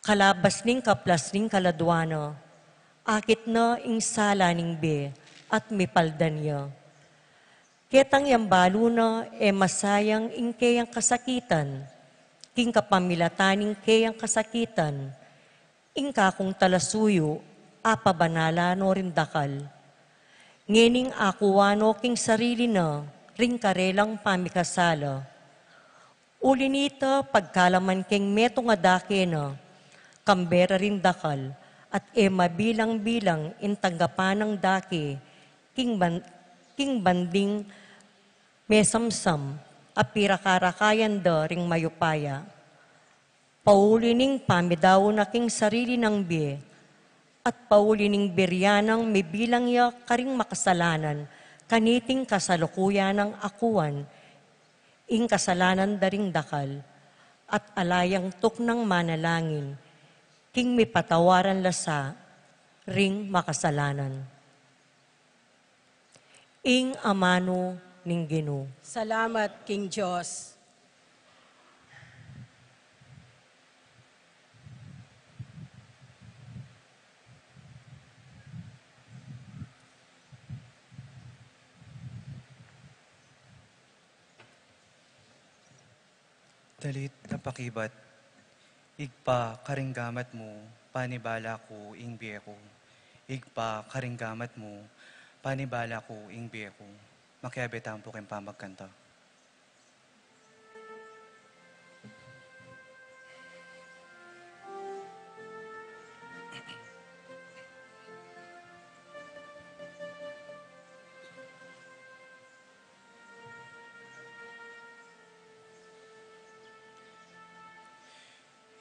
Kalabas ning kaplas ning kaladuan na, akit na ing sala ning bie, at mipaldan ya. Ketang yang balu na, e masayang ing keyang kasakitan, king kapamilatan ning keyang kasakitan, ing kakung talasuyu, apabanalan no ring dakal. Ngening akuan no king sarili na, ring karelang pamikasala. Uli nita, pagkalaman keng metung a dake na, kambe ra ring dakal, at e mabilang-bilang ing tanggapan nang dake, king ban-, king banding mesamsam, a pirakarakayan da ring mayupaya. Pauli ning pamidaun na king sarili nang bie, at pauli ning biryan nang mibilang ya karing makasalanan, kaniting kasalukuyan nang akuan, ing kasalanan da ring dakal, at ala yang tuknang manalangin, king mipatawaran la sa ring makasalanan. Ing amanu ning Ginu. Salamat king Dios. Dalit a pakibat. Ibpa, karing gamat mu, panibala ku ing bie ku. Ibpa, karing gamat mu, panibala ku ing bie ku. Makiabe tamu pu king pamagkanta.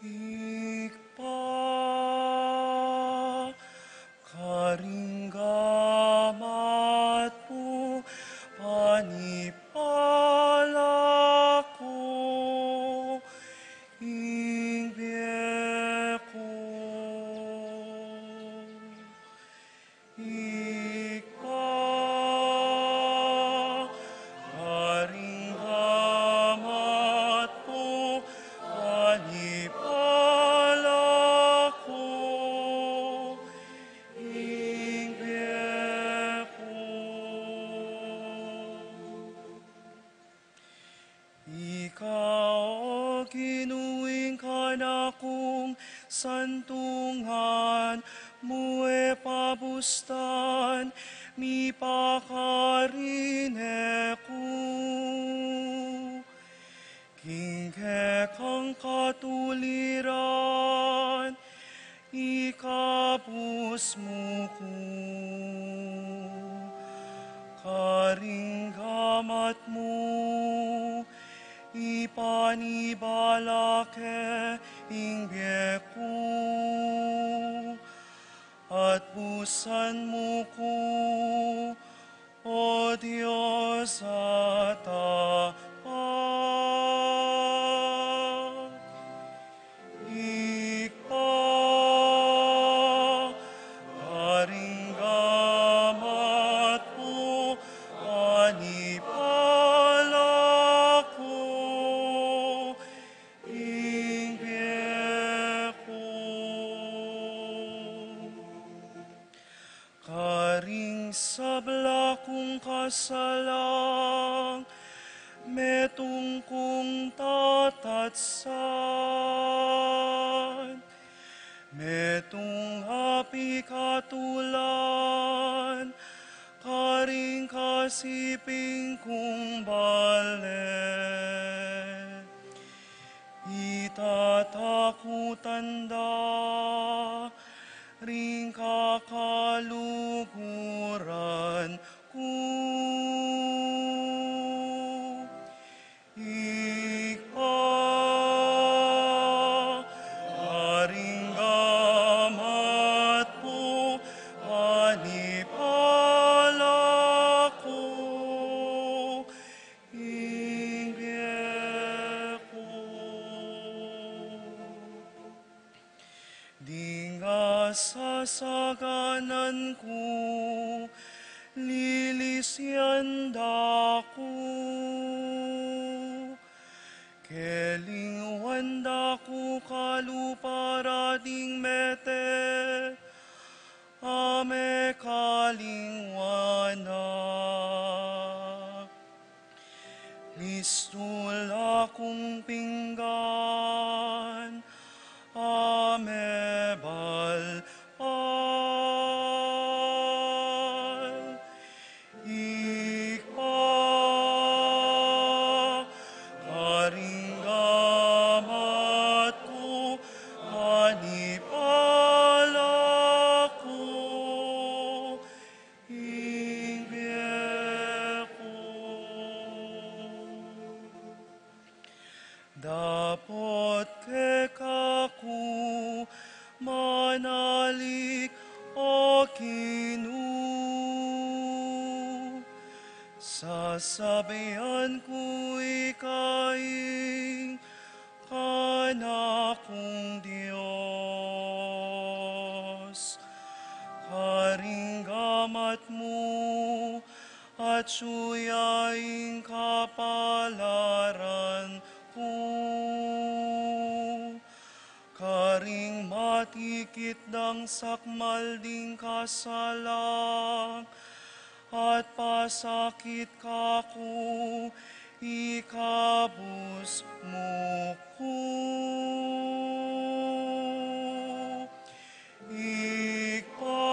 Ibpa, karing gamat mu, panibala ku ing bie ku. Ibpa, karing gamat mu, panibala ku ing bie ku. Ika, o Ginu, ing kanakung santungan, mu e pabustan mipakarine ku. King kekang katuliran ikabus mu ku. Karing gamat mu, ipanibala ke ing bie ku, at busan mu ku, O Dios a tapat. Ibpa, karing gamat mu, panibala ku ing bie ku. Karing sabla kung kasalang, metung kung tatatsan, metung a pikatulan, karing kasiping kung bale. Itatakutan da ring kakaluguran ku. Ibpa, karing gamat mu, panibala ku ing bie ku. Ding a sasaganan ku, lilisian da ku. Kelingwan da ku kalupa ra ding mete a mekalingwan na. Mistul a kung pinggan a mebalbal. Ibpa, karing gamat ku, panibala ku ing bie ku. Dapot keka Sasabian ku ika ing kanakung Dios, karing gamat mu, atyu ya ing kapalaran ku. Karing matikit dang sakmal ding kasalang at pasakit kaku, ikabus mu ku. Ibpa,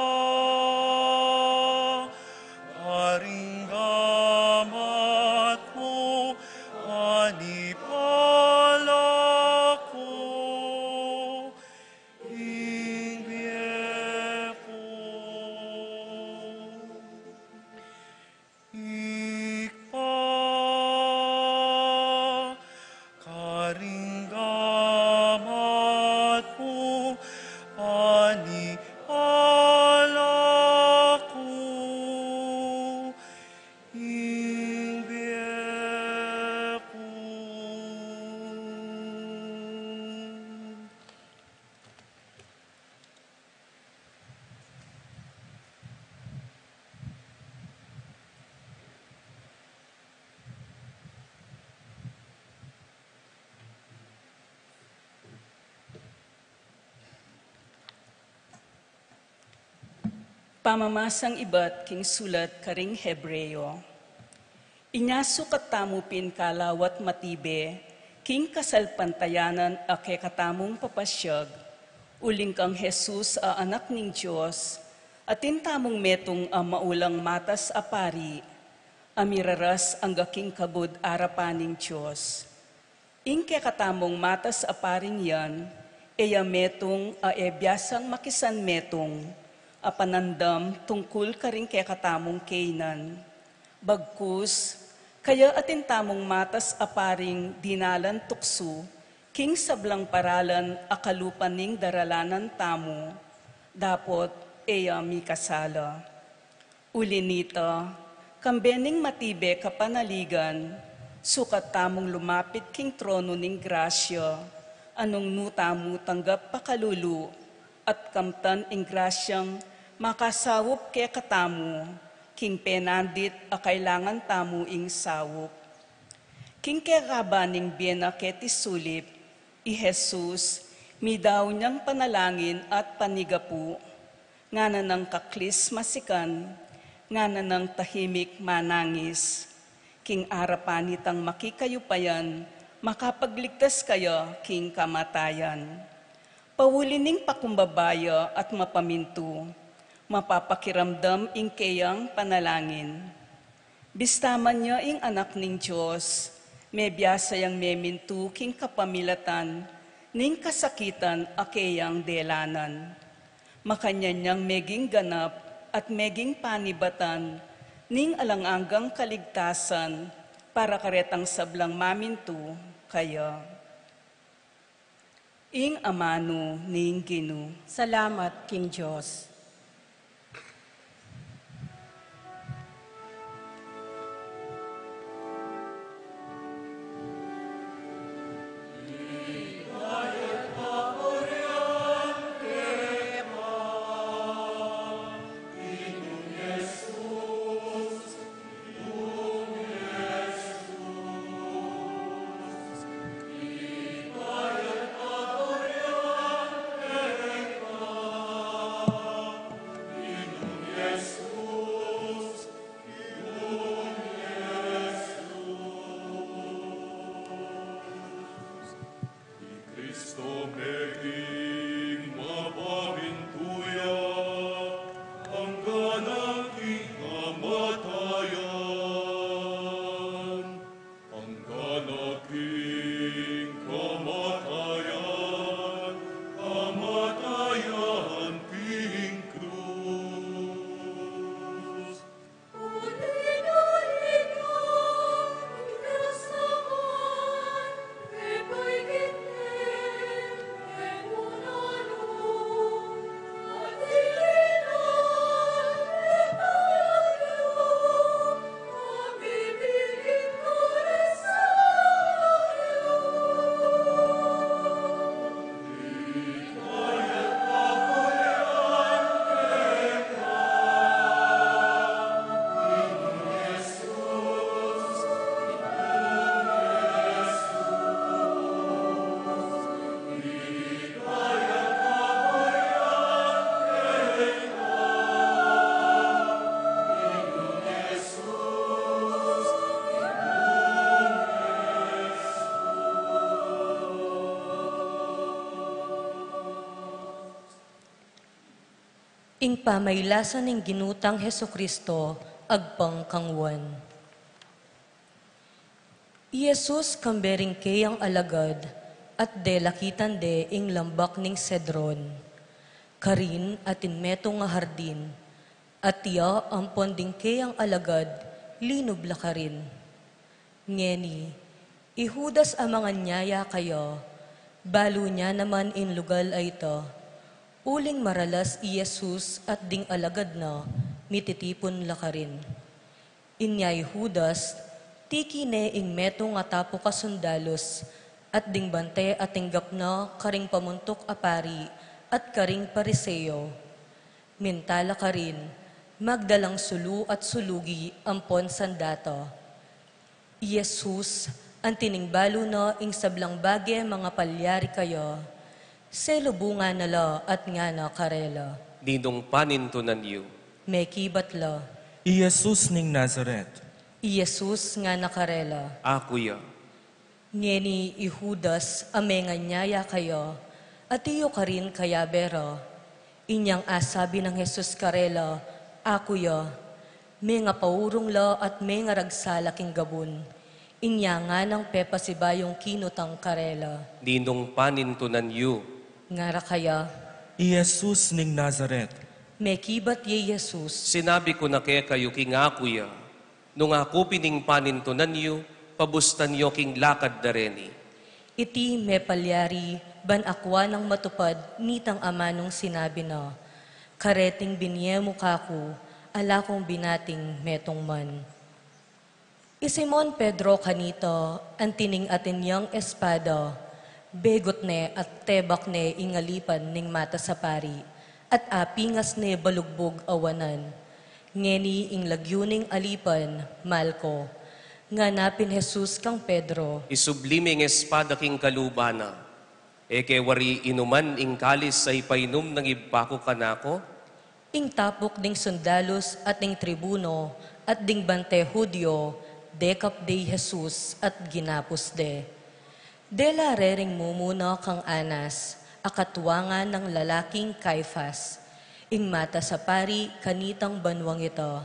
karing gamat mu, panipala ku ing bie ku. Ibpa, karing gamat mu, panipala ku ing bie ku. Pamamasang ibat king sulat karing Hebreo. Inya sukat tamu pin kalawat matibe king kasalpantayanan a kekatamung papasyag, uling kang Jesus a Anak ning Dios, atin tamung metung a maulang matas a pari, a miraras angga king kabud arapan ning Dios. Ing kekatamung matas a paring yan, e ya metung a e biasang makisanmetung a panandam tungkul karing kekatamung kainan. Bagkus, kaya atin tamung matas a paring dinalan tuksu king sablang paralan a kalupa ning daralanan tamu, dapot e ya mikasala. Uli nita, kambe ning matibe kapanaligan, sukat tamung lumapit king tronu ning grasya, a nung nu tamu tanggap pakalulu, at kamtan ing grasyang makasaup kekatamu, king penandit a kailangan tamu ing saup. King kekaba ning bie na keti sulip, i Jesus, midaun yang panalangin at panigapu, ngana nang kaklis masikan, ngana nang tahimik manangis. King arapan nitang makikayupayan, makapagligtas kaya king kamatayan. Pauli ning pakumbaba ya at mapamintu, mapapakiramdam ing keyang panalangin. Bista man ya ing Anak ning Dios, mebiasa yang memintu king kapamilatan ning kasakitan a keyang delanan. Makanyan yang meging ganap at meging panibatan ning alang anggang kaligtasan para karetang sablang mamintu kaya. Ing amanu ning Ginu. Salamat king Dios. Ing pamaylasa ning Ginu tang Jesucristo agpang kang Juan. I Jesus kambe ring keyang alagad, at delakitan de ing lambak ning Cedron. Karin atin metung a hardin, at iya ampon ding keyang alagad linub la karin. Ngeni, i Judas a manganyaya kaya, balu na naman ing lugal a ita, uling maralas i Jesus at ding alagad na mititipun la karin. Inya i Judas, tiki ne ing metung a tapuk a sundalus, at ding bante a tinggap na karing pamuntuk a pari at karing Pariseo. Minta la karin, magdalang sulu at sulugi ampon sandata. I Jesus, anti ning balu na ing sablang bage mangapalyari kaya, selubungan na la at ngana karela, "Ninung panintunan yu?" Mekibat la, "I Jesus ning Nazaret." I Jesus ngana karela, "Aku ya." Ngeni i Judas a menganyaya kaya, ati yu karin kayabe ra. Inyang asabi nang Jesus karela, "Aku ya," mengapaurung la at mengaragsa la king gabun. Inya nganang pepasibayung kinutang karela, "Ninung panintunan yu?" Ngara kaya, "I Jesus ning Nazaret." Mekibat ya i Jesus, "Sinabi ku na kekayu king aku ya. Nung aku pin ing panintunan yu, pabustan yu king lakad da reni." Iti mepalyari ban akua nang matupad nitang amanung sinabi na, "Kareting binie mu kaku, ala kung binating metung man." I Simon Pedro kanita, anti ning atin yang espada, begut ne at tebak ne ing alipan ning matas a pari, at apingas ne balugbug a wanan. Ngeni ing lagyu ning alipan, Malco. Ngana pin Jesus kang Pedro, "Isubli me ing espada king kaluban na. E ke wari inuman ing kalis a ipainum nang Ibpa ku kanaku?" Ing tapuk ding sundalus at ding tribuno at ding bante Judio, dekap de i Jesus at ginapus de. Dela re ring mumuna kang Anas, a katuangan nang lalaking Caifas, ing matas a pari kanitang banuang ita.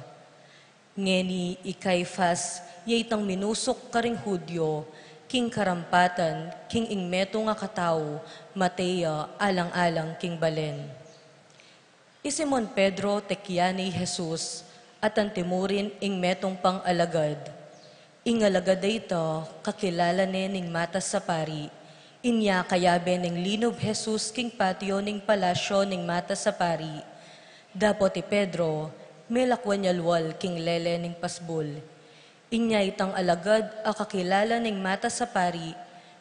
Ngeni i Caifas, ya itang minusuk karing Judio king karampatan king ing metung a katau mate ya alang-alang king balen. I Simon Pedro tekya ne i Jesus, at anti mu rin ing metung pang alagad. Ing alagad a ita, kakilala ne ning matas a pari. Inya kayabe neng linub Jesus king patio ning palasyo ning matas a pari. Dapot i Pedro, melakwan ya lual king lele ning pasbul. Inya itang alagad a kakilala ning matas a pari,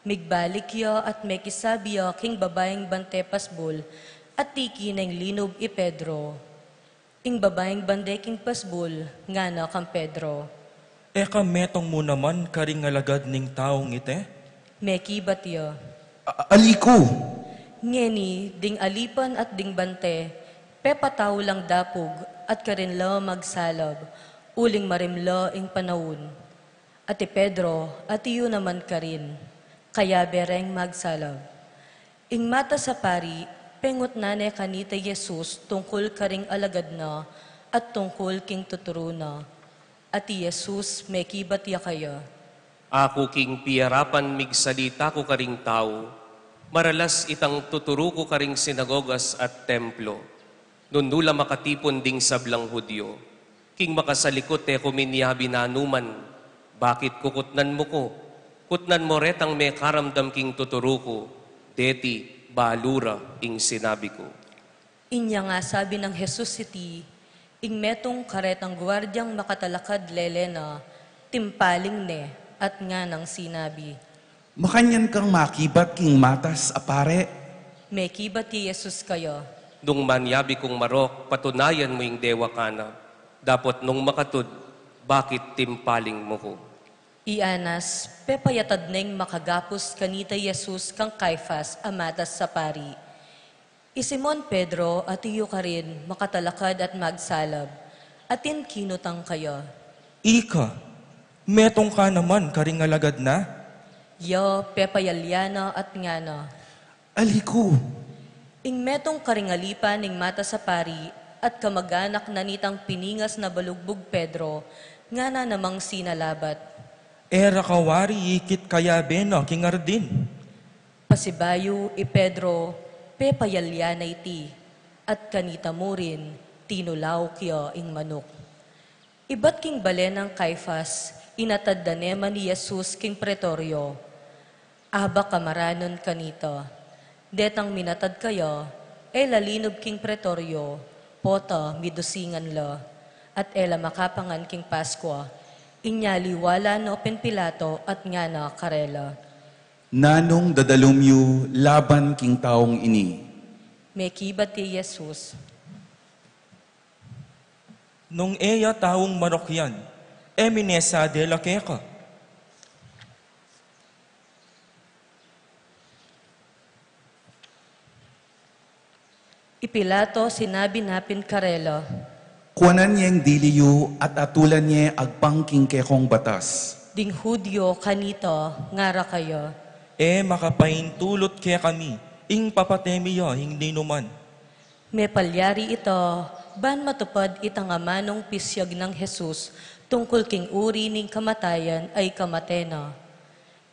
migbalik ya at mekisabi ya king babaing bante pasbul, at tiki neng linub i Pedro. Ing babaing bante king pasbul, ngana kang Pedro, "E ka metung mu naman karing alagad ning taung ite?" Mekibat ya, "A-, ali ku." Ngeni, ding alipan at ding bante, pepatau lang dapug, at karin la magsalab, uling marimla ing panaun. At i Pedro, ati yu naman karin, kayabe reng magsalab. Ing matas a pari, pengutnan ne kanita i Jesus tungkul karing alagad na, at tungkul king tuturu na. At i Jesus, mekibat ya kaya, "Aku king piyarapan migsalita ku karing tau, maralas itang tuturu ku karing sinagogas at templo. Nung nu la makatipun ding sablang Judio, king makasalikut e ku minyabi nanuman, 'Bakit kukutnan mu ku?' Kutnan mu retang mekaramdam king tuturu ku, deti balu ra ing sinabi ku." Inya nga sabi nang Jesus iti, ing metung karetang guardiang makatalakad lele na, timpaling ne, at nganang sinabi, "Makanyan kang makibat king matas a pari?" Mekibat i Jesus kaya, "Nung manyabi kung marok, patunayan mu ing dewa kana, dapot nung makatud, bakit timpaling mu ku?" I Anas, pepayatad neng makagapus kanita i Jesus kang Caifas a matas a pari. I Simon Pedro, ati yu karin, makatalakad at magsalab, atin kinutang kaya, "Ika, metung ka naman karing alagad na?" Ya pepayalya na at ngana, "Ali ku." Ing metung karing alipan ning matas a pari, At kamag-anak na nitang piningas na balugbug Pedro, ngana namang sinalabat, "E ra ka wari ikit kayabe na king ardin?" Pasibayu i Pedro, pepayalya na iti, at kanita murin tinulauk ya ing manuk. Ibat king bale nang Caifas, inatad da ne man i Jesus king pretoryo. Aba kamaranun kanita, detang minatad kaya, e la linub king pretoryo, pota midusingan la, at e la makapangan king Paskua. Inya liwa la no pen Pilato at ngana karela, "Nanung dadalum yu laban king taung ini?" Mekibat i Jesus, "Nung e ya taung manuk yan, e minesa de la keka." I Pilato sinabi na pin karela, "Kuanan yeng dili yu at atulan ye agpang king kekong batas." Ding Judio kanita, ngara kaya, "E makapaintulut kekami ing papate mi ya ing ninuman." Mepalyari ita, ban matupad itang amanung pisyag nang Jesus tungkul king uri ning kamatayan a ikamate na.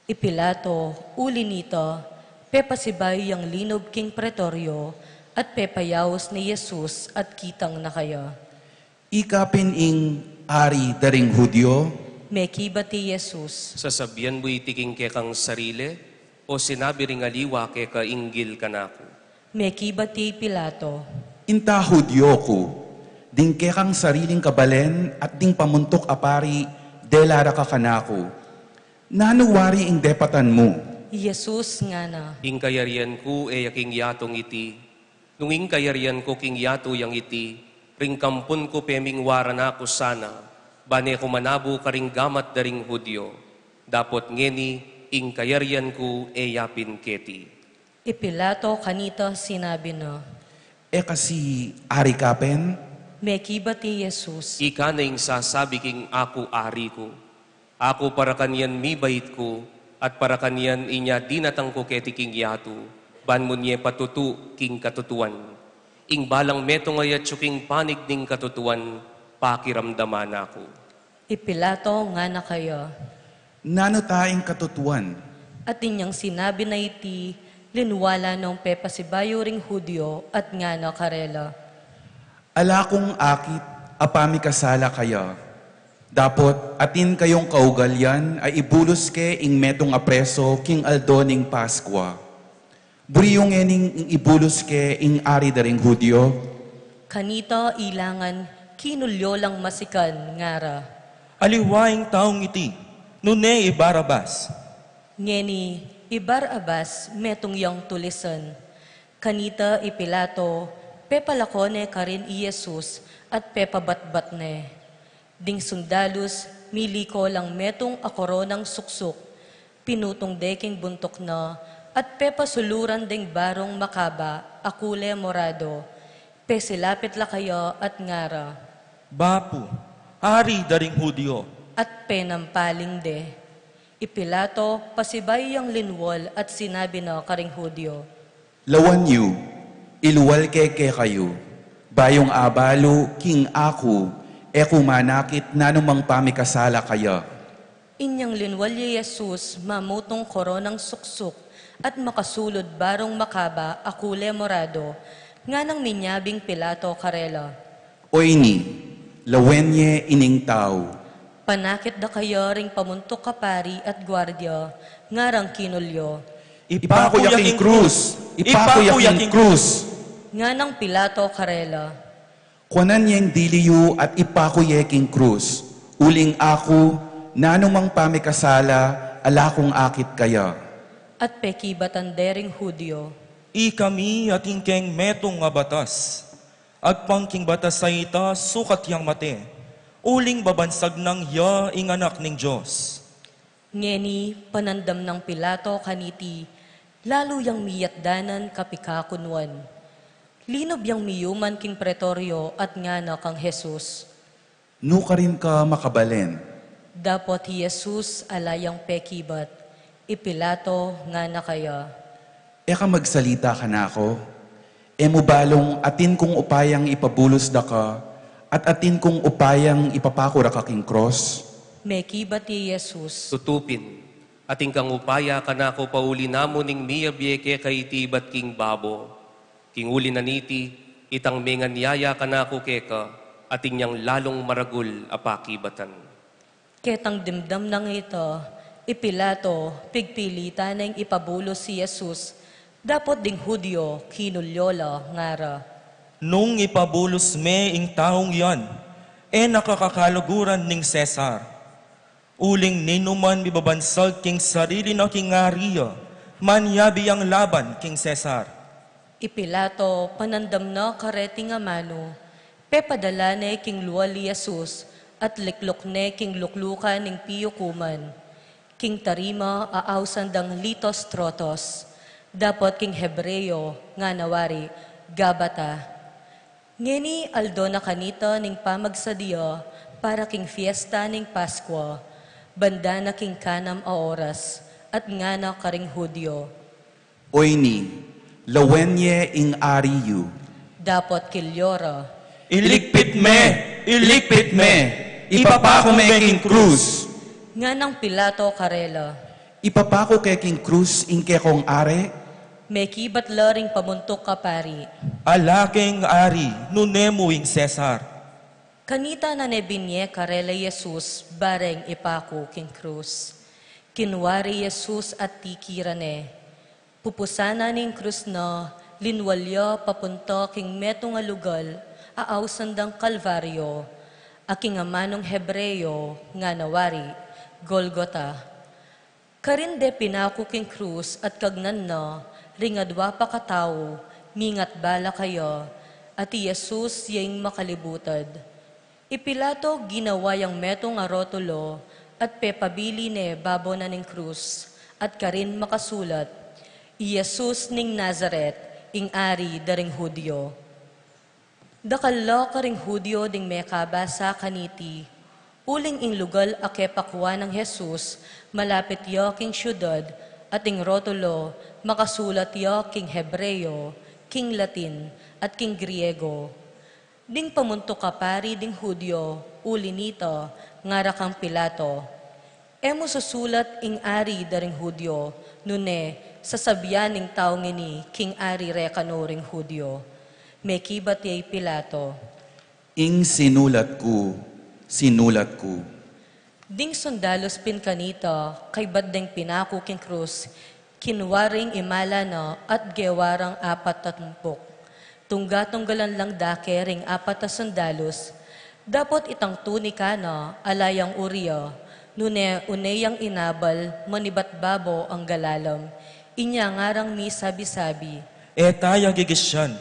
I Pilato, uli nita, pepasibayu yang linub king pretoryo, at pepayaus ne i Jesus at kitang na kaya. "Ika pin ing ari da ring Judio?" Mekibat i Jesus, "Sasabian mu iti king kekang sarili, o sinabi ring aliwa keka inggil kanaku?" Mekibat i Pilato, "Inta Judio ku, ding kekang sariling kabalen at ding pamuntuk a pari, dela ra ka kanaku. Nanu wari ing depatan mu?" I Jesus ngana, "Ing kayarian ku e ya king yatung iti. Nung ing kayarian ku king yatu yang iti, ring kampun ku pemingwaran na ku sana, ban e ku manabu karing gamat da ring Judio. Dapot ngeni, ing kayarian ku e ya pin keti." I Pilato kanita sinabi na, "E kasi ari ka pin?" Mekibat i Jesus, "Ika na ing sasabi king aku ari ku. Aku para kanyan mibait ku, at para kanyan inya dinatang ku keti king yatu, ban mu nye patutu king katutuan. Ing balang metung a yatsu king panig ning katutuan, pakiramdaman na ku." I Pilato ngana kaya, "Nanu ta ing katutuan?" At inyang sinabi na iti, linwala nong pepasibayu ring Judio at ngana karela, "Ala kung akit a pamikasala kaya. Dapot atin kayung kaugalian a ibulus ke ing metung a preso king aldo ning Paskua. Buri yu ngening ibulus ke ing ari da ring Judio?" Kanita ilangan kinulyo lang masikan, ngara, "Aliwa ing taung iti, nune i Barabas." Ngeni i Barabas metung yang tulisan. Kanita i Pilato, pepalako ne karin i Jesus at pepabatbat ne. Ding sundalus, miliko lang metung a koronang suksuk, pinutung de king buntuk na, at pepasuluran deng barung makaba a kule morado, pesilapit la kaya at ngara, "Bapu, ari da ring Judio!" At penampaling de. I Pilato, pasibayu yang linwal at sinabi na karing Judio, "Lawan yu, ilwal ke kekayu, bayung abalu king aku e ku manakit nanumang pamikasala kaya." Inyang linwal ya i Jesus, mamutung koronang suksuk at makasulud barung makaba a kule morado, nganang minyabing Pilato karela, "O ini, lawen ye ining tau." Panakit da kaya ring pamuntuk a pari at guardia, ngarang kinulyo, "Ipaku ya king krus! Ipaku ya king krus!" Nganang Pilato karela, "Kuanan yeng dili yu at ipaku ye king krus, uling aku, nanumang pamikasala ala kung akit kaya." At pekibatan de ring Judio, "Ikami atin keng metung a batas. Agpang king batas a ita sukat yang mate, uling babansag nang ya ing Anak ning Dios." Ngeni panandam nang Pilato kaniti, lalu yang miyatdanan kapikakunuan. Linub yang miyuman king pretoryo at ngana kang Jesus, "Nu karin ka makabalen?" Dapot hi Jesus ala yang pekibat. I Pilato ngana kaya, "E ka magsalita kanaku? E mu balung atin kung upayang ipabulus da ka, at atin kung upayang ipapaku da ka king krus? Mekibat ya i Jesus. Tutu pin, atin kang upaya kanaku pauli na mu ning miyabie keka iti ibat king babo. King uli na niti, itang mengan ya ya kanaku keka, atin yang lalung maragul a pakibatan. Ketang dimdam nang ita, i Pilato, pigpilitan neng ipabulus i Jesus, dapot ding Judio, kinulyo la, ngara. Nung ipabulus me ing taung yan, e na ka kakaluguran ning Cesar. Uling ninuman mibabansag king sarili na king ari ya, manyabi yang laban king Cesar. I Pilato, panandam na kareting amanu, pepadala ne king lual i Jesus, at likluk ne king luklukan ning piukuman. King tarima a ausan dang Lithostrotos, dapot king Hebreo, ngana wari, Gabata. Ngeni aldo na kanita ning pamagsadya para king fiesta ning Paskua, banda na king kanam a oras, at ngana karing Judio. Oyni, lawen ye ing ari yu. Dapot kilyo ra. Iligpit me! Iligpit me! Ipapaku me king krus! Nganang Pilato karela. Ipapaku ke king krus ing kekong ari? Mekibat la ring pamuntuk a pari. Ala keng ari, nune mu ing Cesar. Kanita na ne binie karela i Jesus, bareng ipaku king krus. Kinwari i Jesus at tikiran ne. Pupusan na ning krus na, linwal ya papunta king metung a lugal a ausan dang Kalvario, a king amanung Hebreo, ngana wari, Golgota. Karin de pinaku king krus at kagnan na, ring adwa pa katau, mingat bala kaya, at i Jesus ya ing makalibutad. I Pilato ginawa yang metung a rotulo at pepabili ne babo na ning krus, at karin makasulat, I Jesus ning Nazaret, ing Ari da ring Judio. Dakal la karing Judio ding mekabasa kaniti, uling ing lugal a kepakuan nang Jesus malapit ya king siudad, at ing rotulo makasulat ya king Hebreo, king Latin, at king Griego. Ding pamuntuk a pari ding Judio, uli nita, ngara kang Pilato, E mu susulat ing Ari da ring Judio, nune sasabian ning taung ini king Ari re kanu ring Judio. Mekibat ya i Pilato. Ing sinulat ku, sinulat ku. Ding sundalus pin kanita, kaybat deng pinaku king krus, kinwa ring imala na at gewa rang apat a tumpuk. Tungga-tunggalan lang dake ring apat a sundalus, dapot itang tunika na ala yang uria, nune une yang inabal manibat babo angga lalam, inya ngarang misabi-sabi. E taya gigisian,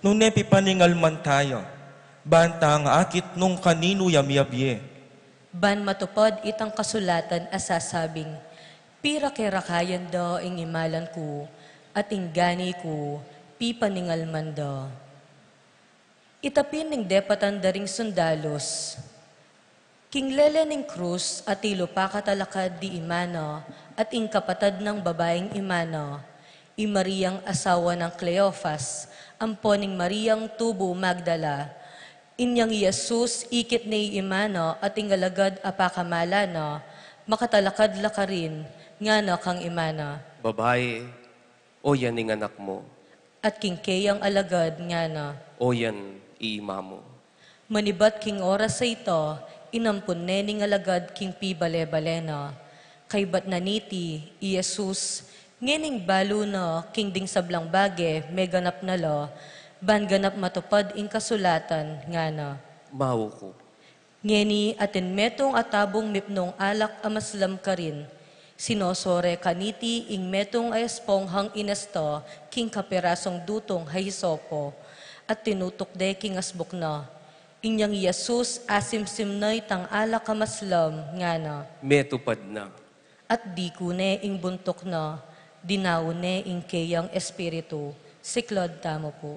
nune pipaningalman taya, ban tang akit nung kaninu ya miyabie. Ban matupad itang kasulatan a sasabing, Pirake-rakayan da ing imalan ku, at ing gani ku, pipaningalman da. Ita pin ing depatan da ring sundalus. King lele ning krus, atilu pa katalakad di ima na, at ing kapatad nang babaing ima na, i Mariang asawa nang Cleofas, ampo ning Mariang tubu Magdala, Inyang i Jesus, ikit ne i ima na at ing alagad a pakamala na, makatalakad la karin, ngana kang ima na. Babai, oyan ing anak mu. At king keyang alagad, ngana. Oyan i ima mu. Manibat king oras a ita, inampun ne ning alagad king pibale-bale na. Kaybat na niti, i Jesus, ngening balu na king ding sablang bage meganap na la, ban ganap matupad ing kasulatan, ngana. Mau ku. Ngeni atin metung a tabung mipnung alak a maslam karin, sinosore kaniti ing metung a esponghang inesta king kaperasung dutung a hisopo, at tinutuk de king asbuk na. Inyang i Jesus asimsim na itang alak a maslam, ngana. Metupad na. At diku ne ing buntuk na, dinaun ne ing keyang espiritu. Siklaud tamu pu.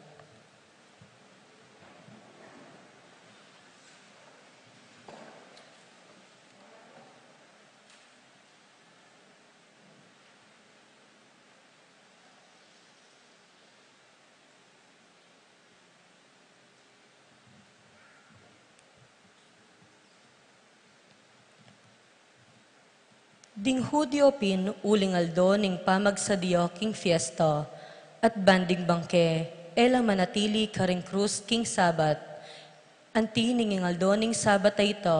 Ding Judio pin uling aldo ning pamagsadya king fiesta, at ban ding bangke, e la manatili karing krus king Sabat. Anti ning aldo ning Sabat a ita,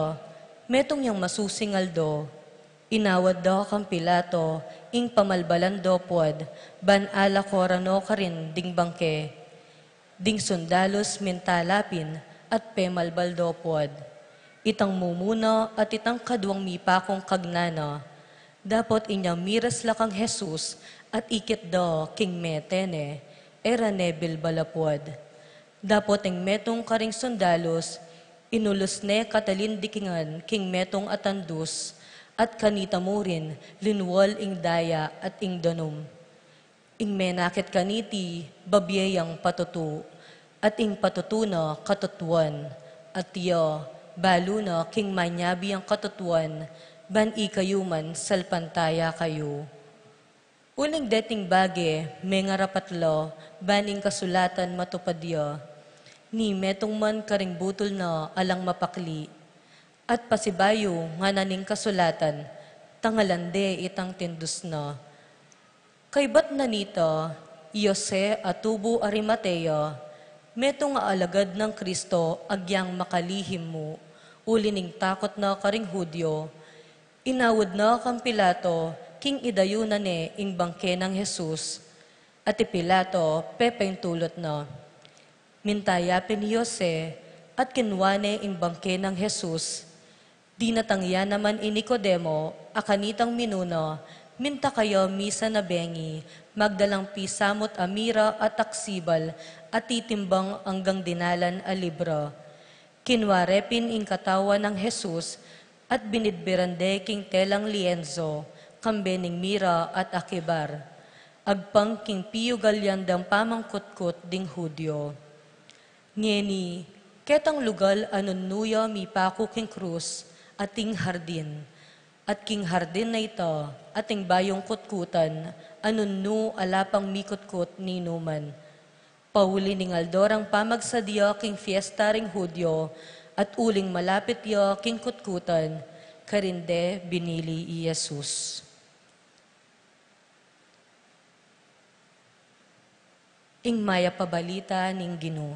metung yang masusing aldo, inawad da kang Pilato ing pamalbalan do puad, ban alakuran no karin ding bangke. Ding sundalus minta la pin at pemalbal do puad. Itang mumuna at itang kaduang mipakung kagnana, dapot inya miras la kang Jesus at ikit da king mete ne, e ra ne bilbal a puad. Dapot ing metung karing sundalus, inulus ne katalin dikingan king metung a tandus, at kanita murin linwal ing daya at ing danum. Ing menakit kaniti, babie yang patutu, at ing patutu na katutuan, at ya, balu na king manyabi yang katutuan, ban ikayu man salpantaya kayu. Uling deting bage, mengarapat la, ban ing kasulatan matupad ya, ni metung man karing butul na alang mapakli. At pasibayu ngana ning kasulatan, tangalan de itang tindus na. Kaybat na nita, i Jose a tubu Arimatea, metung a alagad nang Kristo agyang makalihim mu, uli ning takut na karing Judio, inawad na kang Pilato king idayunan ne ing bangke nang Jesus, at i Pilato pepaintulut na. Minta ya pin i Jose, at kinua ne ing bangke nang Jesus. Dinatang ya naman i Nicodemo, a kanitang minuna, minta kaya misan a bengi, magdalang pisamut a mira at aksibal, a titimbang anggang dinalan a libra. Kinua re pin ing katawan nang Jesus, at binidbiran de king telang lienzo, kambe ning mira at akibar. Agpang king piyugal yang dang pamangkutkut ding Judio. Ngeni, ketang lugal a nunu ya mipaku king krus, ating hardin. At king hardin a ita, ating bayung kutkutan, a nunu ala pang mikutkut ninuman. Pauli ning aldo rang pamagsadya king fiesta ring Judio, at uling malapit ya king kutkutan, karin de binili i Jesus. Ing mayap a balita ning Ginu.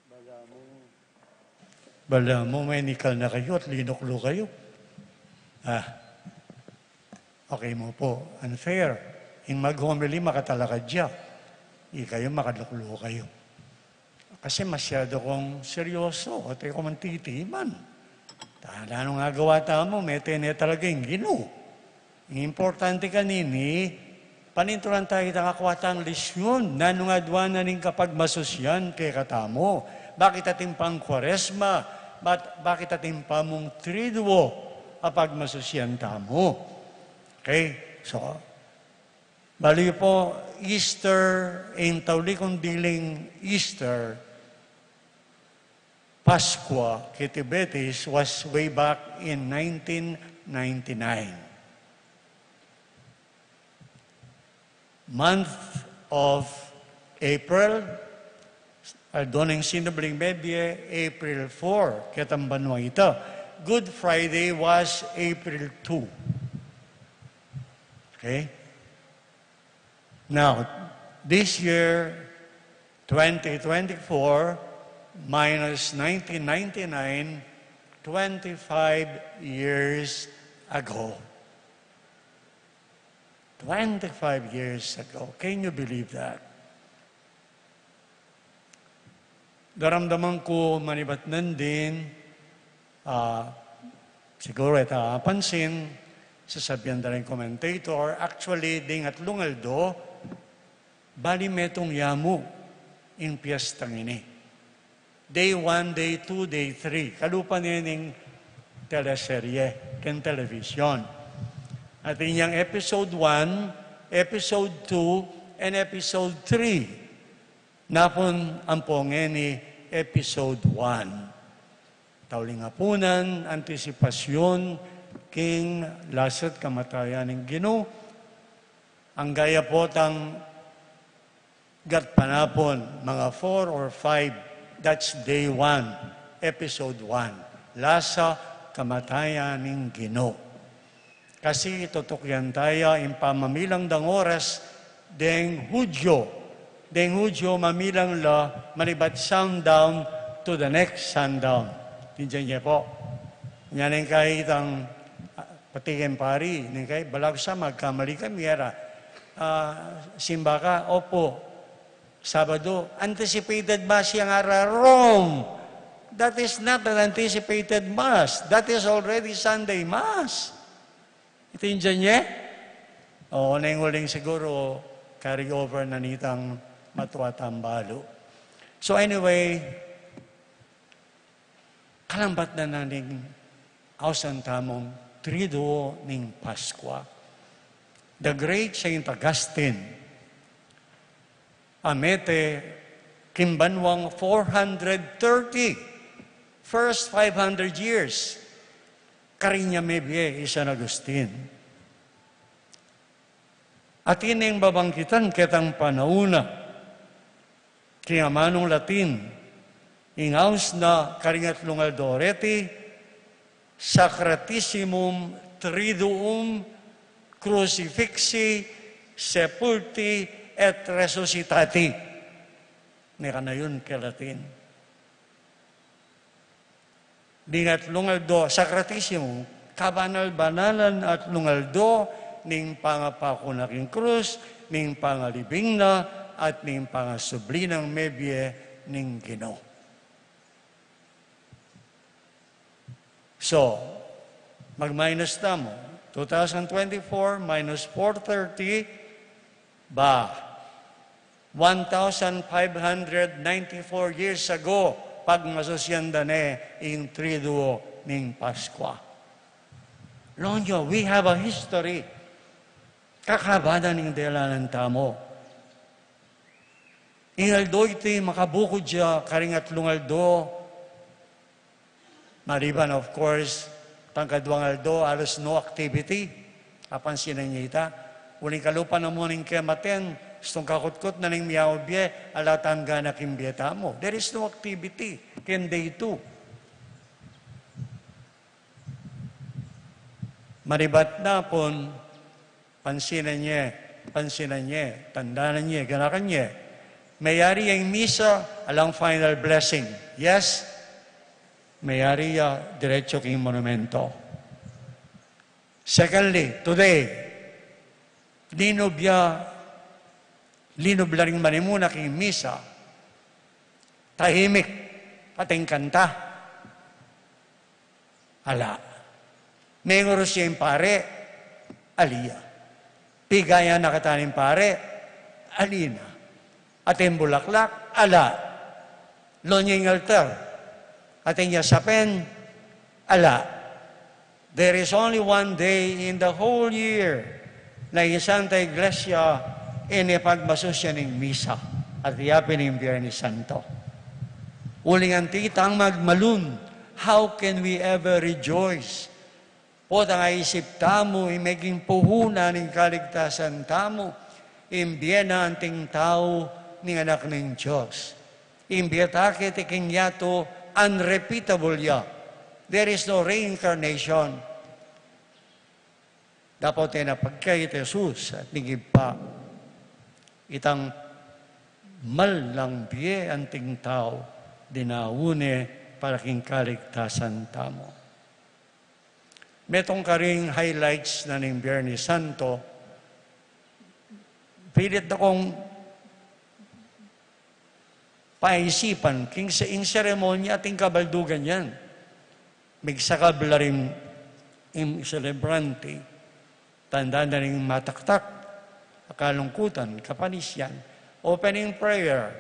Balamu, balamu, menikal na kayu at linuklu kayu. Ah. Okay mu pu. Unfair. Ing mag-homily, makatalakad ya. Ikayu, makaluklu kayu. Kasi masyadu kung seryoso, at e ku man titiman. Ta, nanu nga gawa tamu, mete ne talaga ing Ginu. Ing importante kanini, panintulan taya itang akwa tang lesyun, nanu nga adwan na ning kapagmasusyan kekatamu. Bakit atin pang Kwaresma, bat-, bakit atin pa mung Triduo a pagmasusyan tamu. Okay? So, bale pu, Easter, ing tauli kung diling Easter, Pascua, keti Betis, was way back in nineteen ninety-nine. Month of April, aldo ning sinubling mebie, April four, ketang banua ita. Good Friday was April two. Okay? Now, this year, twenty twenty-four minus nineteen ninety-nine, twenty-five years ago. Twenty-five years ago. Can you believe that? Daramdaman ku manibat nandin, ah, siguru e ta apansin, sasabian da ring commentator, actually, ding atlung aldo, bale metung ya mu ing piyestang ini. Day one, day two, day three. Kalupa ne ning teleserye, ken television. Atin yang episode one, episode two, and episode three. Napun ampo ngeni episode one. Tauling apunan, antisipasyun king lasa't kamatayan ning Ginu. Angga ya potang gatpanapun, mga four or five, that's day one, episode one. Lasa kamatayan ning Ginu. Kasi tutukyan taya ing pamamilang dang oras deng Hudyo. Deng Hudyo, mamilang la manibat sundown to the next sundown. Tindian ye po. Nya neng kai itang, ah, pati keng pari, neng kai, balaku sa magkamali kami, era, ah, simba ka, opo. Sabado, anticipated mass yang ara, wrong. That is not an anticipated mass. That is already Sunday mass. Itindian ye? O, neng uling siguru, carry over na nitang matua tambalu. So anyway, kalambat na na ning ausan tamung Triduo ning Paskua. The great Saint Augustine, amete king banuang four hundred thirty, first five hundred years, karin ya mebie i San Agustin. Atin neng babangkitan ketang panaun na, king amanung Latin, ing aus na karing atlung aldo reti, Sacratissimum Triduum Crucifixi Sepulti et Resuscitati. Neka na yun ke Latin. Ding atlung aldo, Sacratissimum, kabanal-banalan atlung aldo ning pangapaku na king krus, ning pangalibing na, at ning pangasubli nang mebie ning Ginu. So, mag-minus tamu. Two thousand twenty-four minus four thirty, ba, one thousand five hundred ninety-four years ago, pagmasusyan da ne ing Triduo ning Paskua. Lawen yu, we have a history. Kakabanan ning delanan tamu. Ing aldo iti, makabukud ya karing atlung aldo. Maliban, of course, tang kaduang aldo, alos no activity. Apansinan ye ita? Uling kalupa na mu ning kematen, istung kakutkut na ning miyaubie, ala tang gana king bie tamu. There is no activity king day two. Malibat na pun, pansinan ye, pansinan ye, tandanan ye, ganakan ye. Meyari ya ing misa, alang final blessing. Yes? Meyari ya diretso king monumento. Secondly, today, linub ya, linub la ring manimuna king misa, tahimik, ating kanta. Ala. Mengurus ya ing pare, ali ya. Pigayan na kata ning pare, ali na. Ating bulaklak, ala. Lawen ya ing altar, ating ya sapen, ala. There is only one day in the whole year na ing Santa Iglesia ini pagmasusyan ning misa, at iya pin ing Biernes Santo. Uling anti tang magmalun, how can we ever rejoice? Potang aisip tamu ing meging puhunan ning kaligtasan tamu, ing bie na anting tau ning Anak ning Dios. Ing bie ta keti king yatu, unrepeatable ya. There is no reincarnation. Dapot e na pagkait Jesus at ning Ibpa, itang mal lang bie anting tau, dinaun ne para king kaligtasan tamu. Metung karing highlights na ning Biernes Santo, pilit da kung paisipan, king se-, ing seremonya ating kabaldugan yan. Migsakab la ring ing selebrante, tanda na ring mataktak, kalungkutan, kapanisian, opening prayer,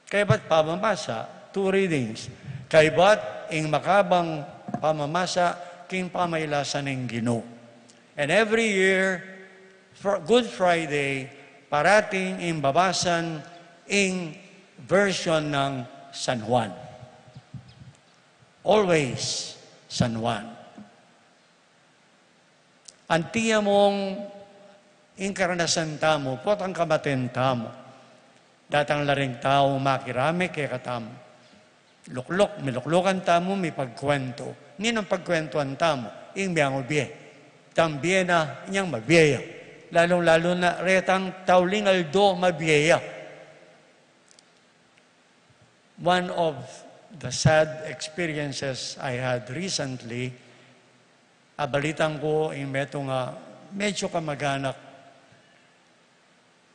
kaybat pamamasa, two readings, kaybat ing makabang pamamasa king pamailasan ning Ginu. And every year, Fr-, Good Friday, parating ing babasan ing version ng San Juan. Always San Juan. Anti ya mung ing karanasan tamu, potang kamaten tamu, datang la ring tau makirame kekatamu. Lukluk, miluklukan tamu, mipagkuwentu. Ninung pagkuwentuan tamu? Ing miyang bie. Itang bie na, inyang mabie ya. Lalung-lalu na retang tauling aldo, mabie ya. One of the sad experiences I had recently, abalitan ku ing metung a medyo kamag-anak,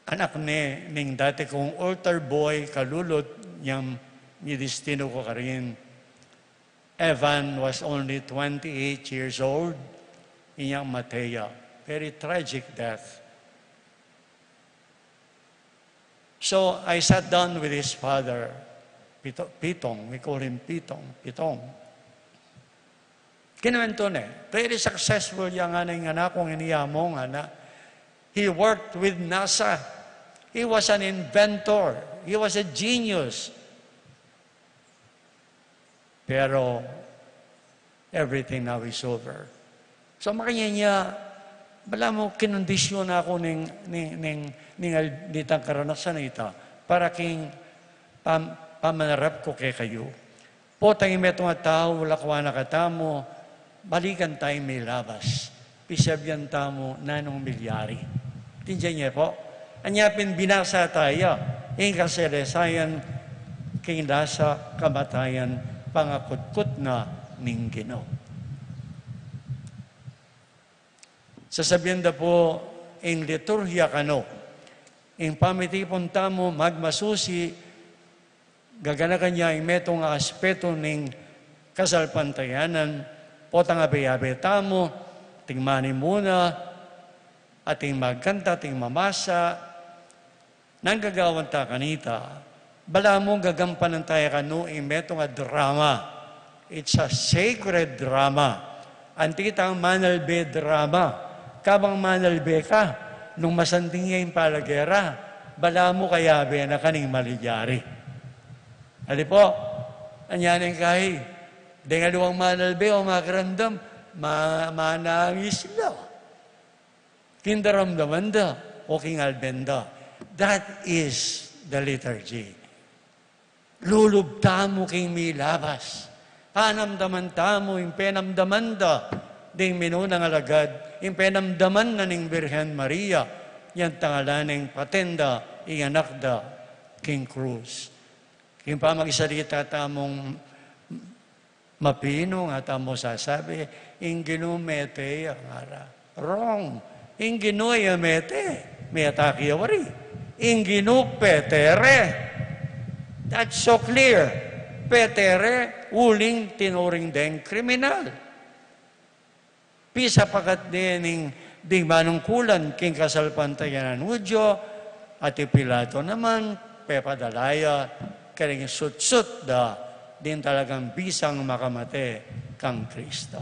anak ne ning dati kung altar boy, kalulud, inyang midistinu ku karin. Evan was only twenty-eight years old, inyang mate ya. Very tragic death. So I sat down with his father, Pito-, Pitong, we call him Pitong, Pitong. Kinuwento ne, very successful ya ngana ing anak kung ini ya mu, ngana. He worked with NASA. He was an inventor. He was a genius. Pero everything now is over. So, makanyan ya, balamu kinondisyon na ku ning, ning, ning, ning al-, nitang karanasan a ita, para king pam-, pamanarap ku kekayu. Potang ing metung a tau, lakwan na katamu, balikan taya ing milabas. Pisabian tamu nanung milyari. Tindian ye pu? Anya pin binasa taya ing kasaysayan king lasa, kamatayan, pangakutkut na ning Ginu. Sasabian da pu ing liturhiya kanu, ing pamitipun tamu magmasusi, gaganakan ya ing metung a aspetu ning kasalpantayanan, potang abe-abe tamu, ating manimuna, ating magkanta, ating mamasa, nanu ing gagawan ta kanita, balamu gagampanan taya kanu ing metung a drama. It's a sacred drama. Anti tang manalbe drama. Kabang manalbe ka, nung masanting ya ing palage ra, balamu kayabe na ka ning malyari. Ali pu, anya ne ing kahi, deng aliwang manalbe o makiramdam, ma-, manangis la. King daramdaman da o king alben da. That is the liturgy. Lulub tamu king milabas. Panamdaman tamu ing penamdaman da ding minunang alagad, ing penamdaman na ning Birhen Maria, yang tangala neng patenda ing anak da king krus. King pamakisalita tamung mapinung, a tamu sasabi, ing Ginu mete ya, ngara. Wrong. Ing Ginu ya mete, mete ya wari. Ing Ginu petere. That's so clear. Petere, uling tinuring deng kriminal. Pisapakat ne ning ding manungkulan king kasalpantayanan Hudyo, at i Pilato naman, pepadala ya karing sutsut da ding talagang bisang makamate kang Kristo.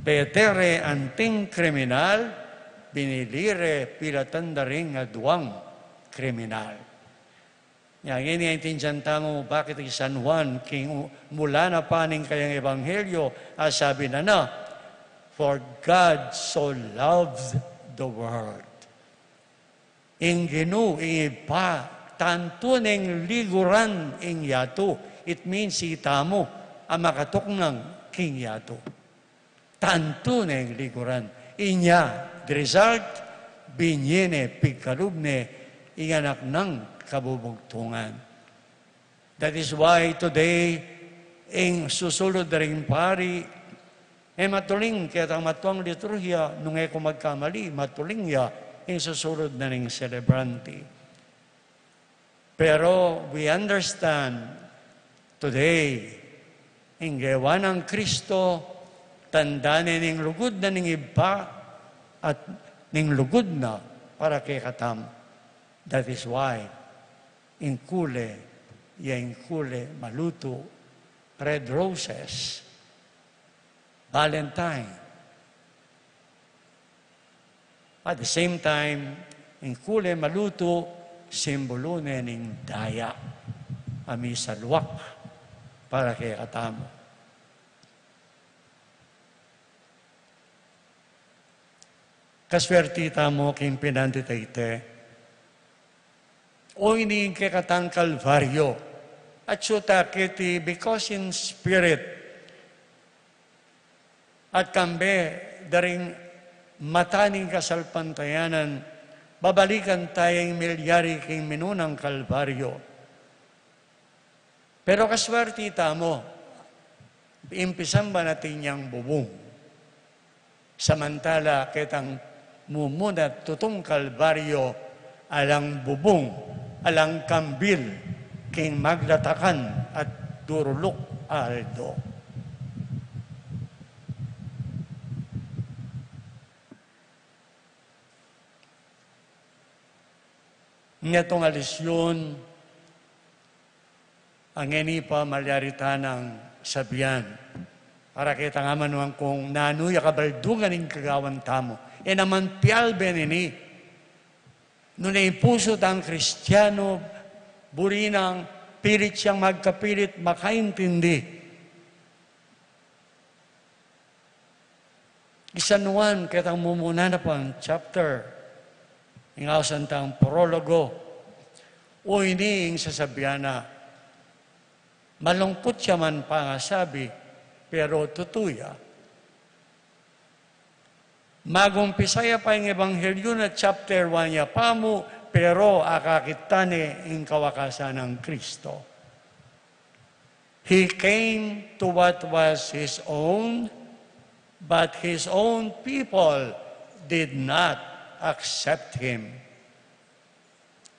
Petere anting kriminal, binili re pilatan da ring aduang kriminal. Nya, ngeni, aintindian tamu bakit i San Juan, king u-, mula na pa ning kayang ebanghelyo, a sabi na na, "For God so loved the world." Ing Ginu, ing Ibpa, tantu neng liguran ing yatu. It means itamu a makatuknang king yatu. Tantu neng liguran. Inya, the result, binye ne, pigkalub ne ing anak nang kabubugtungan. That is why today, ing susulud da ring pari, e matuling ketang matuang liturhiya, nung e ku magkamali, matuling ya ing susulud na ring selebrante. Pero we understand today, ing gewa nang Kristo, tanda ne ning lugud na ning Ibpa at ning lugud na para kekatamu. That is why, ing kule, ya ing kule malutu, red roses, Valentine. At the same time, ing kule malutu, simbulu ne ning daya a misaluak para kekatamu. Kaswerti tamu king pinandit a iti. O ini ing kekatang Kalbaryo. Atyu ta keti because in spirit. At kambe da ring mata ning kasalpantayanan, babalikan taya ing milyari king minunang Kalbaryo. Pero kaswerti tamu, impisan ba na atin yang bubung. Samantala ketang mumunat tutung Kalbaryo, alang bubung, alang kambil, king maglatakan at duruluk a aldo. Ngetung a lisyun, a ngeni pa malyari ta nang sabian. Para ketang amanuan kung nanu ya kabaldungan ing kagawan tamu. E naman pialbe nini. Nune ing pusu tang Kristiano, buri nang pilit yang magkapilit makaintindi. I San Juan, ketang mumuna na pang chapter, ing ausan tang prologo, o ini ing sasabian na, malungkut ya man pangasabi, pero tutu ya. Magumpisa ya pa ing ebanghelyu na chapter one ya pa mu, pero akakit ta ne ing kawakasan nang Kristo. He came to what was his own, but his own people did not accept him.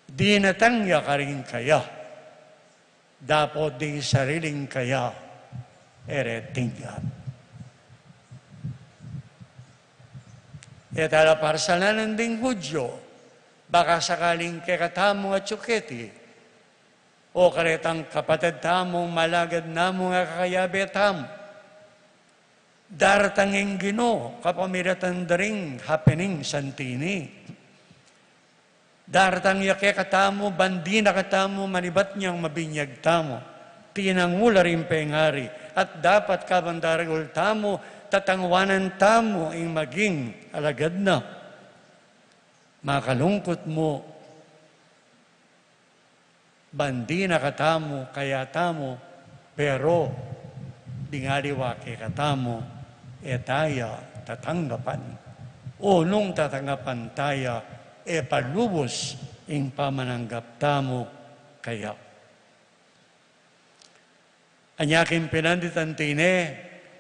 Dinatang ya karing kaya, dapot ding sariling kaya, e re tinggap. E tala parsalanan ding Hudyo, baka sakaling kekatamung atyu keti, o karetang kapatad tamung malagad namung akakayabe tamu. Daratang ing Ginu kapamilatan da ring happening santi ini. Daratang ya kekatamu, ban di na katamu manibat nyang mabinyag tamu. Tinangu la ring pengari, at dapat kabang daragul tamu, tatanguanan tamu ing maging alagad na. Makalungkut mu, ban di na katamu kayatamu, pero ding aliwa kekatamu, e taya tatanggapan. O nung tatanggapan taya, e pa lubus ing pamananggap tamu kaya. Anya king pinanditan tine,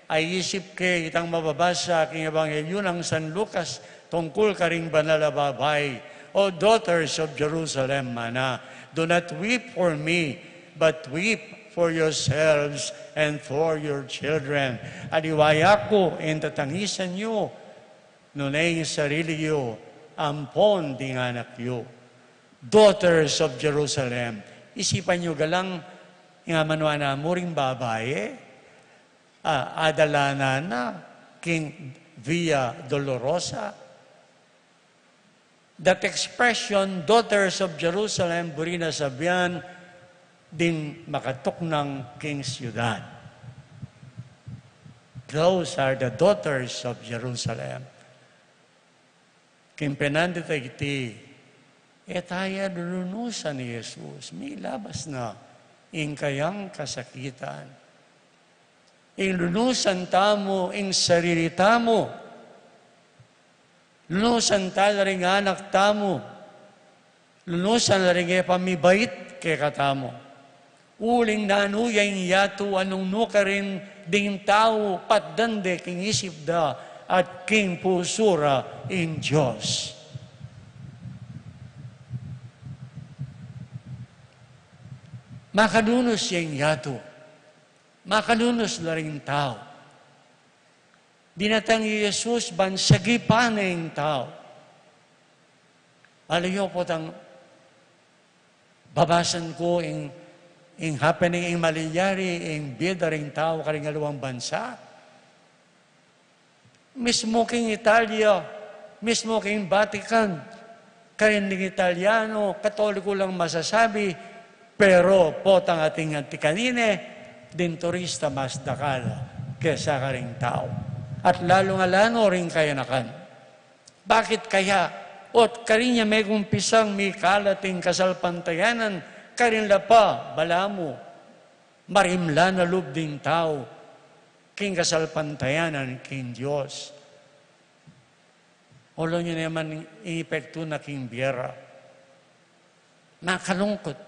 aisip ke itang mababasa king Ebanghelyu nang San Lucas tungkul karing banal a babai, "O daughters of Jerusalem," mana, "do not weep for me, but weep for yourselves and for your children." Aliwa ya ku ing tatangisan yu, nune ing sarili yu ampon ding anak yu. Daughters of Jerusalem. Isipan yu galang, ing amanuan na mu ring babai, a, adalanan na king Via Dolorosa. That expression, daughters of Jerusalem, buri na sabian ding makatuknang king siudad. Those are the daughters of Jerusalem. King penandit a iti, e taya lulunusan i Jesus, milabas na ing kayang kasakitan. Ing lunusan tamu ing sarili tamu. Lunusan ta la ring anak tamu. Lunusan la ring e pa mibait kekatamu. Uling nanu ya ing yatu a nung nukarin ding tau patdan de king isip da at king pusu ra ing Dios. Makalunus ya ing yatu. Makalunus la ring tau. Dinatang i Jesus ban sagipan ne ing tau. Ala yu potang babasan ku ing, ing happening, ing malyari king bida ring tau karing aliwang bansa. Mismu king Italia, mismu king Vatican, Karin ding Italiano, Katoliko lang masasabi, pero potang ating anti kanine, ding turista mas dakal kesa karing tau. At lalung-lalu ring kayanakan. Bakit kaya? Ot karin ya megumpisang mikalat ing kasalpantayanan, karin la pa, balamu, marimla na lub ding tau king kasalpantayanan king Dios. Uling yu naman ing epektu na king bie ra. Makalungkut.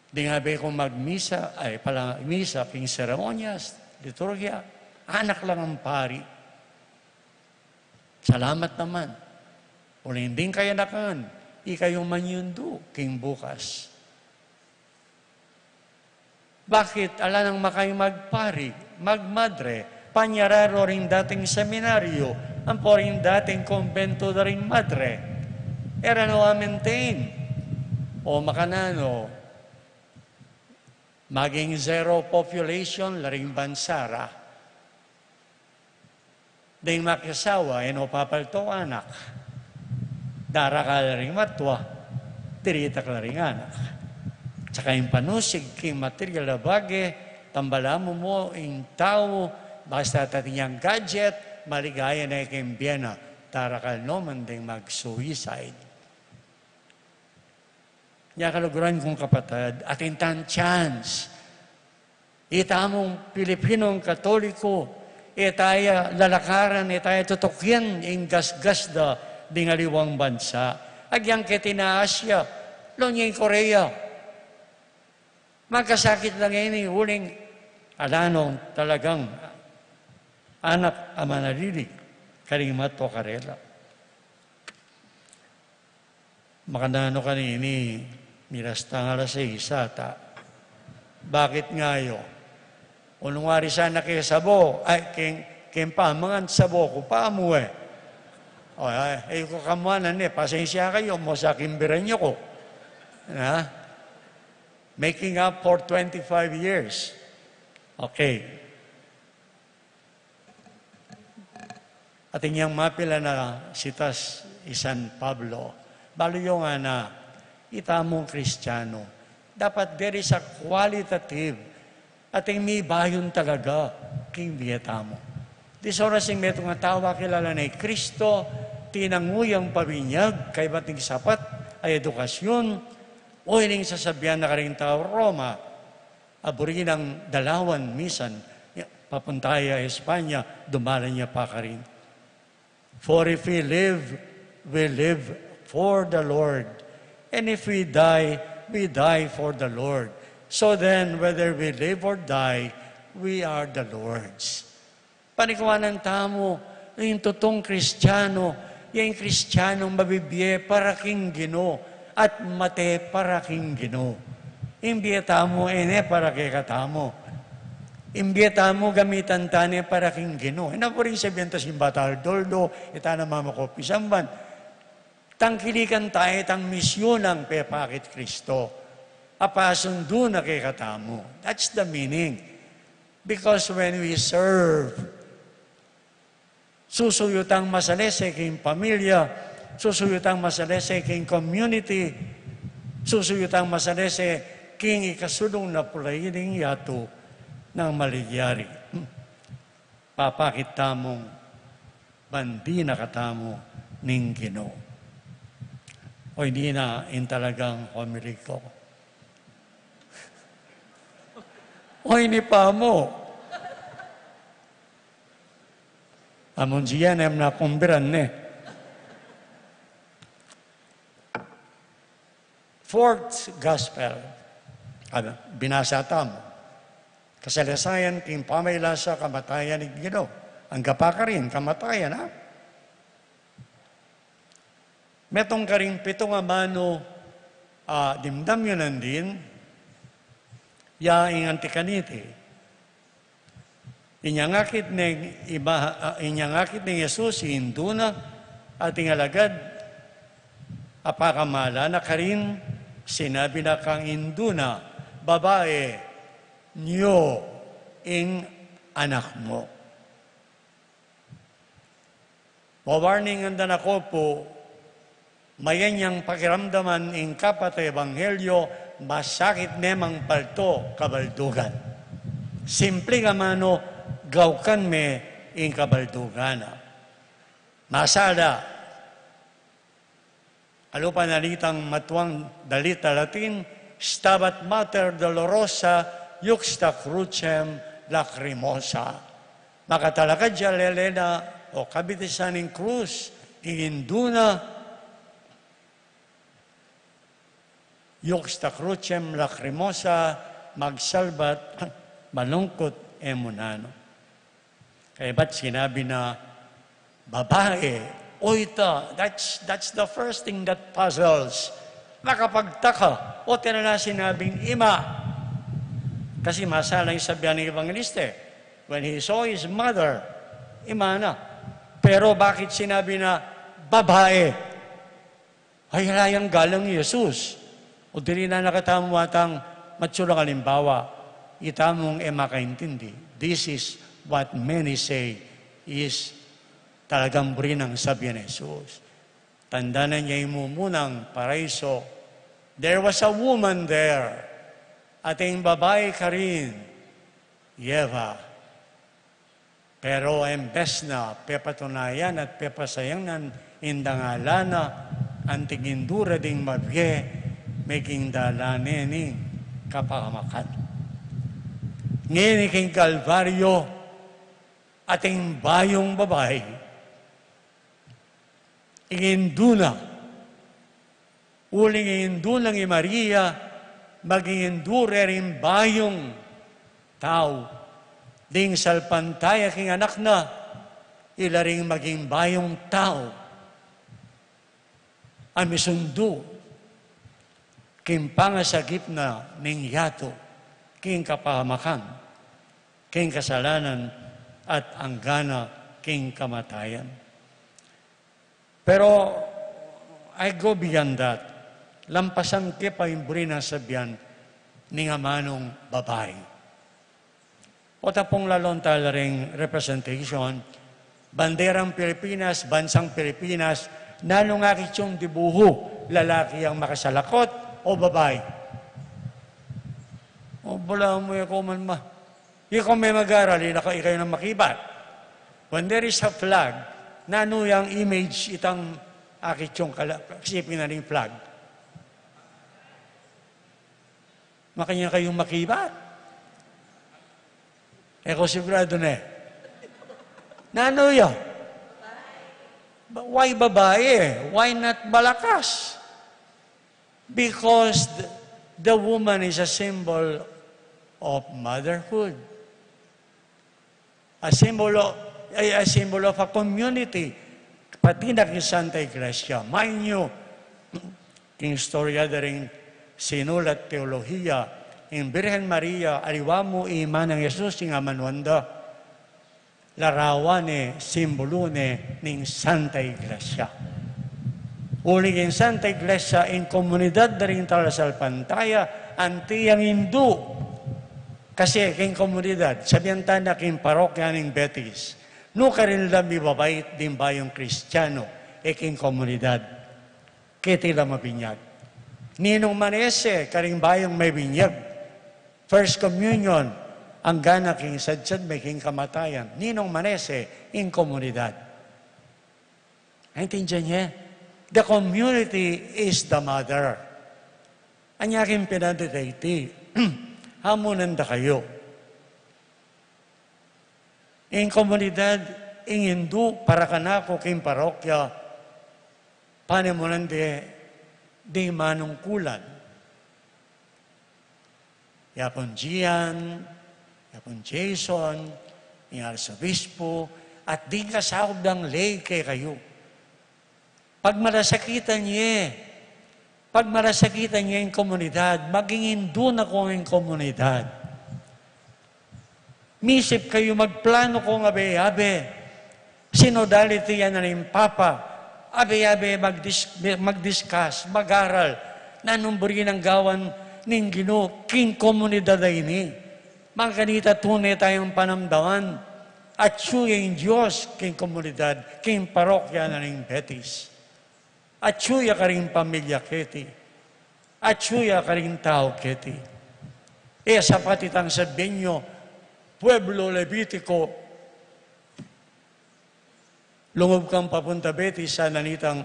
Ding abe kung magmisa, ay pala misa, king seremonyas, liturgia, anak lang ang pari. Salamat naman. Uling ding kayanakan, ikayu manyundu king bukas. Bakit? Ala nang makaing magpari, magmadre, panyararo ring dating seminaryo, ampo ring dating kumbento da ring madre. E ra no a-maintain. O makananu, maging zero population la ring bansa ra. Ding makiasawa, e no papalto anak. Darakal la ring matua, tiritak la ring anak. Saka ing panusig king material a bage, tambalamu mu ing tau, basta atin yang gadget, maligaya ne king bie na, darakal no man ding mag-suicide. Nya kaluguran kung kapatad, atin tang chance. Itamung Pilipinong Katoliko, e ta ya lalakaran, e ta ya tutukian ing gasgas da ding aliwang bansa. Agyang keti na Asia, lo nya ing Korea. Magkasakit la ngeni uling ala nong talagang anak a manalili karing matua karela. Makananu kanini, miras tang alas sais ata. Bakit nga yu? Nung wari sana ke sabo, ay, king, king pamangan sabo ku pa mu e. O, ay, e ku kamuanan e, pasensya kayu, mu sa king biran yu ku. Na? Making up for twenty-five years. Okay. Atin yang mapilan a sitas i San Pablo, balu yu ngana, itamung Kristiano, dapat there is a qualitative, atin mibayun talaga king bie tamu. Di soras ing metung a tau akilala ne i Kristo, tinangu yang pabinyag, kaybat ning sapat a edukasyon, o ining sasabian na karing tau Roma, a buri nang dalawan misan, papunta ya Espanya, dumalan ya pa karin. For if we live, we live for the Lord. And if we die, we die for the Lord. So then, whether we live or die, we are the Lord's. Panikuanan tamu, ing tutung Kristiano, ya ing Kristianong mabibie para king Ginu, at mate para king Ginu. Ing bie tamu, e ne para kekatamu. Ing bie tamu, gamitan ta ne para king Ginu. E na pu ring sabian ta simba ta aldo-aldo, e ta na mamakopisan ban. Tangkilikan ta itang misyun nang pepakit Kristo. Apasundu na kekatamu. That's the meaning. Because when we serve, susuyu tang masalese king pamilya, susuyu tang masalese king community, susuyu tang masalese king ikasulung na pulayi ning yatu nang maligyari. Papakit tamung bandi na katamu ning Ginu. O, ini na ing talagang homily ku. O, ini pa mu. Amun siya na, em na kumbiran ne. Fourth Gospel, ano, binasa tamu. Kasalesayan king pamaylasa kamatayan ning Ginu. Angga pa karin, kamatayan, ha? Metung karing pitung amanu, a, dimdam yu nandin, ya ing anti kaniti. Inyang akit ning iba, a, inyang akit ning Jesus ing indu na at ing alagad a pakamala na karin, sinabi na kang indu na, "Babae, nyo ing anak mu." Wa-warning-an da na ko pu, Mayanyan pakiramdaman ing kapatad ebanghelyo, masakit memang palto kabaldugan. Simpli ngan amanu, gaukan me ing kabaldugan na. Masala, alupa na nitang matuang dalita Latin, Stabat Mater Dolorosa Iuxta Crucem Lacrimosa. Makatalakad ya Elena o kabitisan ning krus, ing indu na, Iuxta Crucem Lacrimosa, magsalbat, malungkut e mu nanu. Kaybat sinabi na, "Babai, o ita?" That's, that's the first thing that puzzles. Makapagtaka, o tana na sinabing, "Ima." Kasi masala ing sabian ning evangelista e. When he saw his mother, ima na. Pero bakit sinabi na, "Babai"? Ay, ala yang galang i Jesus. O dili na nakatamu atang matsulang alimbawa, itamu e makaintindi. This is what many say is talagang buri nang sabian ni Jesus. Tanda na niya ing mumunang paraiso. There was a woman there. Ating babai karin, i Eva. Pero embes na pepatunayan at pepasayang nan ing dangalan na, anting indu ra ding mabie, meging dalan ne ning kapamakan. Ngeni king Kalbaryo, ating bayung babai, ing indu na, uling ing indu nang i Maria, maging indu re ring bayung tau. Ding salpantaya king anak na, ila ring maging bayung tau a misundu king pangasagip na ning yatu, king kapamakan, king kasalanan, at anggana king kamatayan. Pero I go beyond that. Lampasan ke pa ing buri nang sabian ning amanung babai. O tapung lalon tala ring representation, banderang Pilipinas, bansang Pilipinas, nanu ing akit yung dibuhu, lalaki yang makasalakot o babai? O bala mu, e ko man ma-, ikaw me mag-aral, ikaw, ikaw nang makibat. When there is a flag, nanu yang image itang akit yung kala-, isipin na ring flag? Makanyan kayung makibat. E ko sigurado ne. Nanu ya? Ba-, why babae? Why not balakas? Because the, the woman is a symbol of motherhood. A symbol of, a, a symbol of a community. Pati na king Santa Iglesia. Mind you, king istorya da ring sinulat teolohiya, ing Birhen Maria, aliwa mu i Ima nang Jesus, ing amanuan da, larawan ne, simbolu ne ning Santa Iglesia. Uling ing Santa Iglesia, ing komunidad da ring talasalpantaya, anti yang indu. Kasi king komunidad, sabian tana king parokya ning Betis, nukarin la mibabait ding bayung Kristiano, e king komunidad, keti la mabinyag. Ninung manese karing bayung mebinyag? First Communion, anggana king sadsad me king kamatayan. Ninung manese? Ing komunidad. Naintindian ye? The community is the mother. Anya king pinadadeti, hamunan da kayu. Ing komunidad, ing indu, para kanaku king parokya, panimunan de ding manungkulan. Yapun Gian, Yapun Jason, ing arsobispo, at ding kasaup dang lay kekayu. Pagmalasakitan ye, pagmalasakitan ye ing komunidad, maging indu na kong ing komunidad. Misip kayu magplano kong abe-abe. Sinodality yan na ning Papa. Abe-abe magdis-, magdiscuss, mag-aral. Nanung buri nang gawan ning Ginu king komunidad a ini. Mangkanita tune tayang panamdaman. Atyu ing Dios king komunidad, king parokya na ning Betis. Atyu ya karing pamilya keti. Atyu ya karing tau keti. E sapat itang sabian yu, pueblo Levitico, lungub kang papunta beti, sana nitang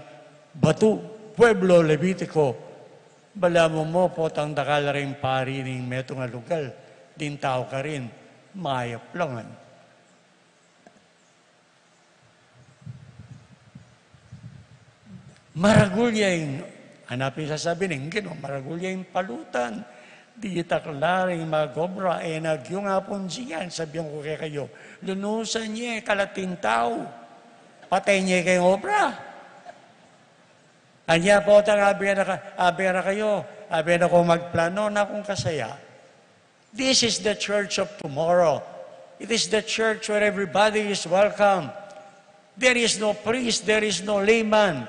batu, pueblo Levitico, balamu mu potang dakal ring pari ning metung a lugal, ding tau karin, mayap la ngan. Maragul ya ing, anu pin sasabi ning Ginu, maragul ya ing palutan. Ditak la ring mag-obra, e na yu nga pun sian, sabian ku kekayu. Lunusan ye, kalating tau. Patay ye keng obra. Anya potang, abe na ka-, abe na kayu, abe na ku magplano na kung kasaya. This is the church of tomorrow. It is the church where everybody is welcome. There is no priest, there is no layman.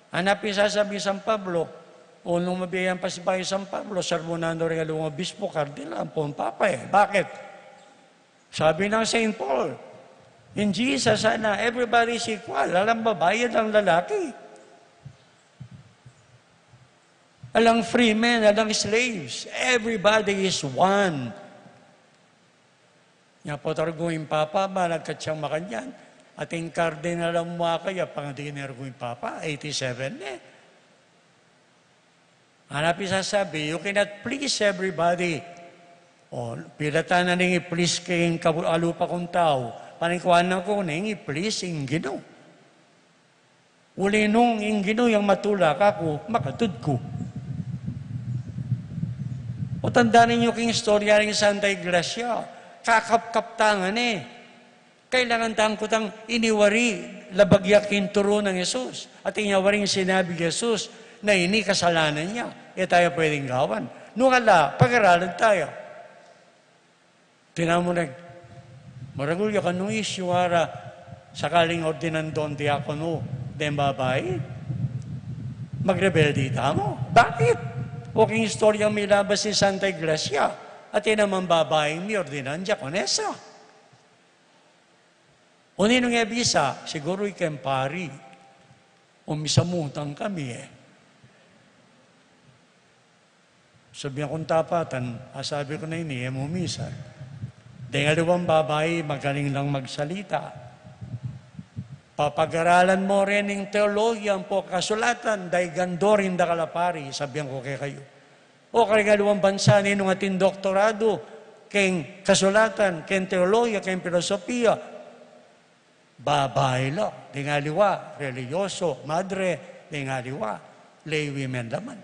Anu pin sasabi San Pablo, o nung mabiayang pasibayu San Pablo, sermonan no ring aliwang obispo, kardinal, ampong papa e. Bakit? Sabi ng Saint Paul, in Jesus, sana, everybody is equal. Alang babai, alang lalaki. Alang free men, alang slaves. Everybody is one. Nya po talaga ing papa, malagkat siyang makanyan. Atin kardinal ang mga kaya, pangadi na rin ing papa, eighty-seven na e. Anu pin sasabi, you cannot please everybody. O, pilatan na ning i-please keng kabu-, alupa kung tau. Panikuan na ku ning i-please ing Ginu. Uli nung ing Ginu yang matula kaku, makatud ku. O, tandanan yu king istorya ring Santa Iglesia, kakapkap tang e. Kailangan tang kutang iniwari, labag ya king turu nang Jesus. At inyawari ing sinabi Jesus na ini kasalanan ya. E taya pwedeng gawan. Nung ala, pag-aralan taya. Tinan mu na, maragul ya kanung isyu ara, sakaling ordinan dong diakono deng babai, magrebelde tamu. Bakit? O king istorya milabas ning Santa Iglesia, atin namang babaing miordinan diakonesa. O ninung e bisa, siguru ikeng pari, o misamutang kami e. Sabian kung tapatan, asabi ku na ini, e mu misa. Deng aliwang babai, magaling lang magsalita. Papag-aralan mu rin ing teolohiya ampong kasulatan, daigan do ring dakal a pari, sabian ku kekayu. O karing aliwang bansa, ninung atin doktoradu, keng kasulatan, keng teolohiya, keng pilosopiya, babai la, deng aliwa, relihiyoso, madre, deng aliwa, lay women la man.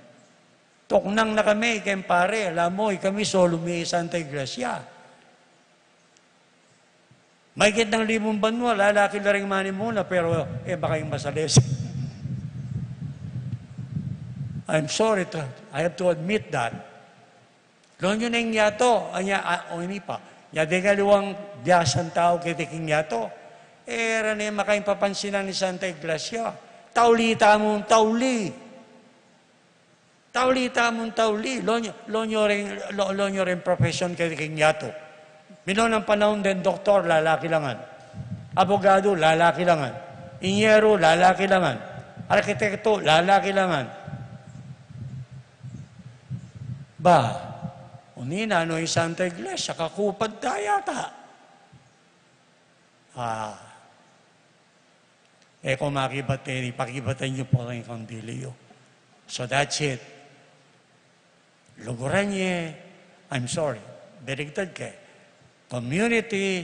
Tuknang na kami keng pare, ala mu, ikami solo mi Santa Iglesia. Mahigit nang limang banua, lalaki la ring manimuna, pero e ba kayang masales? I'm sorry, to, I have to admit that. Lawan yu na ing yato, anya, a, o ini pa. Nya deng aliwang biasang tau keti king yato. E ra ne makaing papansinan ning Santa Iglesia. Tauli tamung tauli. Tauli tamung tauli. Lawan yu, lawan yu ring, lawan, lawan yu ring profession keti king yato. Minunang panaun deng doktor, lalaki la ngan. Abogado, lalaki la ngan. Inyeru, lalaki la ngan. Arkitekto, lalaki la ngan. Ba, o nanu ing Santa Iglesia, kakupad da yata. A, e ku makibat ini, pakibatan yu pu ring kandili yu. So that's it. Luguran ye, I'm sorry, baligtad ke. Community,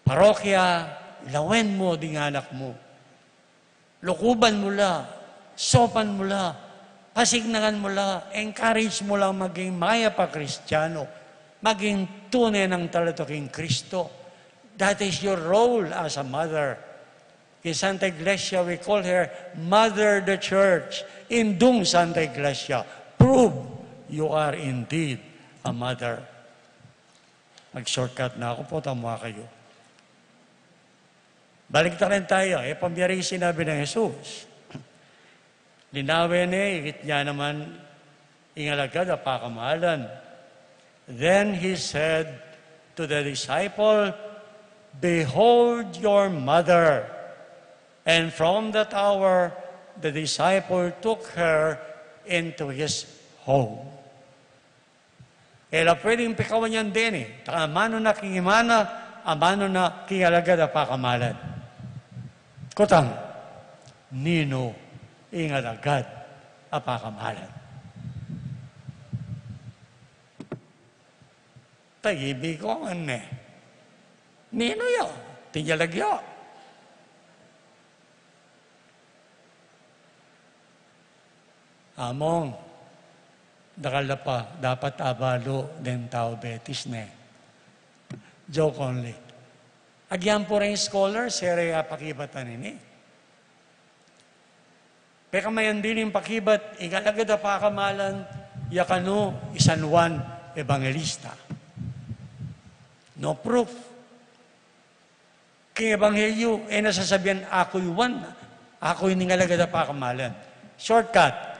parokya, lawen mu ding anak mu. Lukuban mu la, saupan mu la, pasignangan mu la, encourage mu la maging mayap a Kristiyano, maging tune nang talatuking Kristo. That is your role as a mother. King Santa Iglesia, we call her Mother the Church. Indung Santa Iglesia, prove you are indeed a mother. Mag-shortcut na ku pu, tamu kayu. Balik tamu rin taya, e pa miyari sinabi nang Jesus. Linawen ne, ikit ne naman ing alagad a pakamalan. Then he said to the disciple, "Behold your mother." And from that hour, the disciple took her into his home. E la pwedeng pikawan yan deni, ta amanu na king imana, amanu na king alagad a pakamalan. Kutang, ninu ing alagad a pakamalan? Tagibi ko ngan ne. Ninu ya? Tinyalag ya. Among, dakal da pa dapat abalu deng tau Betis ne. Joke only. Agyang pu reng scholar, sere ya pakibatan ini. Pekamayan dili pakibat, ing alagad a pakamalan, ya kanu i San Juan Evangelista. No proof. King Ebanghelyo, e na sasabian, "Aku i Juan, aku ing alagad a pakamalan." Shortcut.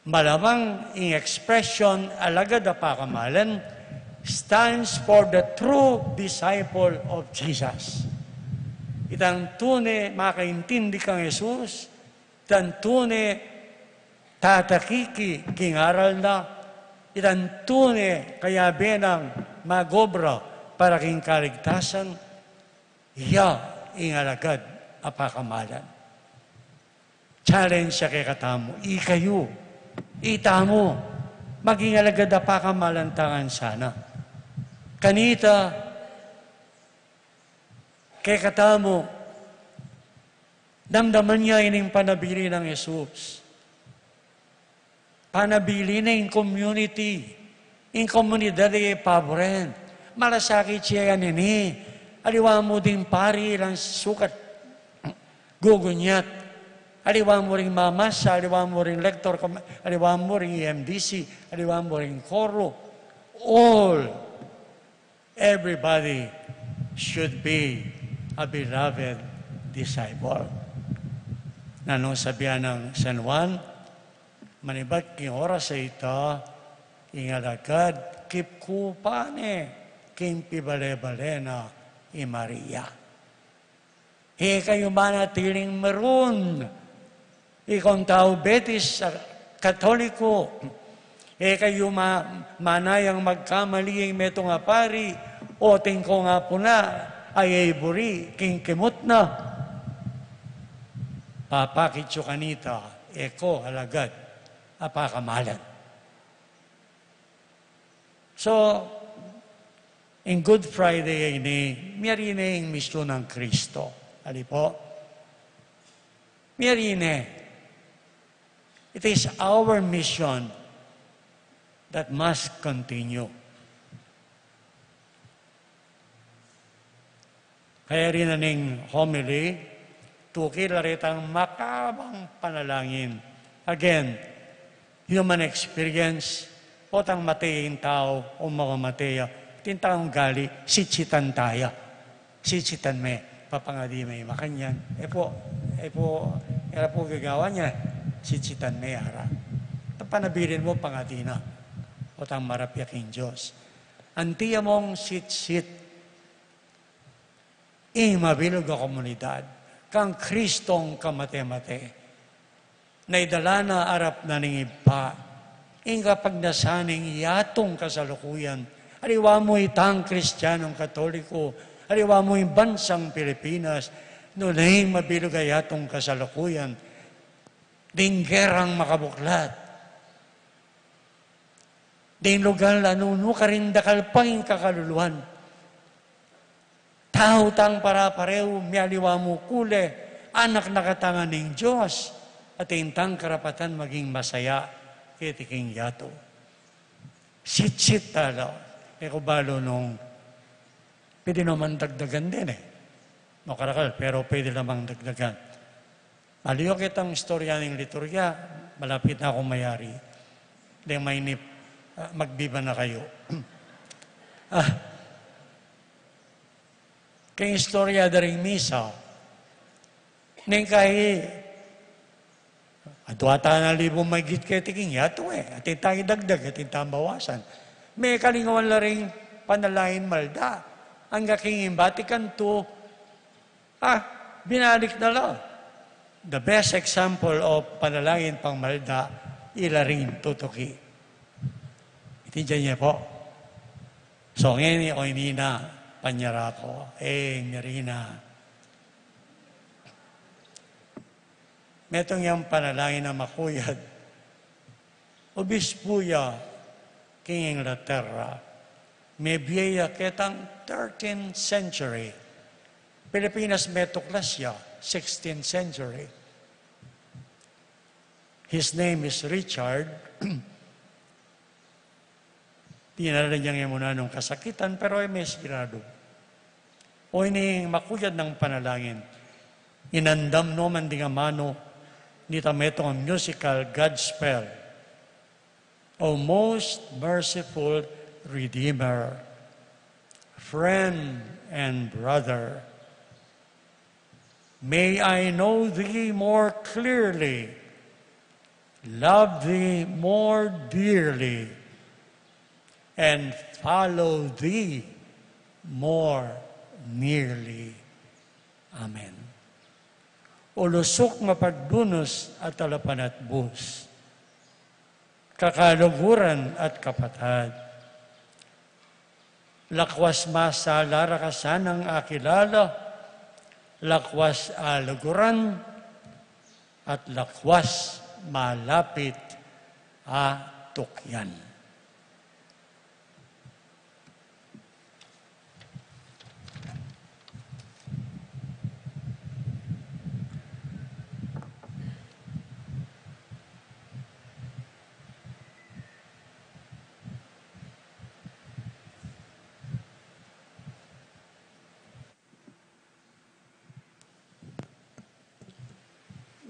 Malamang ing expression alagad a pakamalan stands for the true disciple of Jesus. Itang tune makaintindi kang Jesus, itang tune tatakiki king aral na, itang tune kayabe nang mag-obra para king kaligtasan, ya ing alagad a pakamalan. Challenge ya kekatamu, ikayu, itamu, maging alagad a pakamalan ta ngan sana. Kanita, kekatamu, damdaman ya ining panabilin nang Jesus. Panabilin na ing community, ing komunidad a paburen. Malasakit ya yan ini. Aliwa mu ding pari, ilang sukat gugunyat. Aliwa mu ring mamasa, aliwa mu ring lektor, kom-, aliwa mu ring E M D C, aliwa mu ring koro. All, everybody should be a beloved disciple. Nanung sabian nang San Juan, manibat king oras a ita, ing alagad kipkupan ne king pibale-bale na i Maria. E kayu manatiling marun. Ikong tau Betis a Katoliko, e kayu ma-, manayang magkamali ing metung a pari, o tingko nga puna, a e buri king kimut na. Papakit yu kanita, e ko alagad a pakamalan. So, ing Good Friday a ini, miyari ne ing misyon nang Kristo. Ali pu? Miyari ne. It is our mission that must continue. Kaya rin na ning homily, tukil la retang makabang panalangin. Again, human experience, potang mate ya ing tau, o mamamate ya, atin tang ugali, sitsitan taya. Sitsitan me, papangadi me makanyan. E pu, e pu, e la pu gagawan ya, sitsitan me ara. Panabilin mu pangadi na, potang marapia king Dios. Anti ya mung sitsit ing mabilug a komunidad kang Kristong kamate-mate, na idala na arap na ning Ibpa ing kapagnasan ning yatung kasalukuyan. Aliwa mu itang Kristianong Katoliko, aliwa mu ing bansang Pilipinas, nune ing mabilug a yatung kasalukuyan, ding gerang makabuklat, ding lugal a nunu karin dakal pa ing kakaluluan. Tau tang pare-parehu, mialiwa mu kule, anak na kata ngan ning Dios, atin tang karapatan maging masaya keti king yatu. Sitsit tala, e ku balu nung pwede naman dagdagan din e. No, karakal, pero pwede namang dagdagan. Aliwa ketang istorya ning liturgia, malapit na akong mayari. Deng mainip, ah, magbiba na kayu. Ah, king istorya da ring misa, neng kai, adwa tana libung maigit keti king yatu e, atin tang idagdag, atin tang bawasan. Mekalingawan la ring panalangin malda, angga king Vatican two, ah, binalik na la. The best example of panalangin pang malda, ila rin tutuki. Itindian ye pu. So, ngeni, o ini na, panyara ku, e, Nerina. Metung yang panalangin a makuyad. Obispu ya king Inglaterra. Mebie ya ketang thirteenth century. Pilipinas metuklas ya, sixteenth century. His name is Richard. Dinala neng e muna nung kasakitan, pero e me sigurado. O ini makuyad nang panalangin. Inandam no man ding amanu nita metung a musical, Godspell. O most merciful Redeemer, friend and brother, may I know thee more clearly, love thee more dearly, and follow thee more nearly. Amen. O lusuk, mapagdunus at alapanatbus, kakaluguran at kapatad, lakwas masala ra ka sanang akilala, lakwas aluguran, at lakwas malapit a tukyan.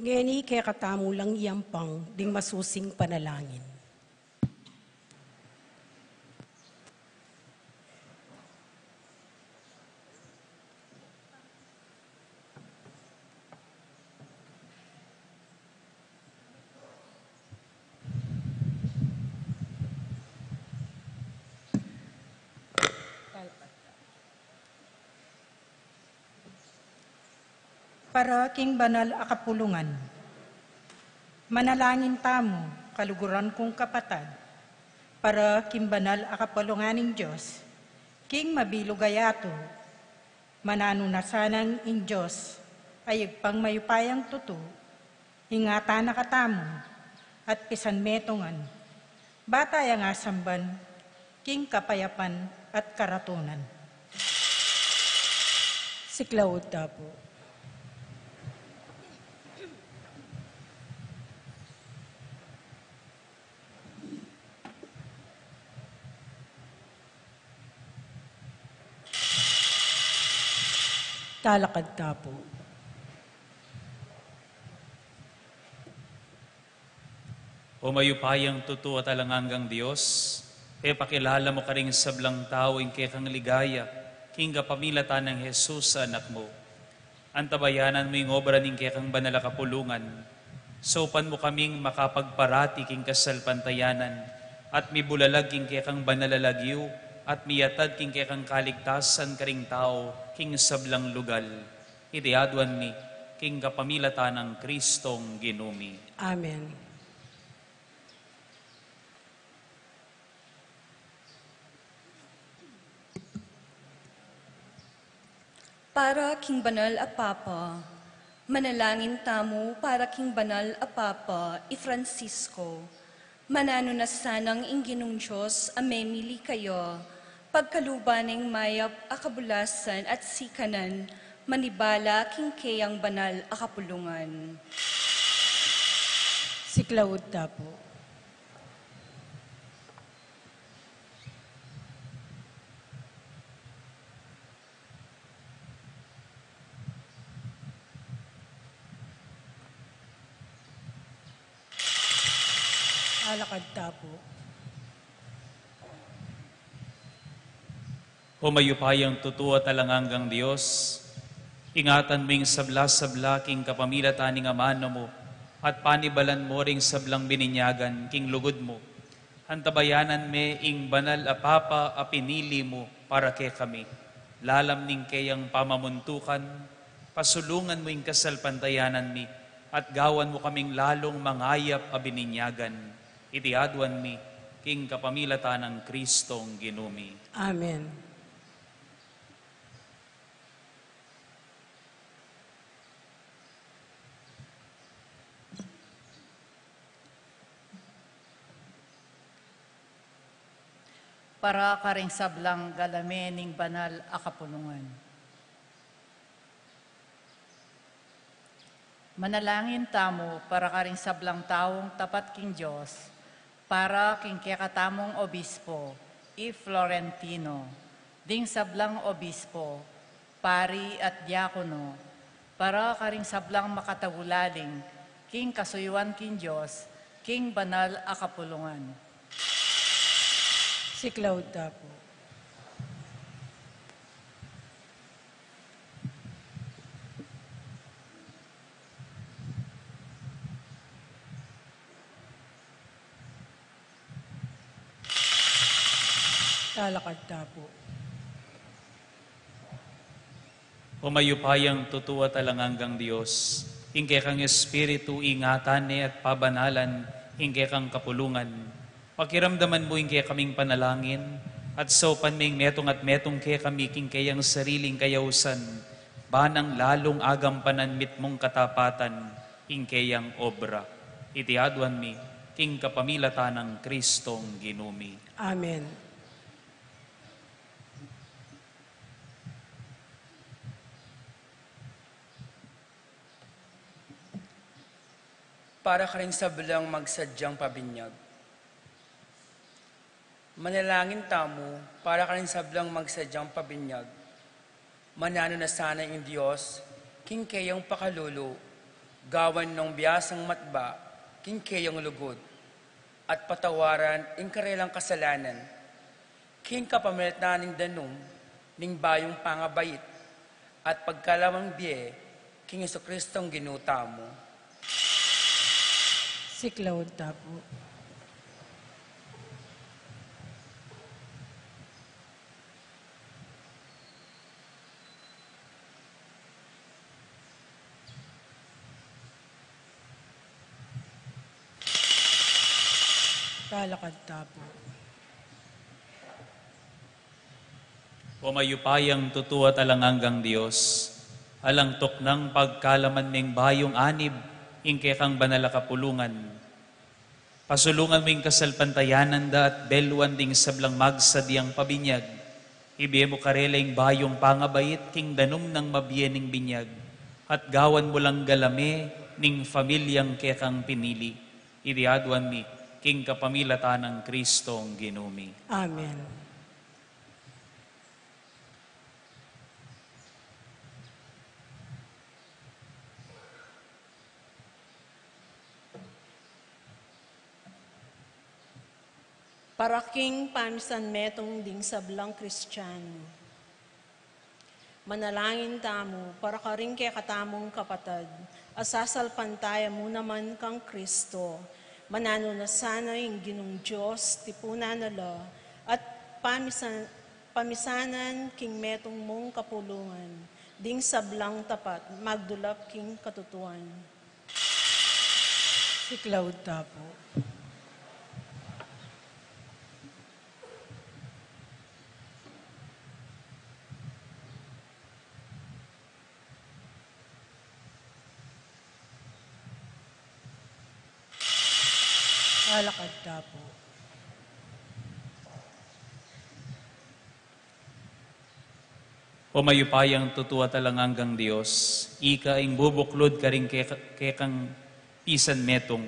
Ngeni kekatamu lang iyampang ding masusing panalangin. Para king banal a kapulungan. Manalangin tamu, kaluguran kung kapatad, para king banal a kapulungan ning Dios, king mabilug a yatu, mananu na sanang ing Dios a Ibpang mayupayang tutu, ingatan na katamu, at pisan metungan, ba taya ngan samban king kapayapan at karatunan. Siklaud ta pu. Talakad ta pu. O mayupayang tutu at alang anggang Dios, ipakilala mu karing sablang tau ing kekang ligaya, king kapamilatan nang Jesus a Anak mu. Antabayanan mu ing obra ning kekang banal a kapulungan. Saupan mu kaming makapagparati king kasalpantayanan, at mibulalag king kekang banal a lagyu, at miyatad king kekang kaligtasan karing tau king sablang lugal. Iti aduan mi king kapamilatan nang Kristong Ginu mi. Amen. Para king banal a Papa, manalangin tamu para king banal a Papa i Francisco. Mananu na sanang ing Ginung Dios a memili kaya, pagkaluban ning mayap a kabulasan at sikanan, manibala king keyang banal a kapulungan. Siklaud ta pu. Alakad ta pu. O mayupayang tutu at alang anggang Dios, ingatan mu ing sabla-sabla king kapamilatan ning amanu mu, at panibalan mu ring sablang bininyagan king lugud mu. Antabayanan me ing banal a Papa a pinili mu para kekami. Lalam ning keyang pamamuntukan, pasulungan mu ing kasalpantayanan mi, at gawan mu kaming lalung mangayap a bininyagan. Iti aduan mi, king kapamilatan nang Kristong Ginu mi. Amen. Para karing sablang galame ning banal a kapulungan. Manalangin tamu para karing sablang taung tapat king Dios, para king kekatamung obispo, i Florentino, ding sablang obispo, pari at diakono, para karing sablang makatagulaling king kasuyuan king Dios, king banal a kapulungan. Siklaud ta pu. Talakad ta pu. O mayupayang tutu at alang anggang Dios, ing kekang Espiritu ingatan ne at pabanalan ing kekang kapulungan. Pakiramdaman mu ing kekaming panalangin, at saupan ming metung at metung kekami king keyang sariling kayausan, ba nang lalung agampanan mitmung katapatan ing keyang obra. Iti aduan mi, king kapamilatan nang Kristong Ginu mi. Amen. Para karing sablang magsadyang pabinyag. Manalangin tamu para karing sablang magsadyang pabinyag. Mananu na sana ing Dios king keyang pakalulu, gawan nong biasang matba king keyang lugud, at patawaran ing karelang kasalanan, king kapamilatan ning danum ning bayung pangabait at pagkalamang bie king Jesucristong Ginu tamu. Siklaud ta pu. Talakad ta pu. O mayupayang tutu at alang anggang Dios, alang tuknang pagkalaman ming bayung anib ing kekang banal a kapulungan. Pasulungan mu ing kasalpantayanan da at beluan ding sablang magsadyang pabinyag. Ibie mu karela ing bayung pangabait king danum nang mabie ning binyag, at gawan mu lang galame ning pamilyang kekang pinili. Iti aduan mi king kapamilatan nang Kristong Ginu mi. Amen. Para king pamisanmetung ding sablang Kristiano. Manalangin tamu para karing kekatamung kapatad a sasalpantaya mu naman kang Kristo. Mananu na sana ing Ginung Dios tipunan na la at pamisan-, pamisanan king metung mung kapulungan ding sablang tapat magdulap king katutuan. Siklaud ta pu. Talakad ta pu. O mayupayang tutu at alang anggang Dios, ika ing bubuklud karing keka-, kekang pisanmetung.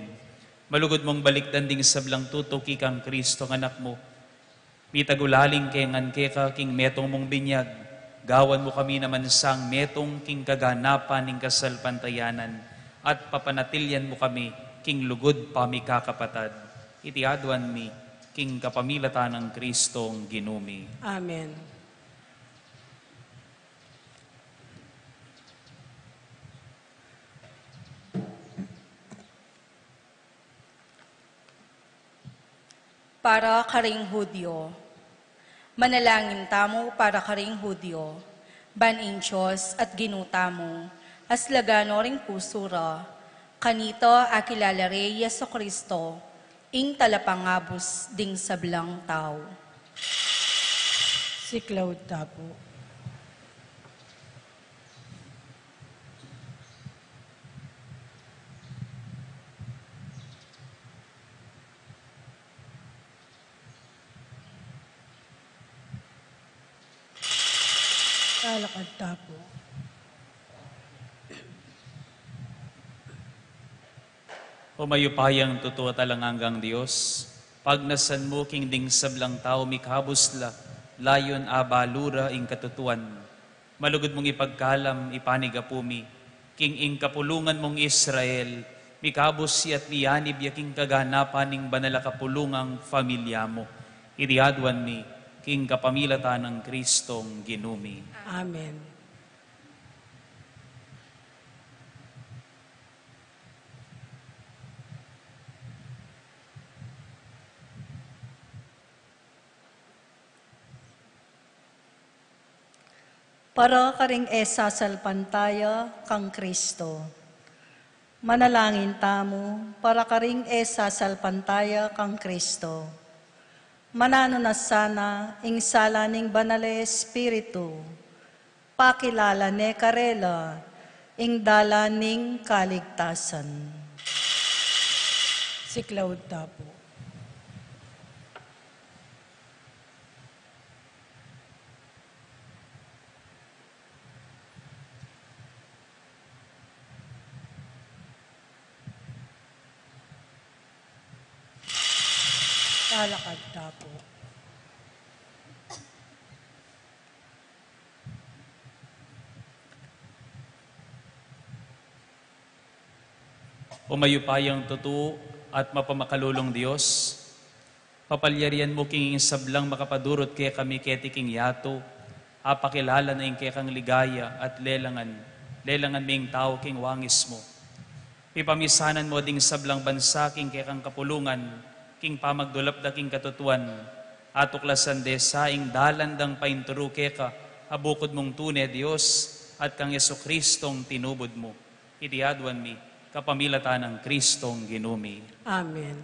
Malugud mung balikdan ding sablang tutu kekang Kristong Anak mu. Mitagulaling ke ngan keka king metung mung binyag, gawan mu kami naman sang metung king kaganapan ning kasalpantayanan, at papanatilian mu kami king lugud pamikakapatad. Iti aduan mi king kapamilatan nang Kristong Ginu mi. Amen. Para karing Judio. Manalangin tamu para karing Judio, ban ing Dios at Ginu tamu, aslagan no ring pusu ra, Kanita akilala re i Jesucristo, ing talapangabus ding sablang tau. Siklaud ta pu. Lalakad ta pu. O mayupayang tutu at alang anggang Dios, pagnasan mu king ding sablang tau mikabus la, layun abalu ra ing katutuan. Malugud mung ipagkalam, ipanigapu mi, king ing kapulungan mung Israel, mikabus ya at miyanib ya king kaganapan ning banal a kapulungang familia mu. Iti aduan mi, king kapamilatan nang Kristong Ginu mi. Amen. Para karing e sasalpantaya kang Kristo. Manalangin tamu para karing e sasalpantaya kang Kristo. Mananu na sana ing sala ning Banal a Espiritu, pakilala ne karela ing dalan ning kaligtasan. Siklaud ta pu. Lalakad ta pu. O mayupayang tutu at mapamakalulung Dios, papalyarian mu king sablang makapadurut kekami keti king yatu, apakilala na ing kekang ligaya at lelangan, lelangan ming tau king wangis mu. Pipamisanan mu ding sablang bansa king kekang kapulungan, king pamagdulap da king katutuan, atuklasan de sa ing dalan dang painturu keka, a bukud mung tune Dios, at kang Jesucristong tinubud mu. Iti aduan mi, kapamilatan nang Kristong Ginu mi. Amen.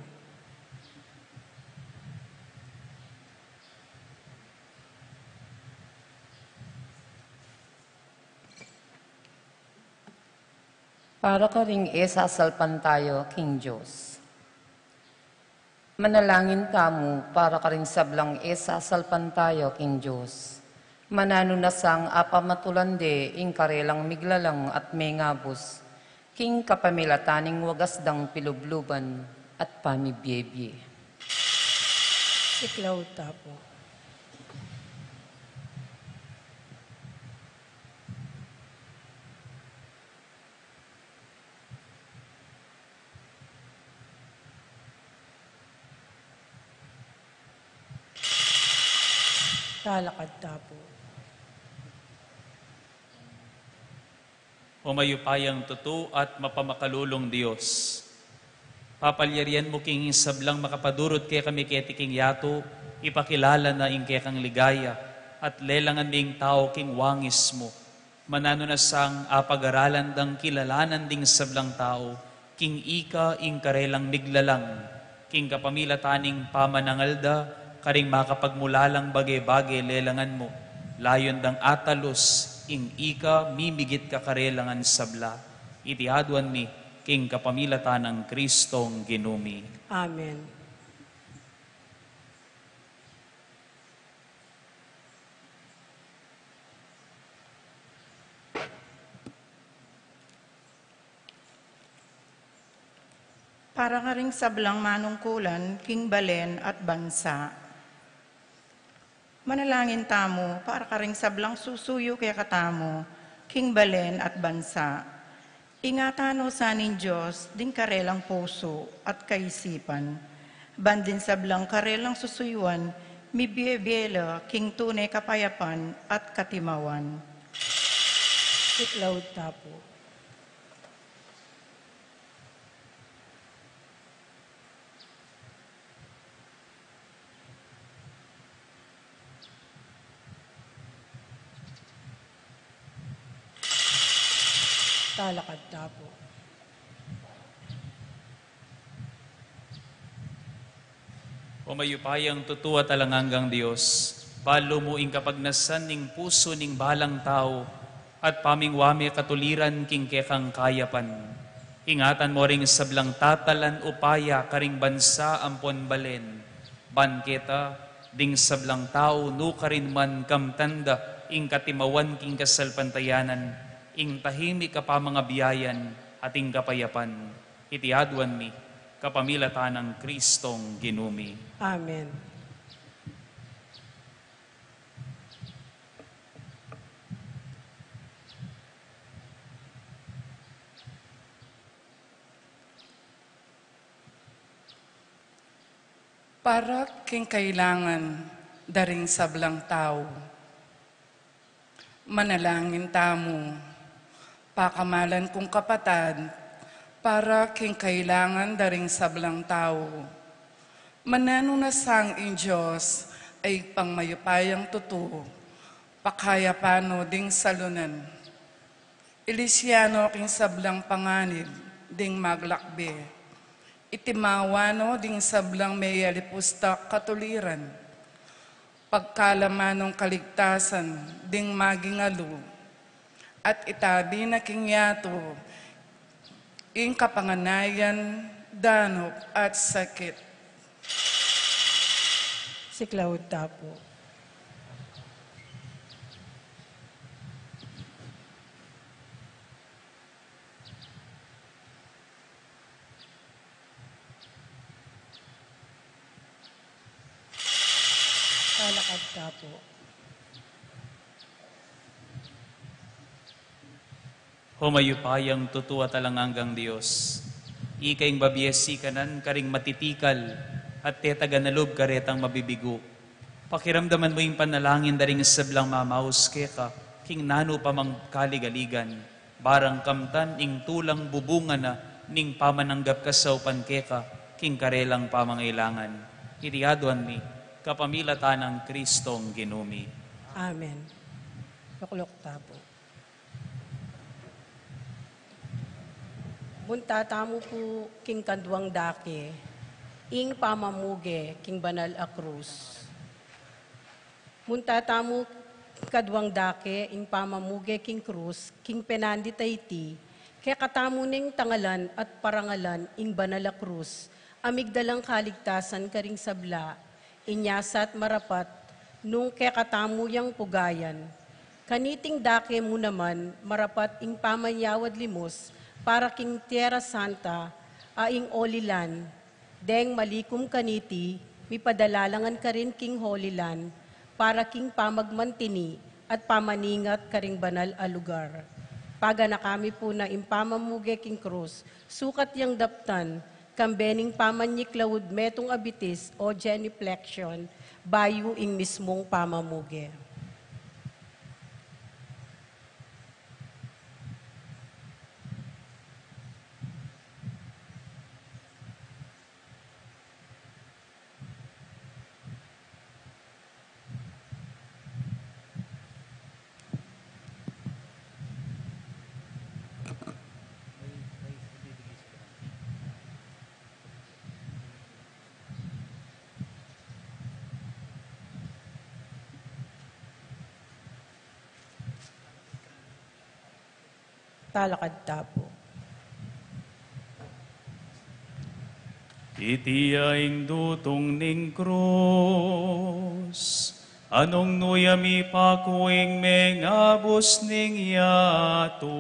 Para karing e sasalpantaya king Dios. Manalangin tamu para karing sablang e sasalpantaya king Dios. Mananu na sang apamatulan de ing karelang miglalang at mengabus, king kapamilatan ning wagas dang pilubluban at pamibiebie. Siklaud ta pu. Lalakad ta pu. O mayupayang tutu at mapamakalulung Dios, papalyarian mu king sablang makapadurut kekami keti king yatu, ipakilala na ing kekang ligaya, at lelangan ming tau king wangis mu. Mananu na sang apagaralan dang kilalanan ding sablang tau, king ika ing karelang miglalang, king kapamilatan ning pamanangal da karing makapagmulalang bage-bage lelangan mu, layun dang atalus ing ika mimigit kakarelang sabla. Iti aduan mi king kapamilatan nang Kristong Ginu mi. Amen. Para karing sablang manungkulan king balen at bansa. Manalangin tamu para karing sablang susuyu kekatamu king balen at bansa. Ingatan no sa ning Dios ding karelang pusu at kaisipan, ban ding sablang karelang susuyuan, mibie-bie la king tune kapayapan at katimawan. Siklaud ta pu. Talakad ta pu. O mayupayang tutu at alang anggang Dios, balu mu ing kapagnasan ning pusu ning balang tau, at pamingwa me katuliran king kekang kayapan. Ingatan mo ring sablang tatalan upaya karing bansa ampon balen, ban keta, ding sablang tau nukarin man kamtan da ing katimawan king kasalpantayanan, ing tahimik a pamangabiayan, at ing kapayapan. Iti aduan mi, kapamilatan nang Kristong Ginu mi. Amen. Para king kailangan da ring sablang tau. Manalangin tamu, pakamalan kung kapatad, para king kailangan da ring sablang tau. Mananu na sang ing Dios a Ibpang mayupayang tutu, pakayapan no ding salunan. Ilisya no king sablang panganib ding maglakbe. Itimawa no ding sablang meyalipus da katuliran. Pagkalaman nong kaligtasan ding magingalu, at itabi na king yatu ing kapanganayan, danup at sakit. Siklaud ta pu. Talakad ta pu. O mayupayang tutu at alang anggang Dios, ika ing babie sikanan karing matitikal at tetagan a lub karetang mabibigu. Pakiramdaman mu ing panalangin da ring sablang mamaus keka king nanu pa mang kaligaligan, barang kamtan ing tulang bubungan na ning pamananggap kasaupan keka king karelang pamangailangan. Iti aduan mi, kapamilatan nang Kristong Ginu mi. Amen. Lukluk ta pu. Munta tamu pu king kaduang dake, ing pamamuge king banal a krus. Munta tamu kaduang dake, ing pamamuge king krus, king penandit a iti, kekatamu neng tangalan at parangalan ing banal a krus, a migdalang kaligtasan karing sabla, inya sa at marapat, nung kekatamu yang pugayan. Kaniting dake mu naman, marapat ing pamanyawad limus, para king Tierra Santa, a ing Holy Land, deng malikum kaniti, mipadala la ngan karin king Holy Land, para king pamagmantini at pamaningat karing banal a lugar. Paganaka mi pu na ing pamamuge king krus, sukat yang daptan, kambe ning pamanyiklaud metung a bitis o genuflection, bayu ing mismung pamamuge. Talakad ta pu. Iti ya ing dutung ning krus, a nung nu ya mipaku ing mengabus ning yatu.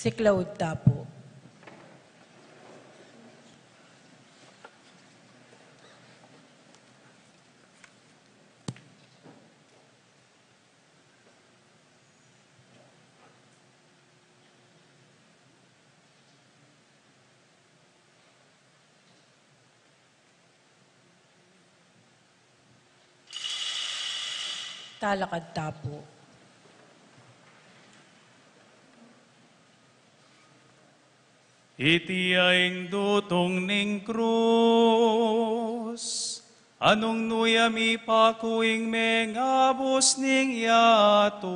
Siklaud ta pu. Talakad ta pu. Iti ya ing dutung ning krus, anung nu ya mipaku ing mengabus ning yatu.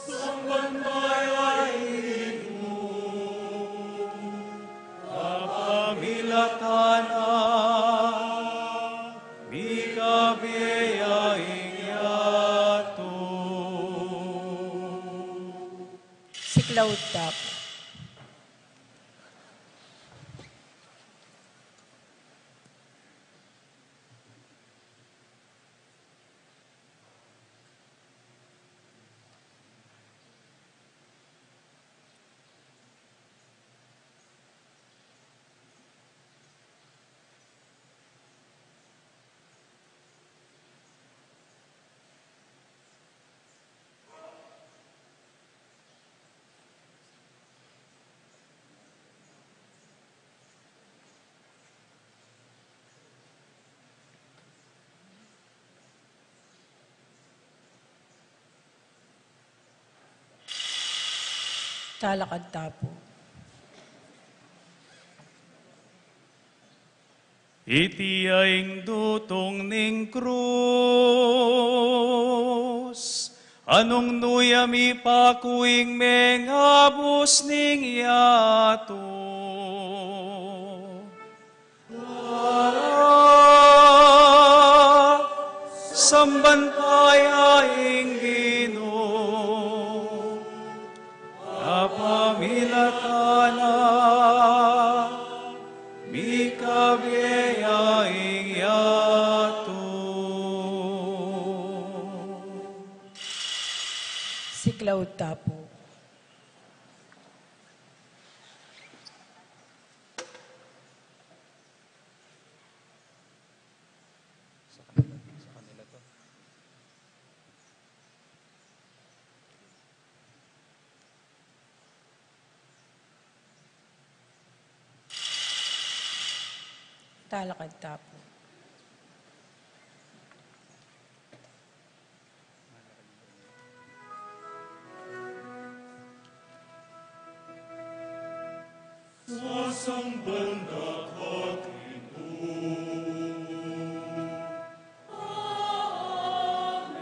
Samban taya ing Ginu, kapamilatan na, mikabie ya ing yatu. Siklaud ta pu. Talakad ta pu. Iti ya ing dutung ning krus, anung nu ya mipaku ing mengabus ning yatu. Samban taya ing Ginu, kapamilatan na, mikabie ya ing yatu. Siklaud ta pu. Sa kanila, sa kanila to. Talakad ta pu. Sasang banda ka dito. Amen.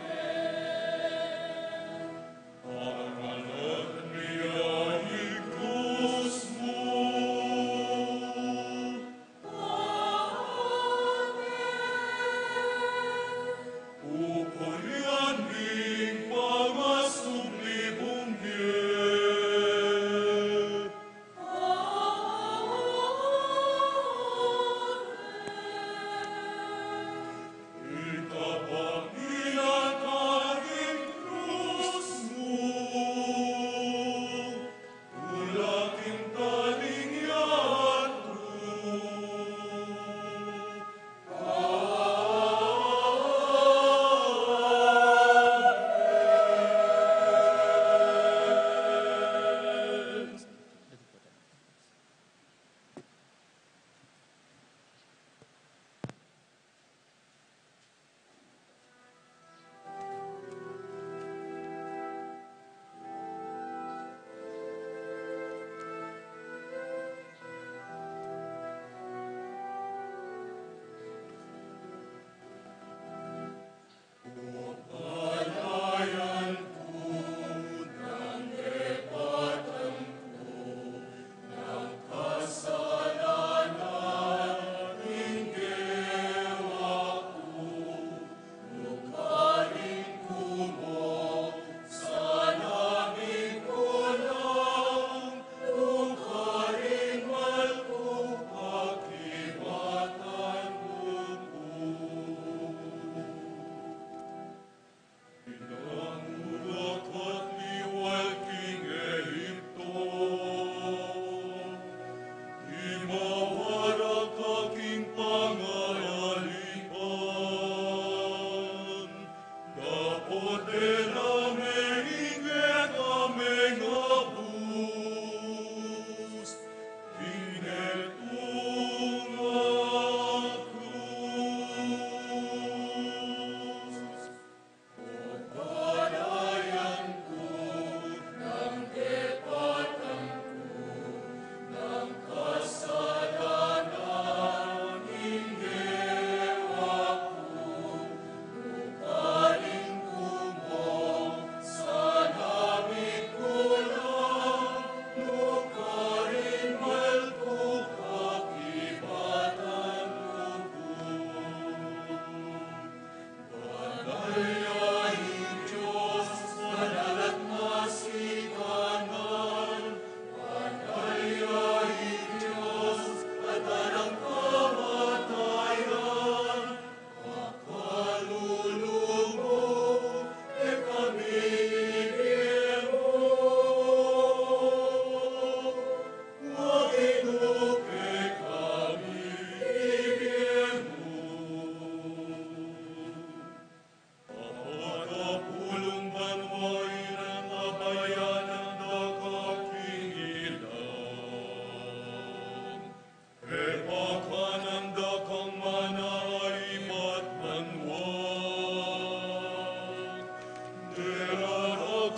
Pangalan mi ay Cruz mo. Amen. Upalian mi pangasubli mung bie.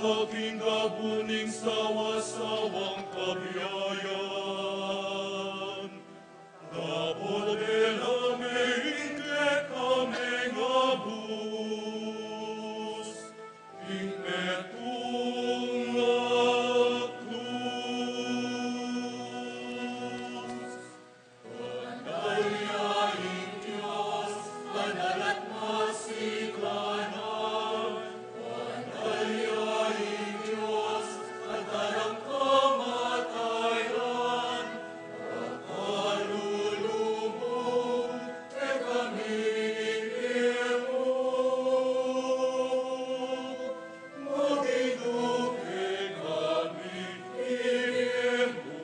king gabun ning sawa-sawang kabiayan. Dapot e la me ing kekami ngabus, ing metung a krus. Banal ya ing Dios, banal at masikanan. Banal ya ing Dios, at alang kamatayan. Kalulu mu, kekami ibie mu. Maginu kekami ibie mu.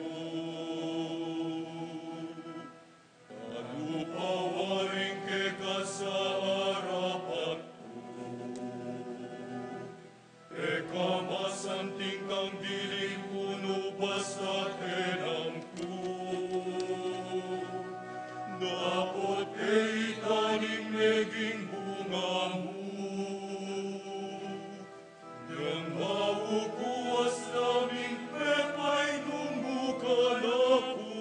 Nanu pa waring keka sa arapan ku? E ka masanting kang diling punu basta tenang ku. Dapot e ita ning meging bunga mu. Nang maukuas la ming pepainum mu kanaku,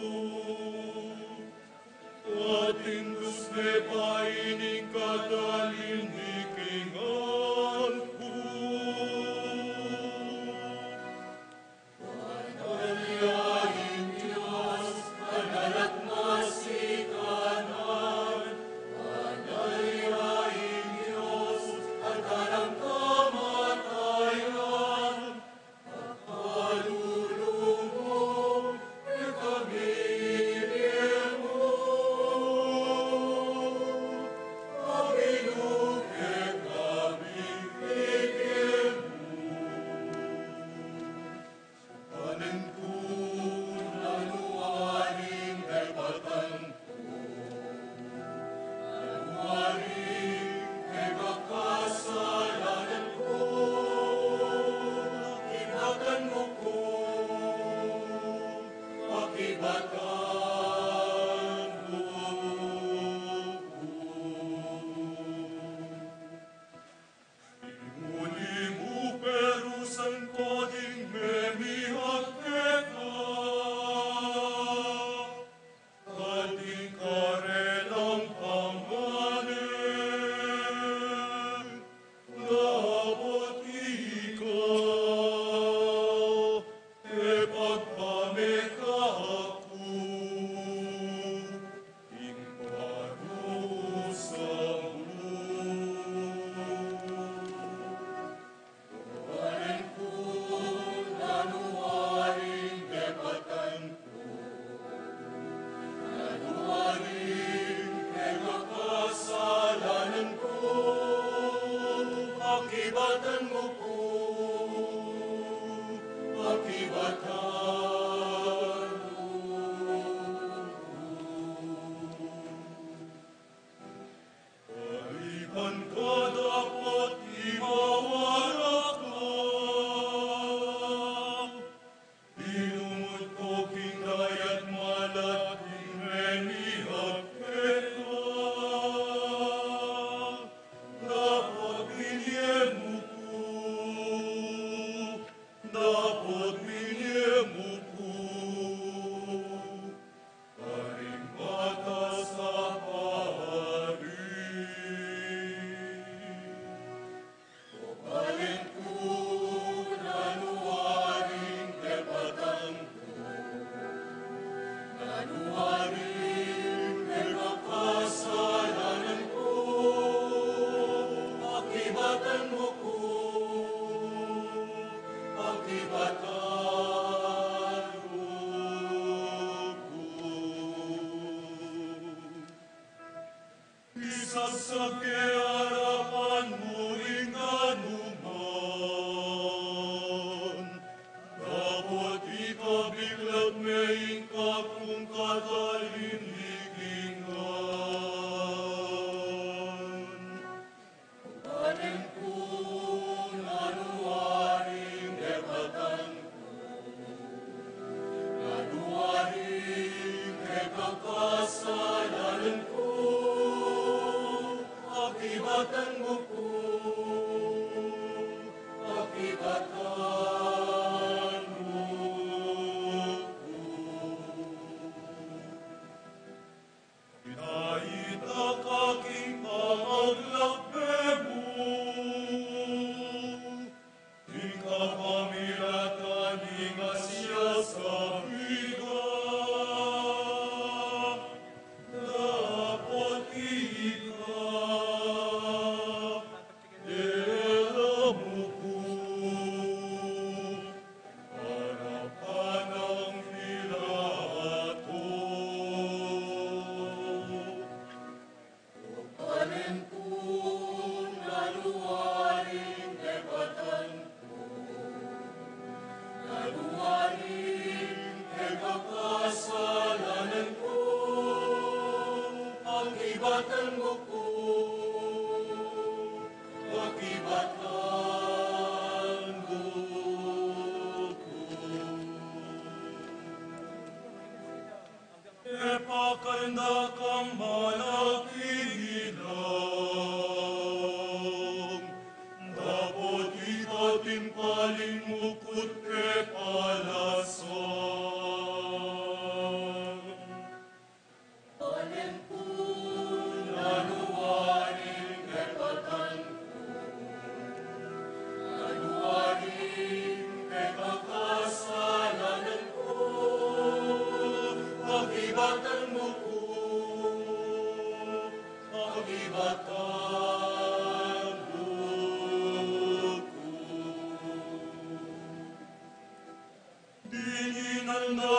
at indus me pa ining katalindikingan ku. Banal ya ing Dios, banal at masikanan. Banal ya ing Dios, at alang kamatayan. Kalulu mu, kekami ibie mu. Maginu kekami ibie mu. Panen ku, nanu aring depatan ku? Nanu aring pekakasalanan ku? Pakibatan mu ku, pakibatan mu ku. Ing uli mu perusan ko ding memiat keka, at ing karelang panganen, dapot ika, e pagpameka ku. Ing parusa mu. Panen ku, nanu aring depatan ku? Nanu aring pekakasalanan ku? Pakibatan mu ku, pakibatan mu ku. Karipan ka dapot imawarak ka. Dinumut ko king dayat malat ing memiat keka. Dapot binie mu ku, dapot binie mu ku. Karing matas a pari. Panen ku, nanu aring depatan ku? Nanu aring pekakasalanan ku? Pakibatan mu ku, pakibatan mu ku. Isasag ke arapan mu ing anuman, dapot ikabiklat me ing kakung katalindikingan. Panen ku,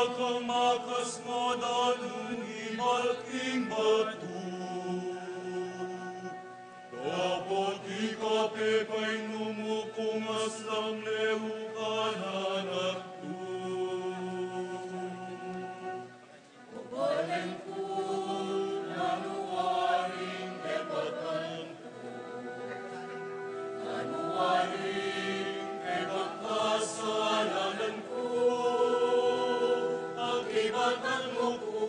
Kang makas mo danun ibat king batu. Dapot ika pepainumu kung aslang leu ka na nagtu. Balan ku, nanu waring kebatan ku, nanu waring kebatan kasalanan ku, akibatan mu ku.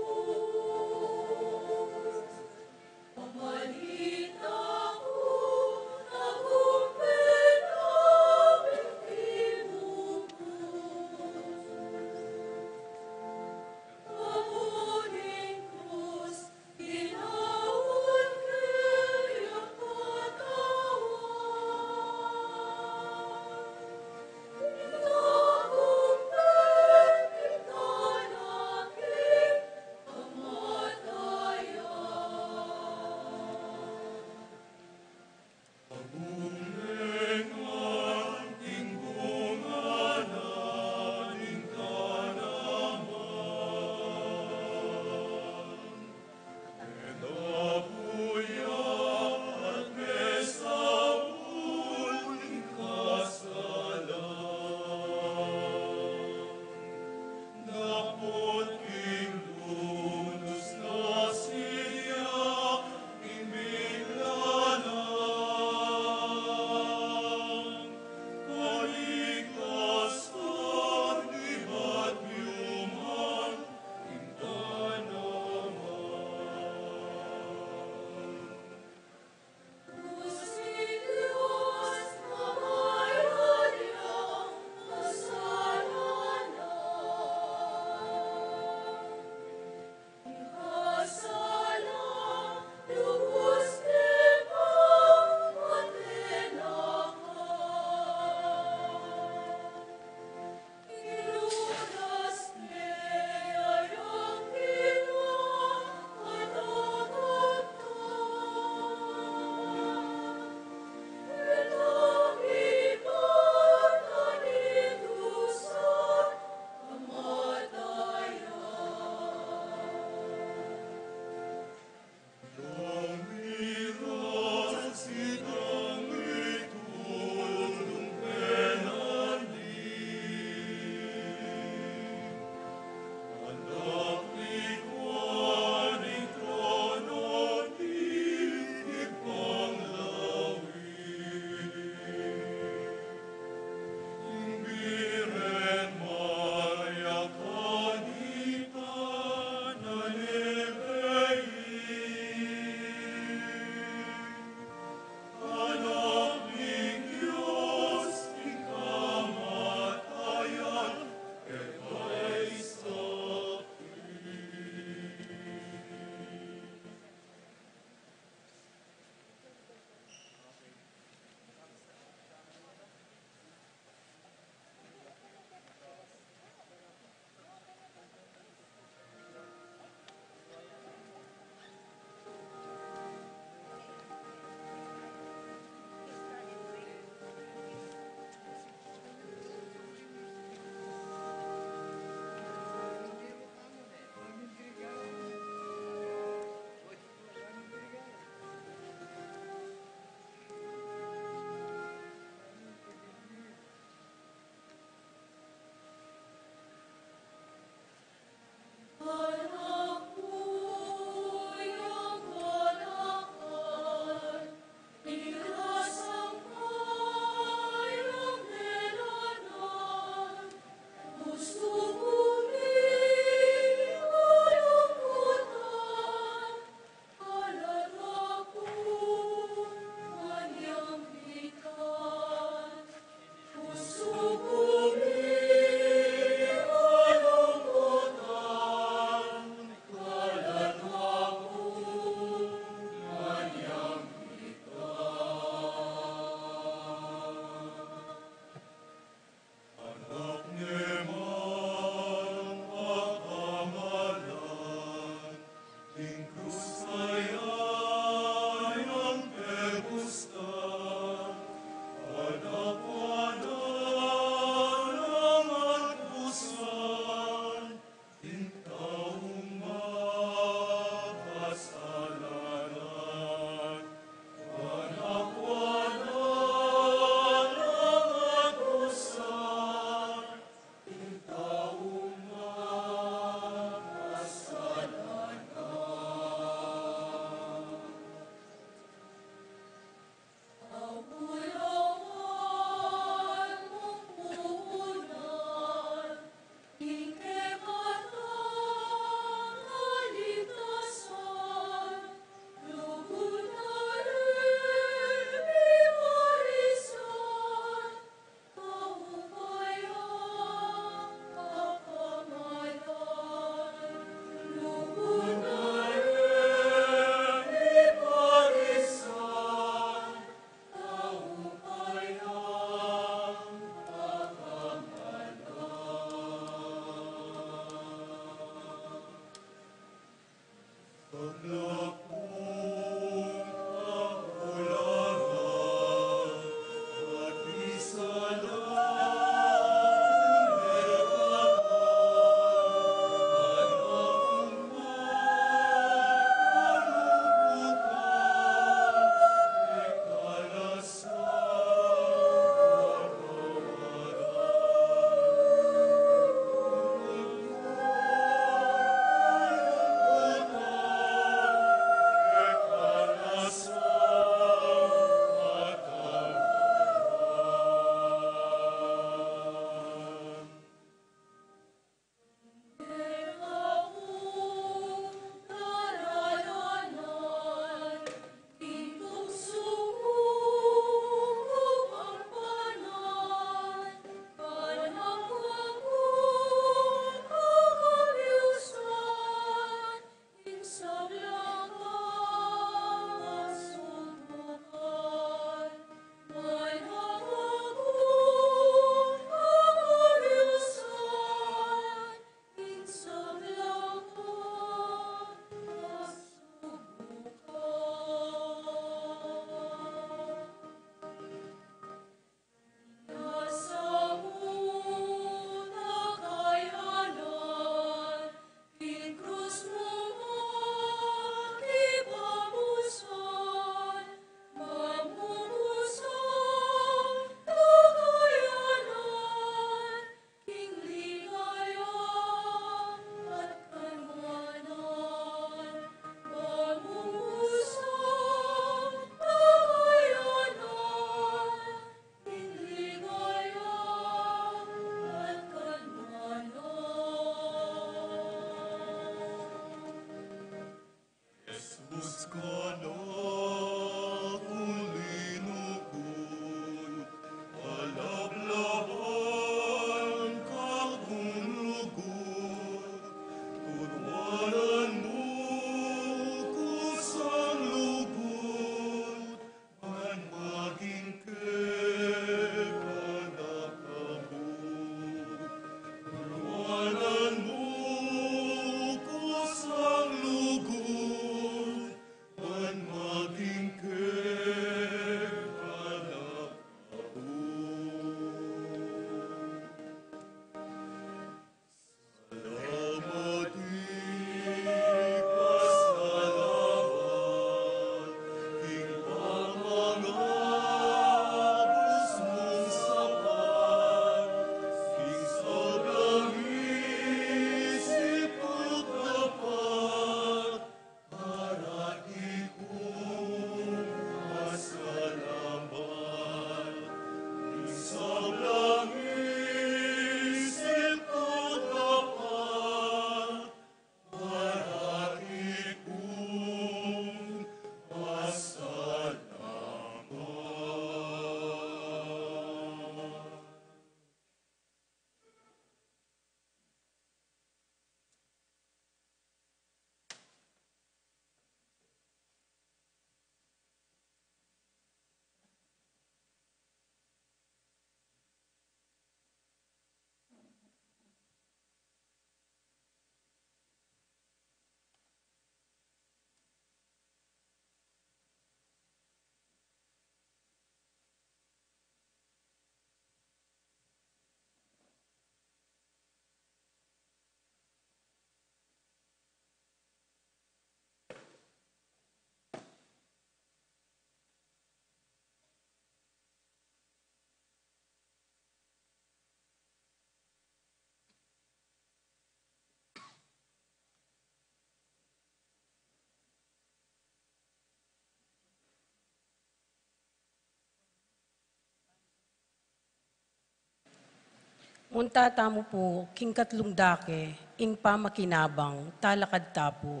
Punta tamu pu king katlung dake, ing pamakinabang. Talakad ta pu.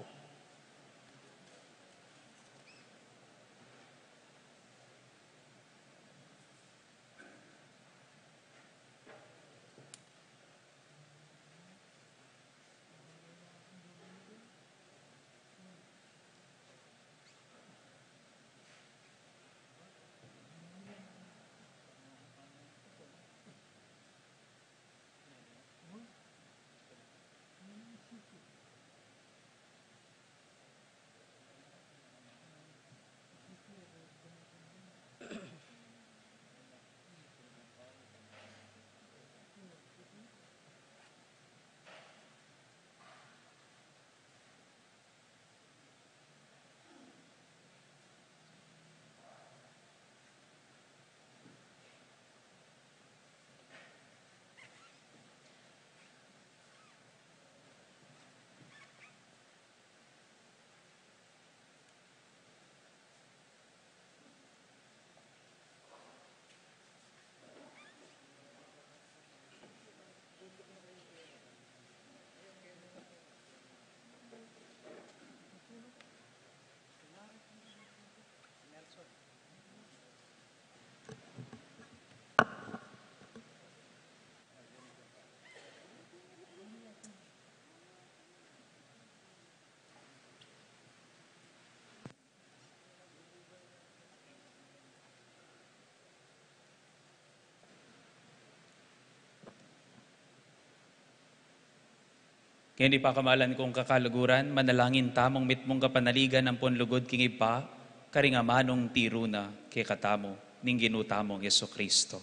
Keni pakamalan kung kakaluguran, manalangin tamung mitmung kapanaligan ampon lugud king Ibpa, karing amanung tiru na kekatamu ning Ginu tamung Jesu-Cristo.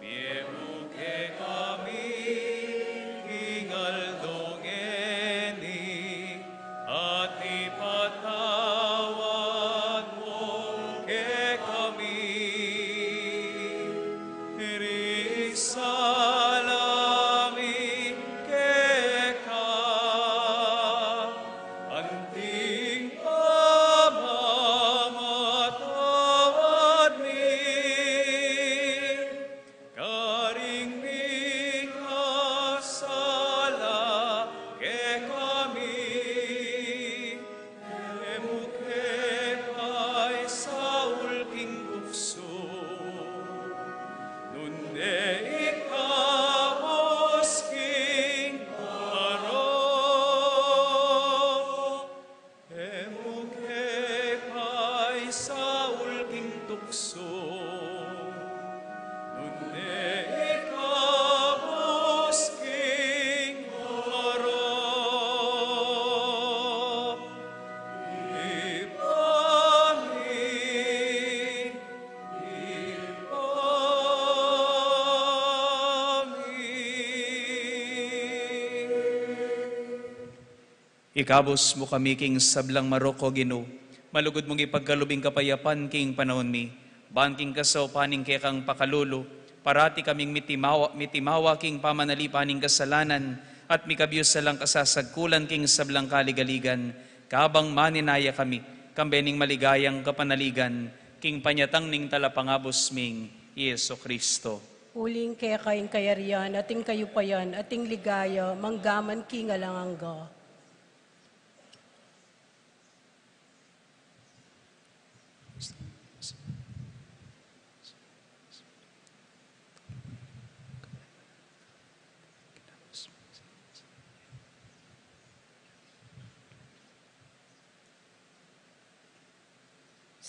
Mie mu kekami king aldo ngeni, at ipatawad mu kekami ring sala mi keka, anting pamamatawad mi karing mikasala kekami, e mu ke paisaul king tuksu, nune ikabus king marok. E mu ke paisaul king tuksu, nune ikabus king marok. Ibpa mi, Ibpa mi. Ikabus mu kami king sablang marok, O Ginu, malugud mung ipagkalub ing kapayapan king panaun mi, ban king kasaupan ning kekang pakalulu, parati kaming mitimawa, mitimawa king pamanalipan ning kasalanan, at mikabius salang kasasagkulan king sablang kaligaligan, kabang maninaya kami, kambe ning maligayang kapanaligan, king panyatang ning Talapangabus ming Jesu-Cristo. Uling keka ing kayarian, at ing kayupayan, at ing ligaya, mangga man king alang angga.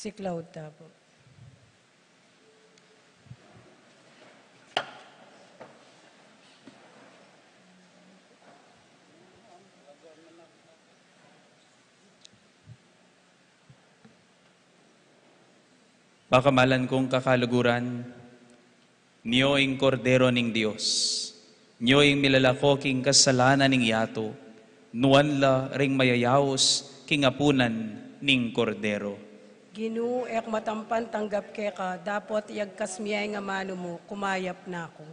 Siklaud ta pu. Pakamalan kung kakaluguran, nyo ing Kordero ning Dios, nyo ing milalako king kasalanan ning yatu, nuan la ring mayayaus king apunan ning Kordero. Ginu, e ku matampan tanggap keka, dapot iyagkas mu ya ing amanu mu, kumayap na ku.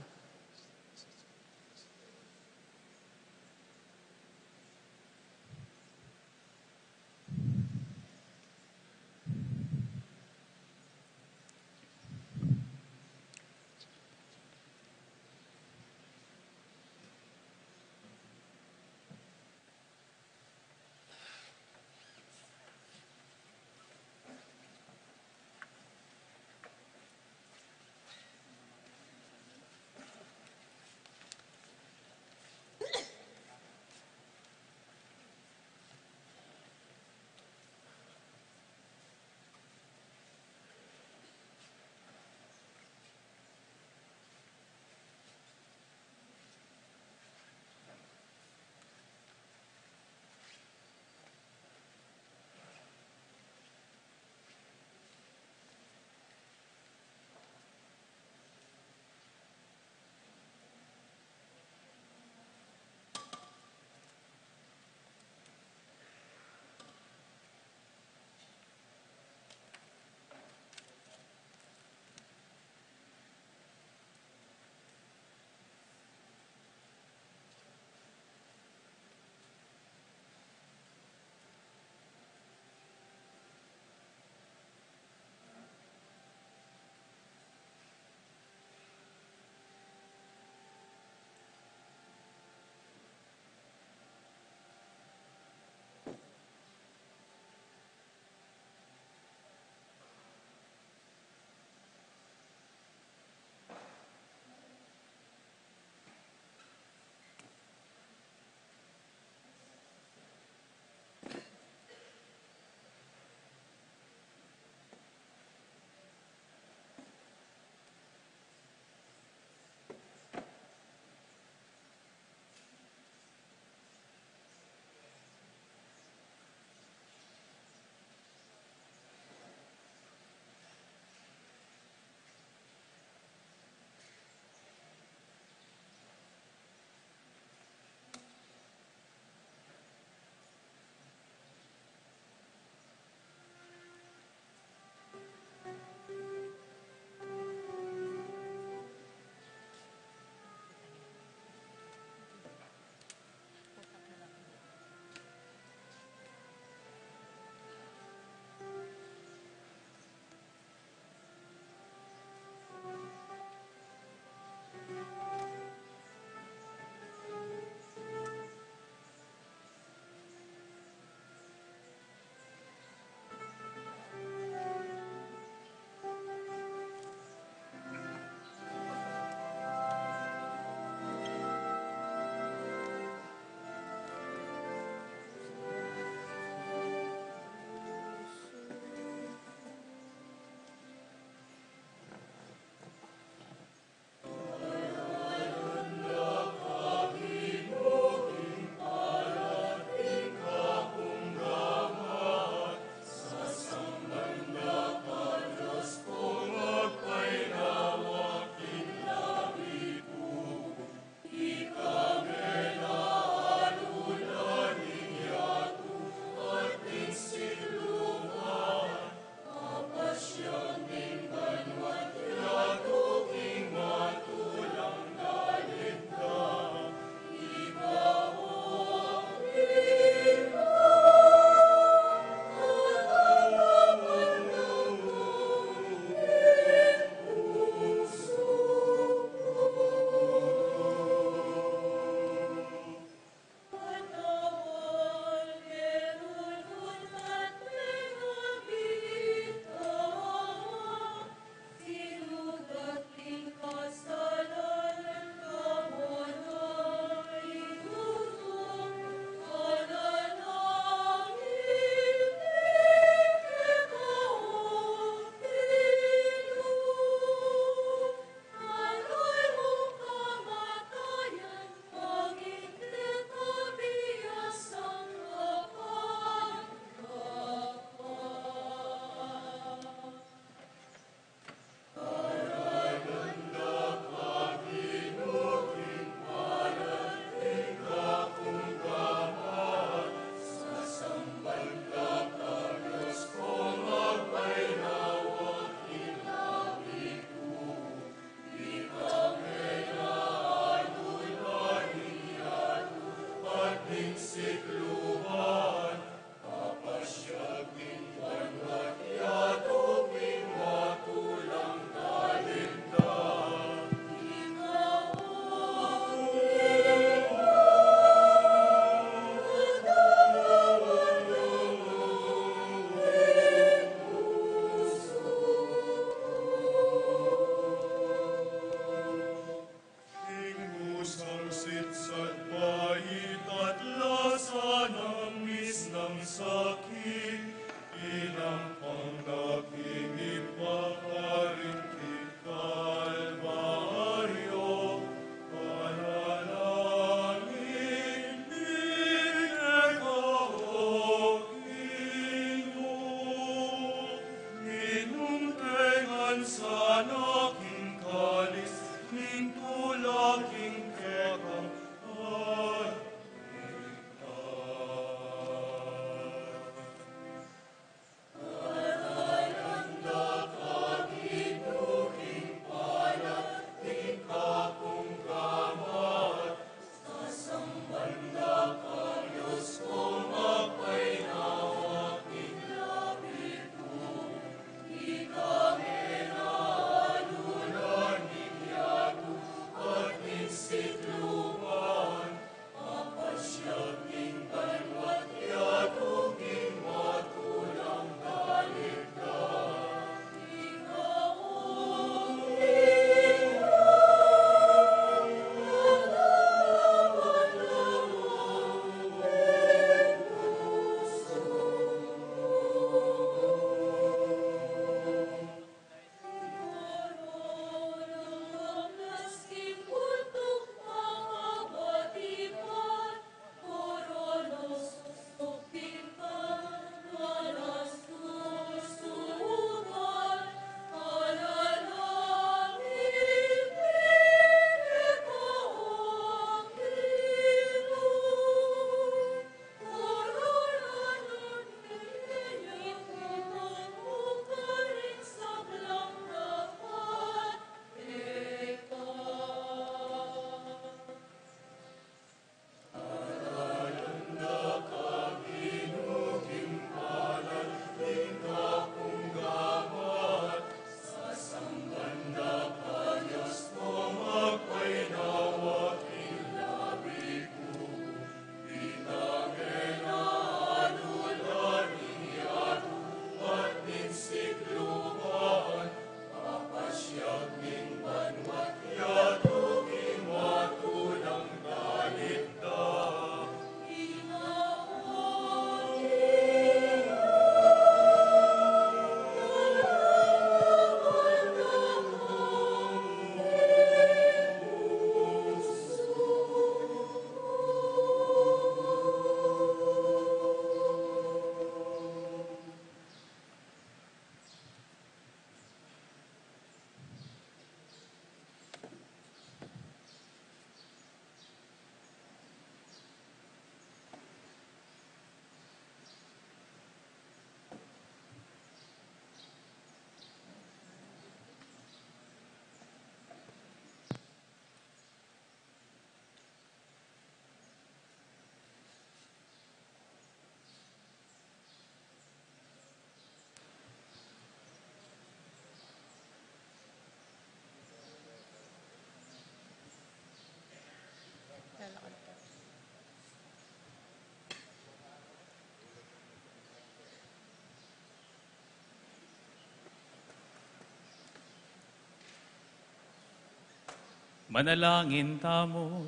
Manalangin tamu.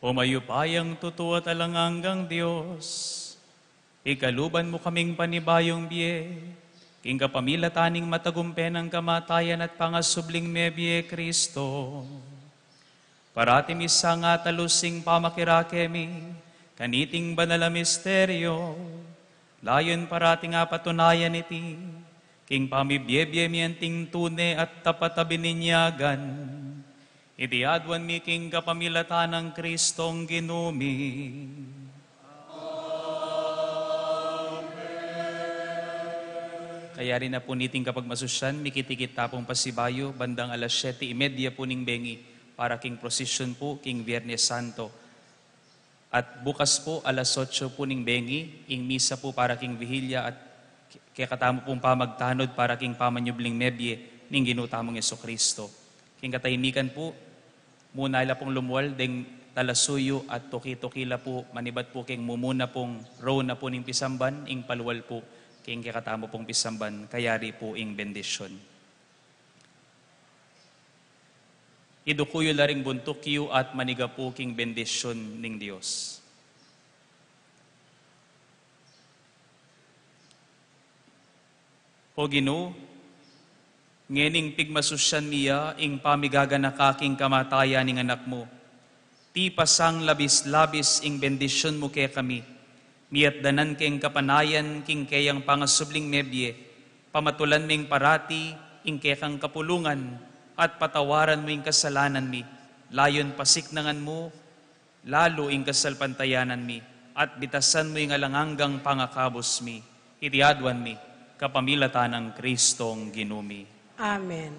O mayupayang tutu at alang anggang Dios, ikaluban mu kaming panibayung bie, king kapamilatan ning matagumpe nang kamatayan at pangasubling mebie Kristo. Parati mi sanga talus ing pamakirake mi, kaniting banal a misteryo, layun parati nga patunayan iti, king pamibiebie mi anting tune at tapat a bininyagan, iti aduan mi king kapamilatan nang Kristong Ginu mi. Kayari na pu niting kapagmasusyan, mikit-ikit ta pung pasibayu, bandang alas siyete y media pu ning bengi, para king prosesyon pu, king Biyernes Santo. At bukas pu, alas otso pu ning bengi, ing misa pu para king Vihilia at kekatamu pung pamagtanud para king pamanyubling mebie ning Ginu tamung Jesucristo. King katahimikan pu, muna ila pung lumual deng talasuyu at tuki-tuki la pu, manibat pu king mumuna pung row na pu ning pisamban, ing palual pu king kekatamu pung pisamban, kayari pu ing bendisyon. Iduku yu la ring buntuk yu at manigapu king bendisyon ning Dios. O Ginu, ngening pigmasusyan mi ya ing pamigaganaka king kamatayan ning Anak mu, tipasang labis-labis ing bendisyon mu kekami, miatdanan keng kapanayan king keyang pangasubling mebie, pamatulan ming parati ing kekang kapulungan, at patawaran mu ing kasalanan mi, layun pasiknangan mu lalu ing kasalpantayanan mi, at bitasan mu ing alang anggang pangakabus mi. Iti aduan mi, kapamilatan nang Kristong Ginu mi. Amen.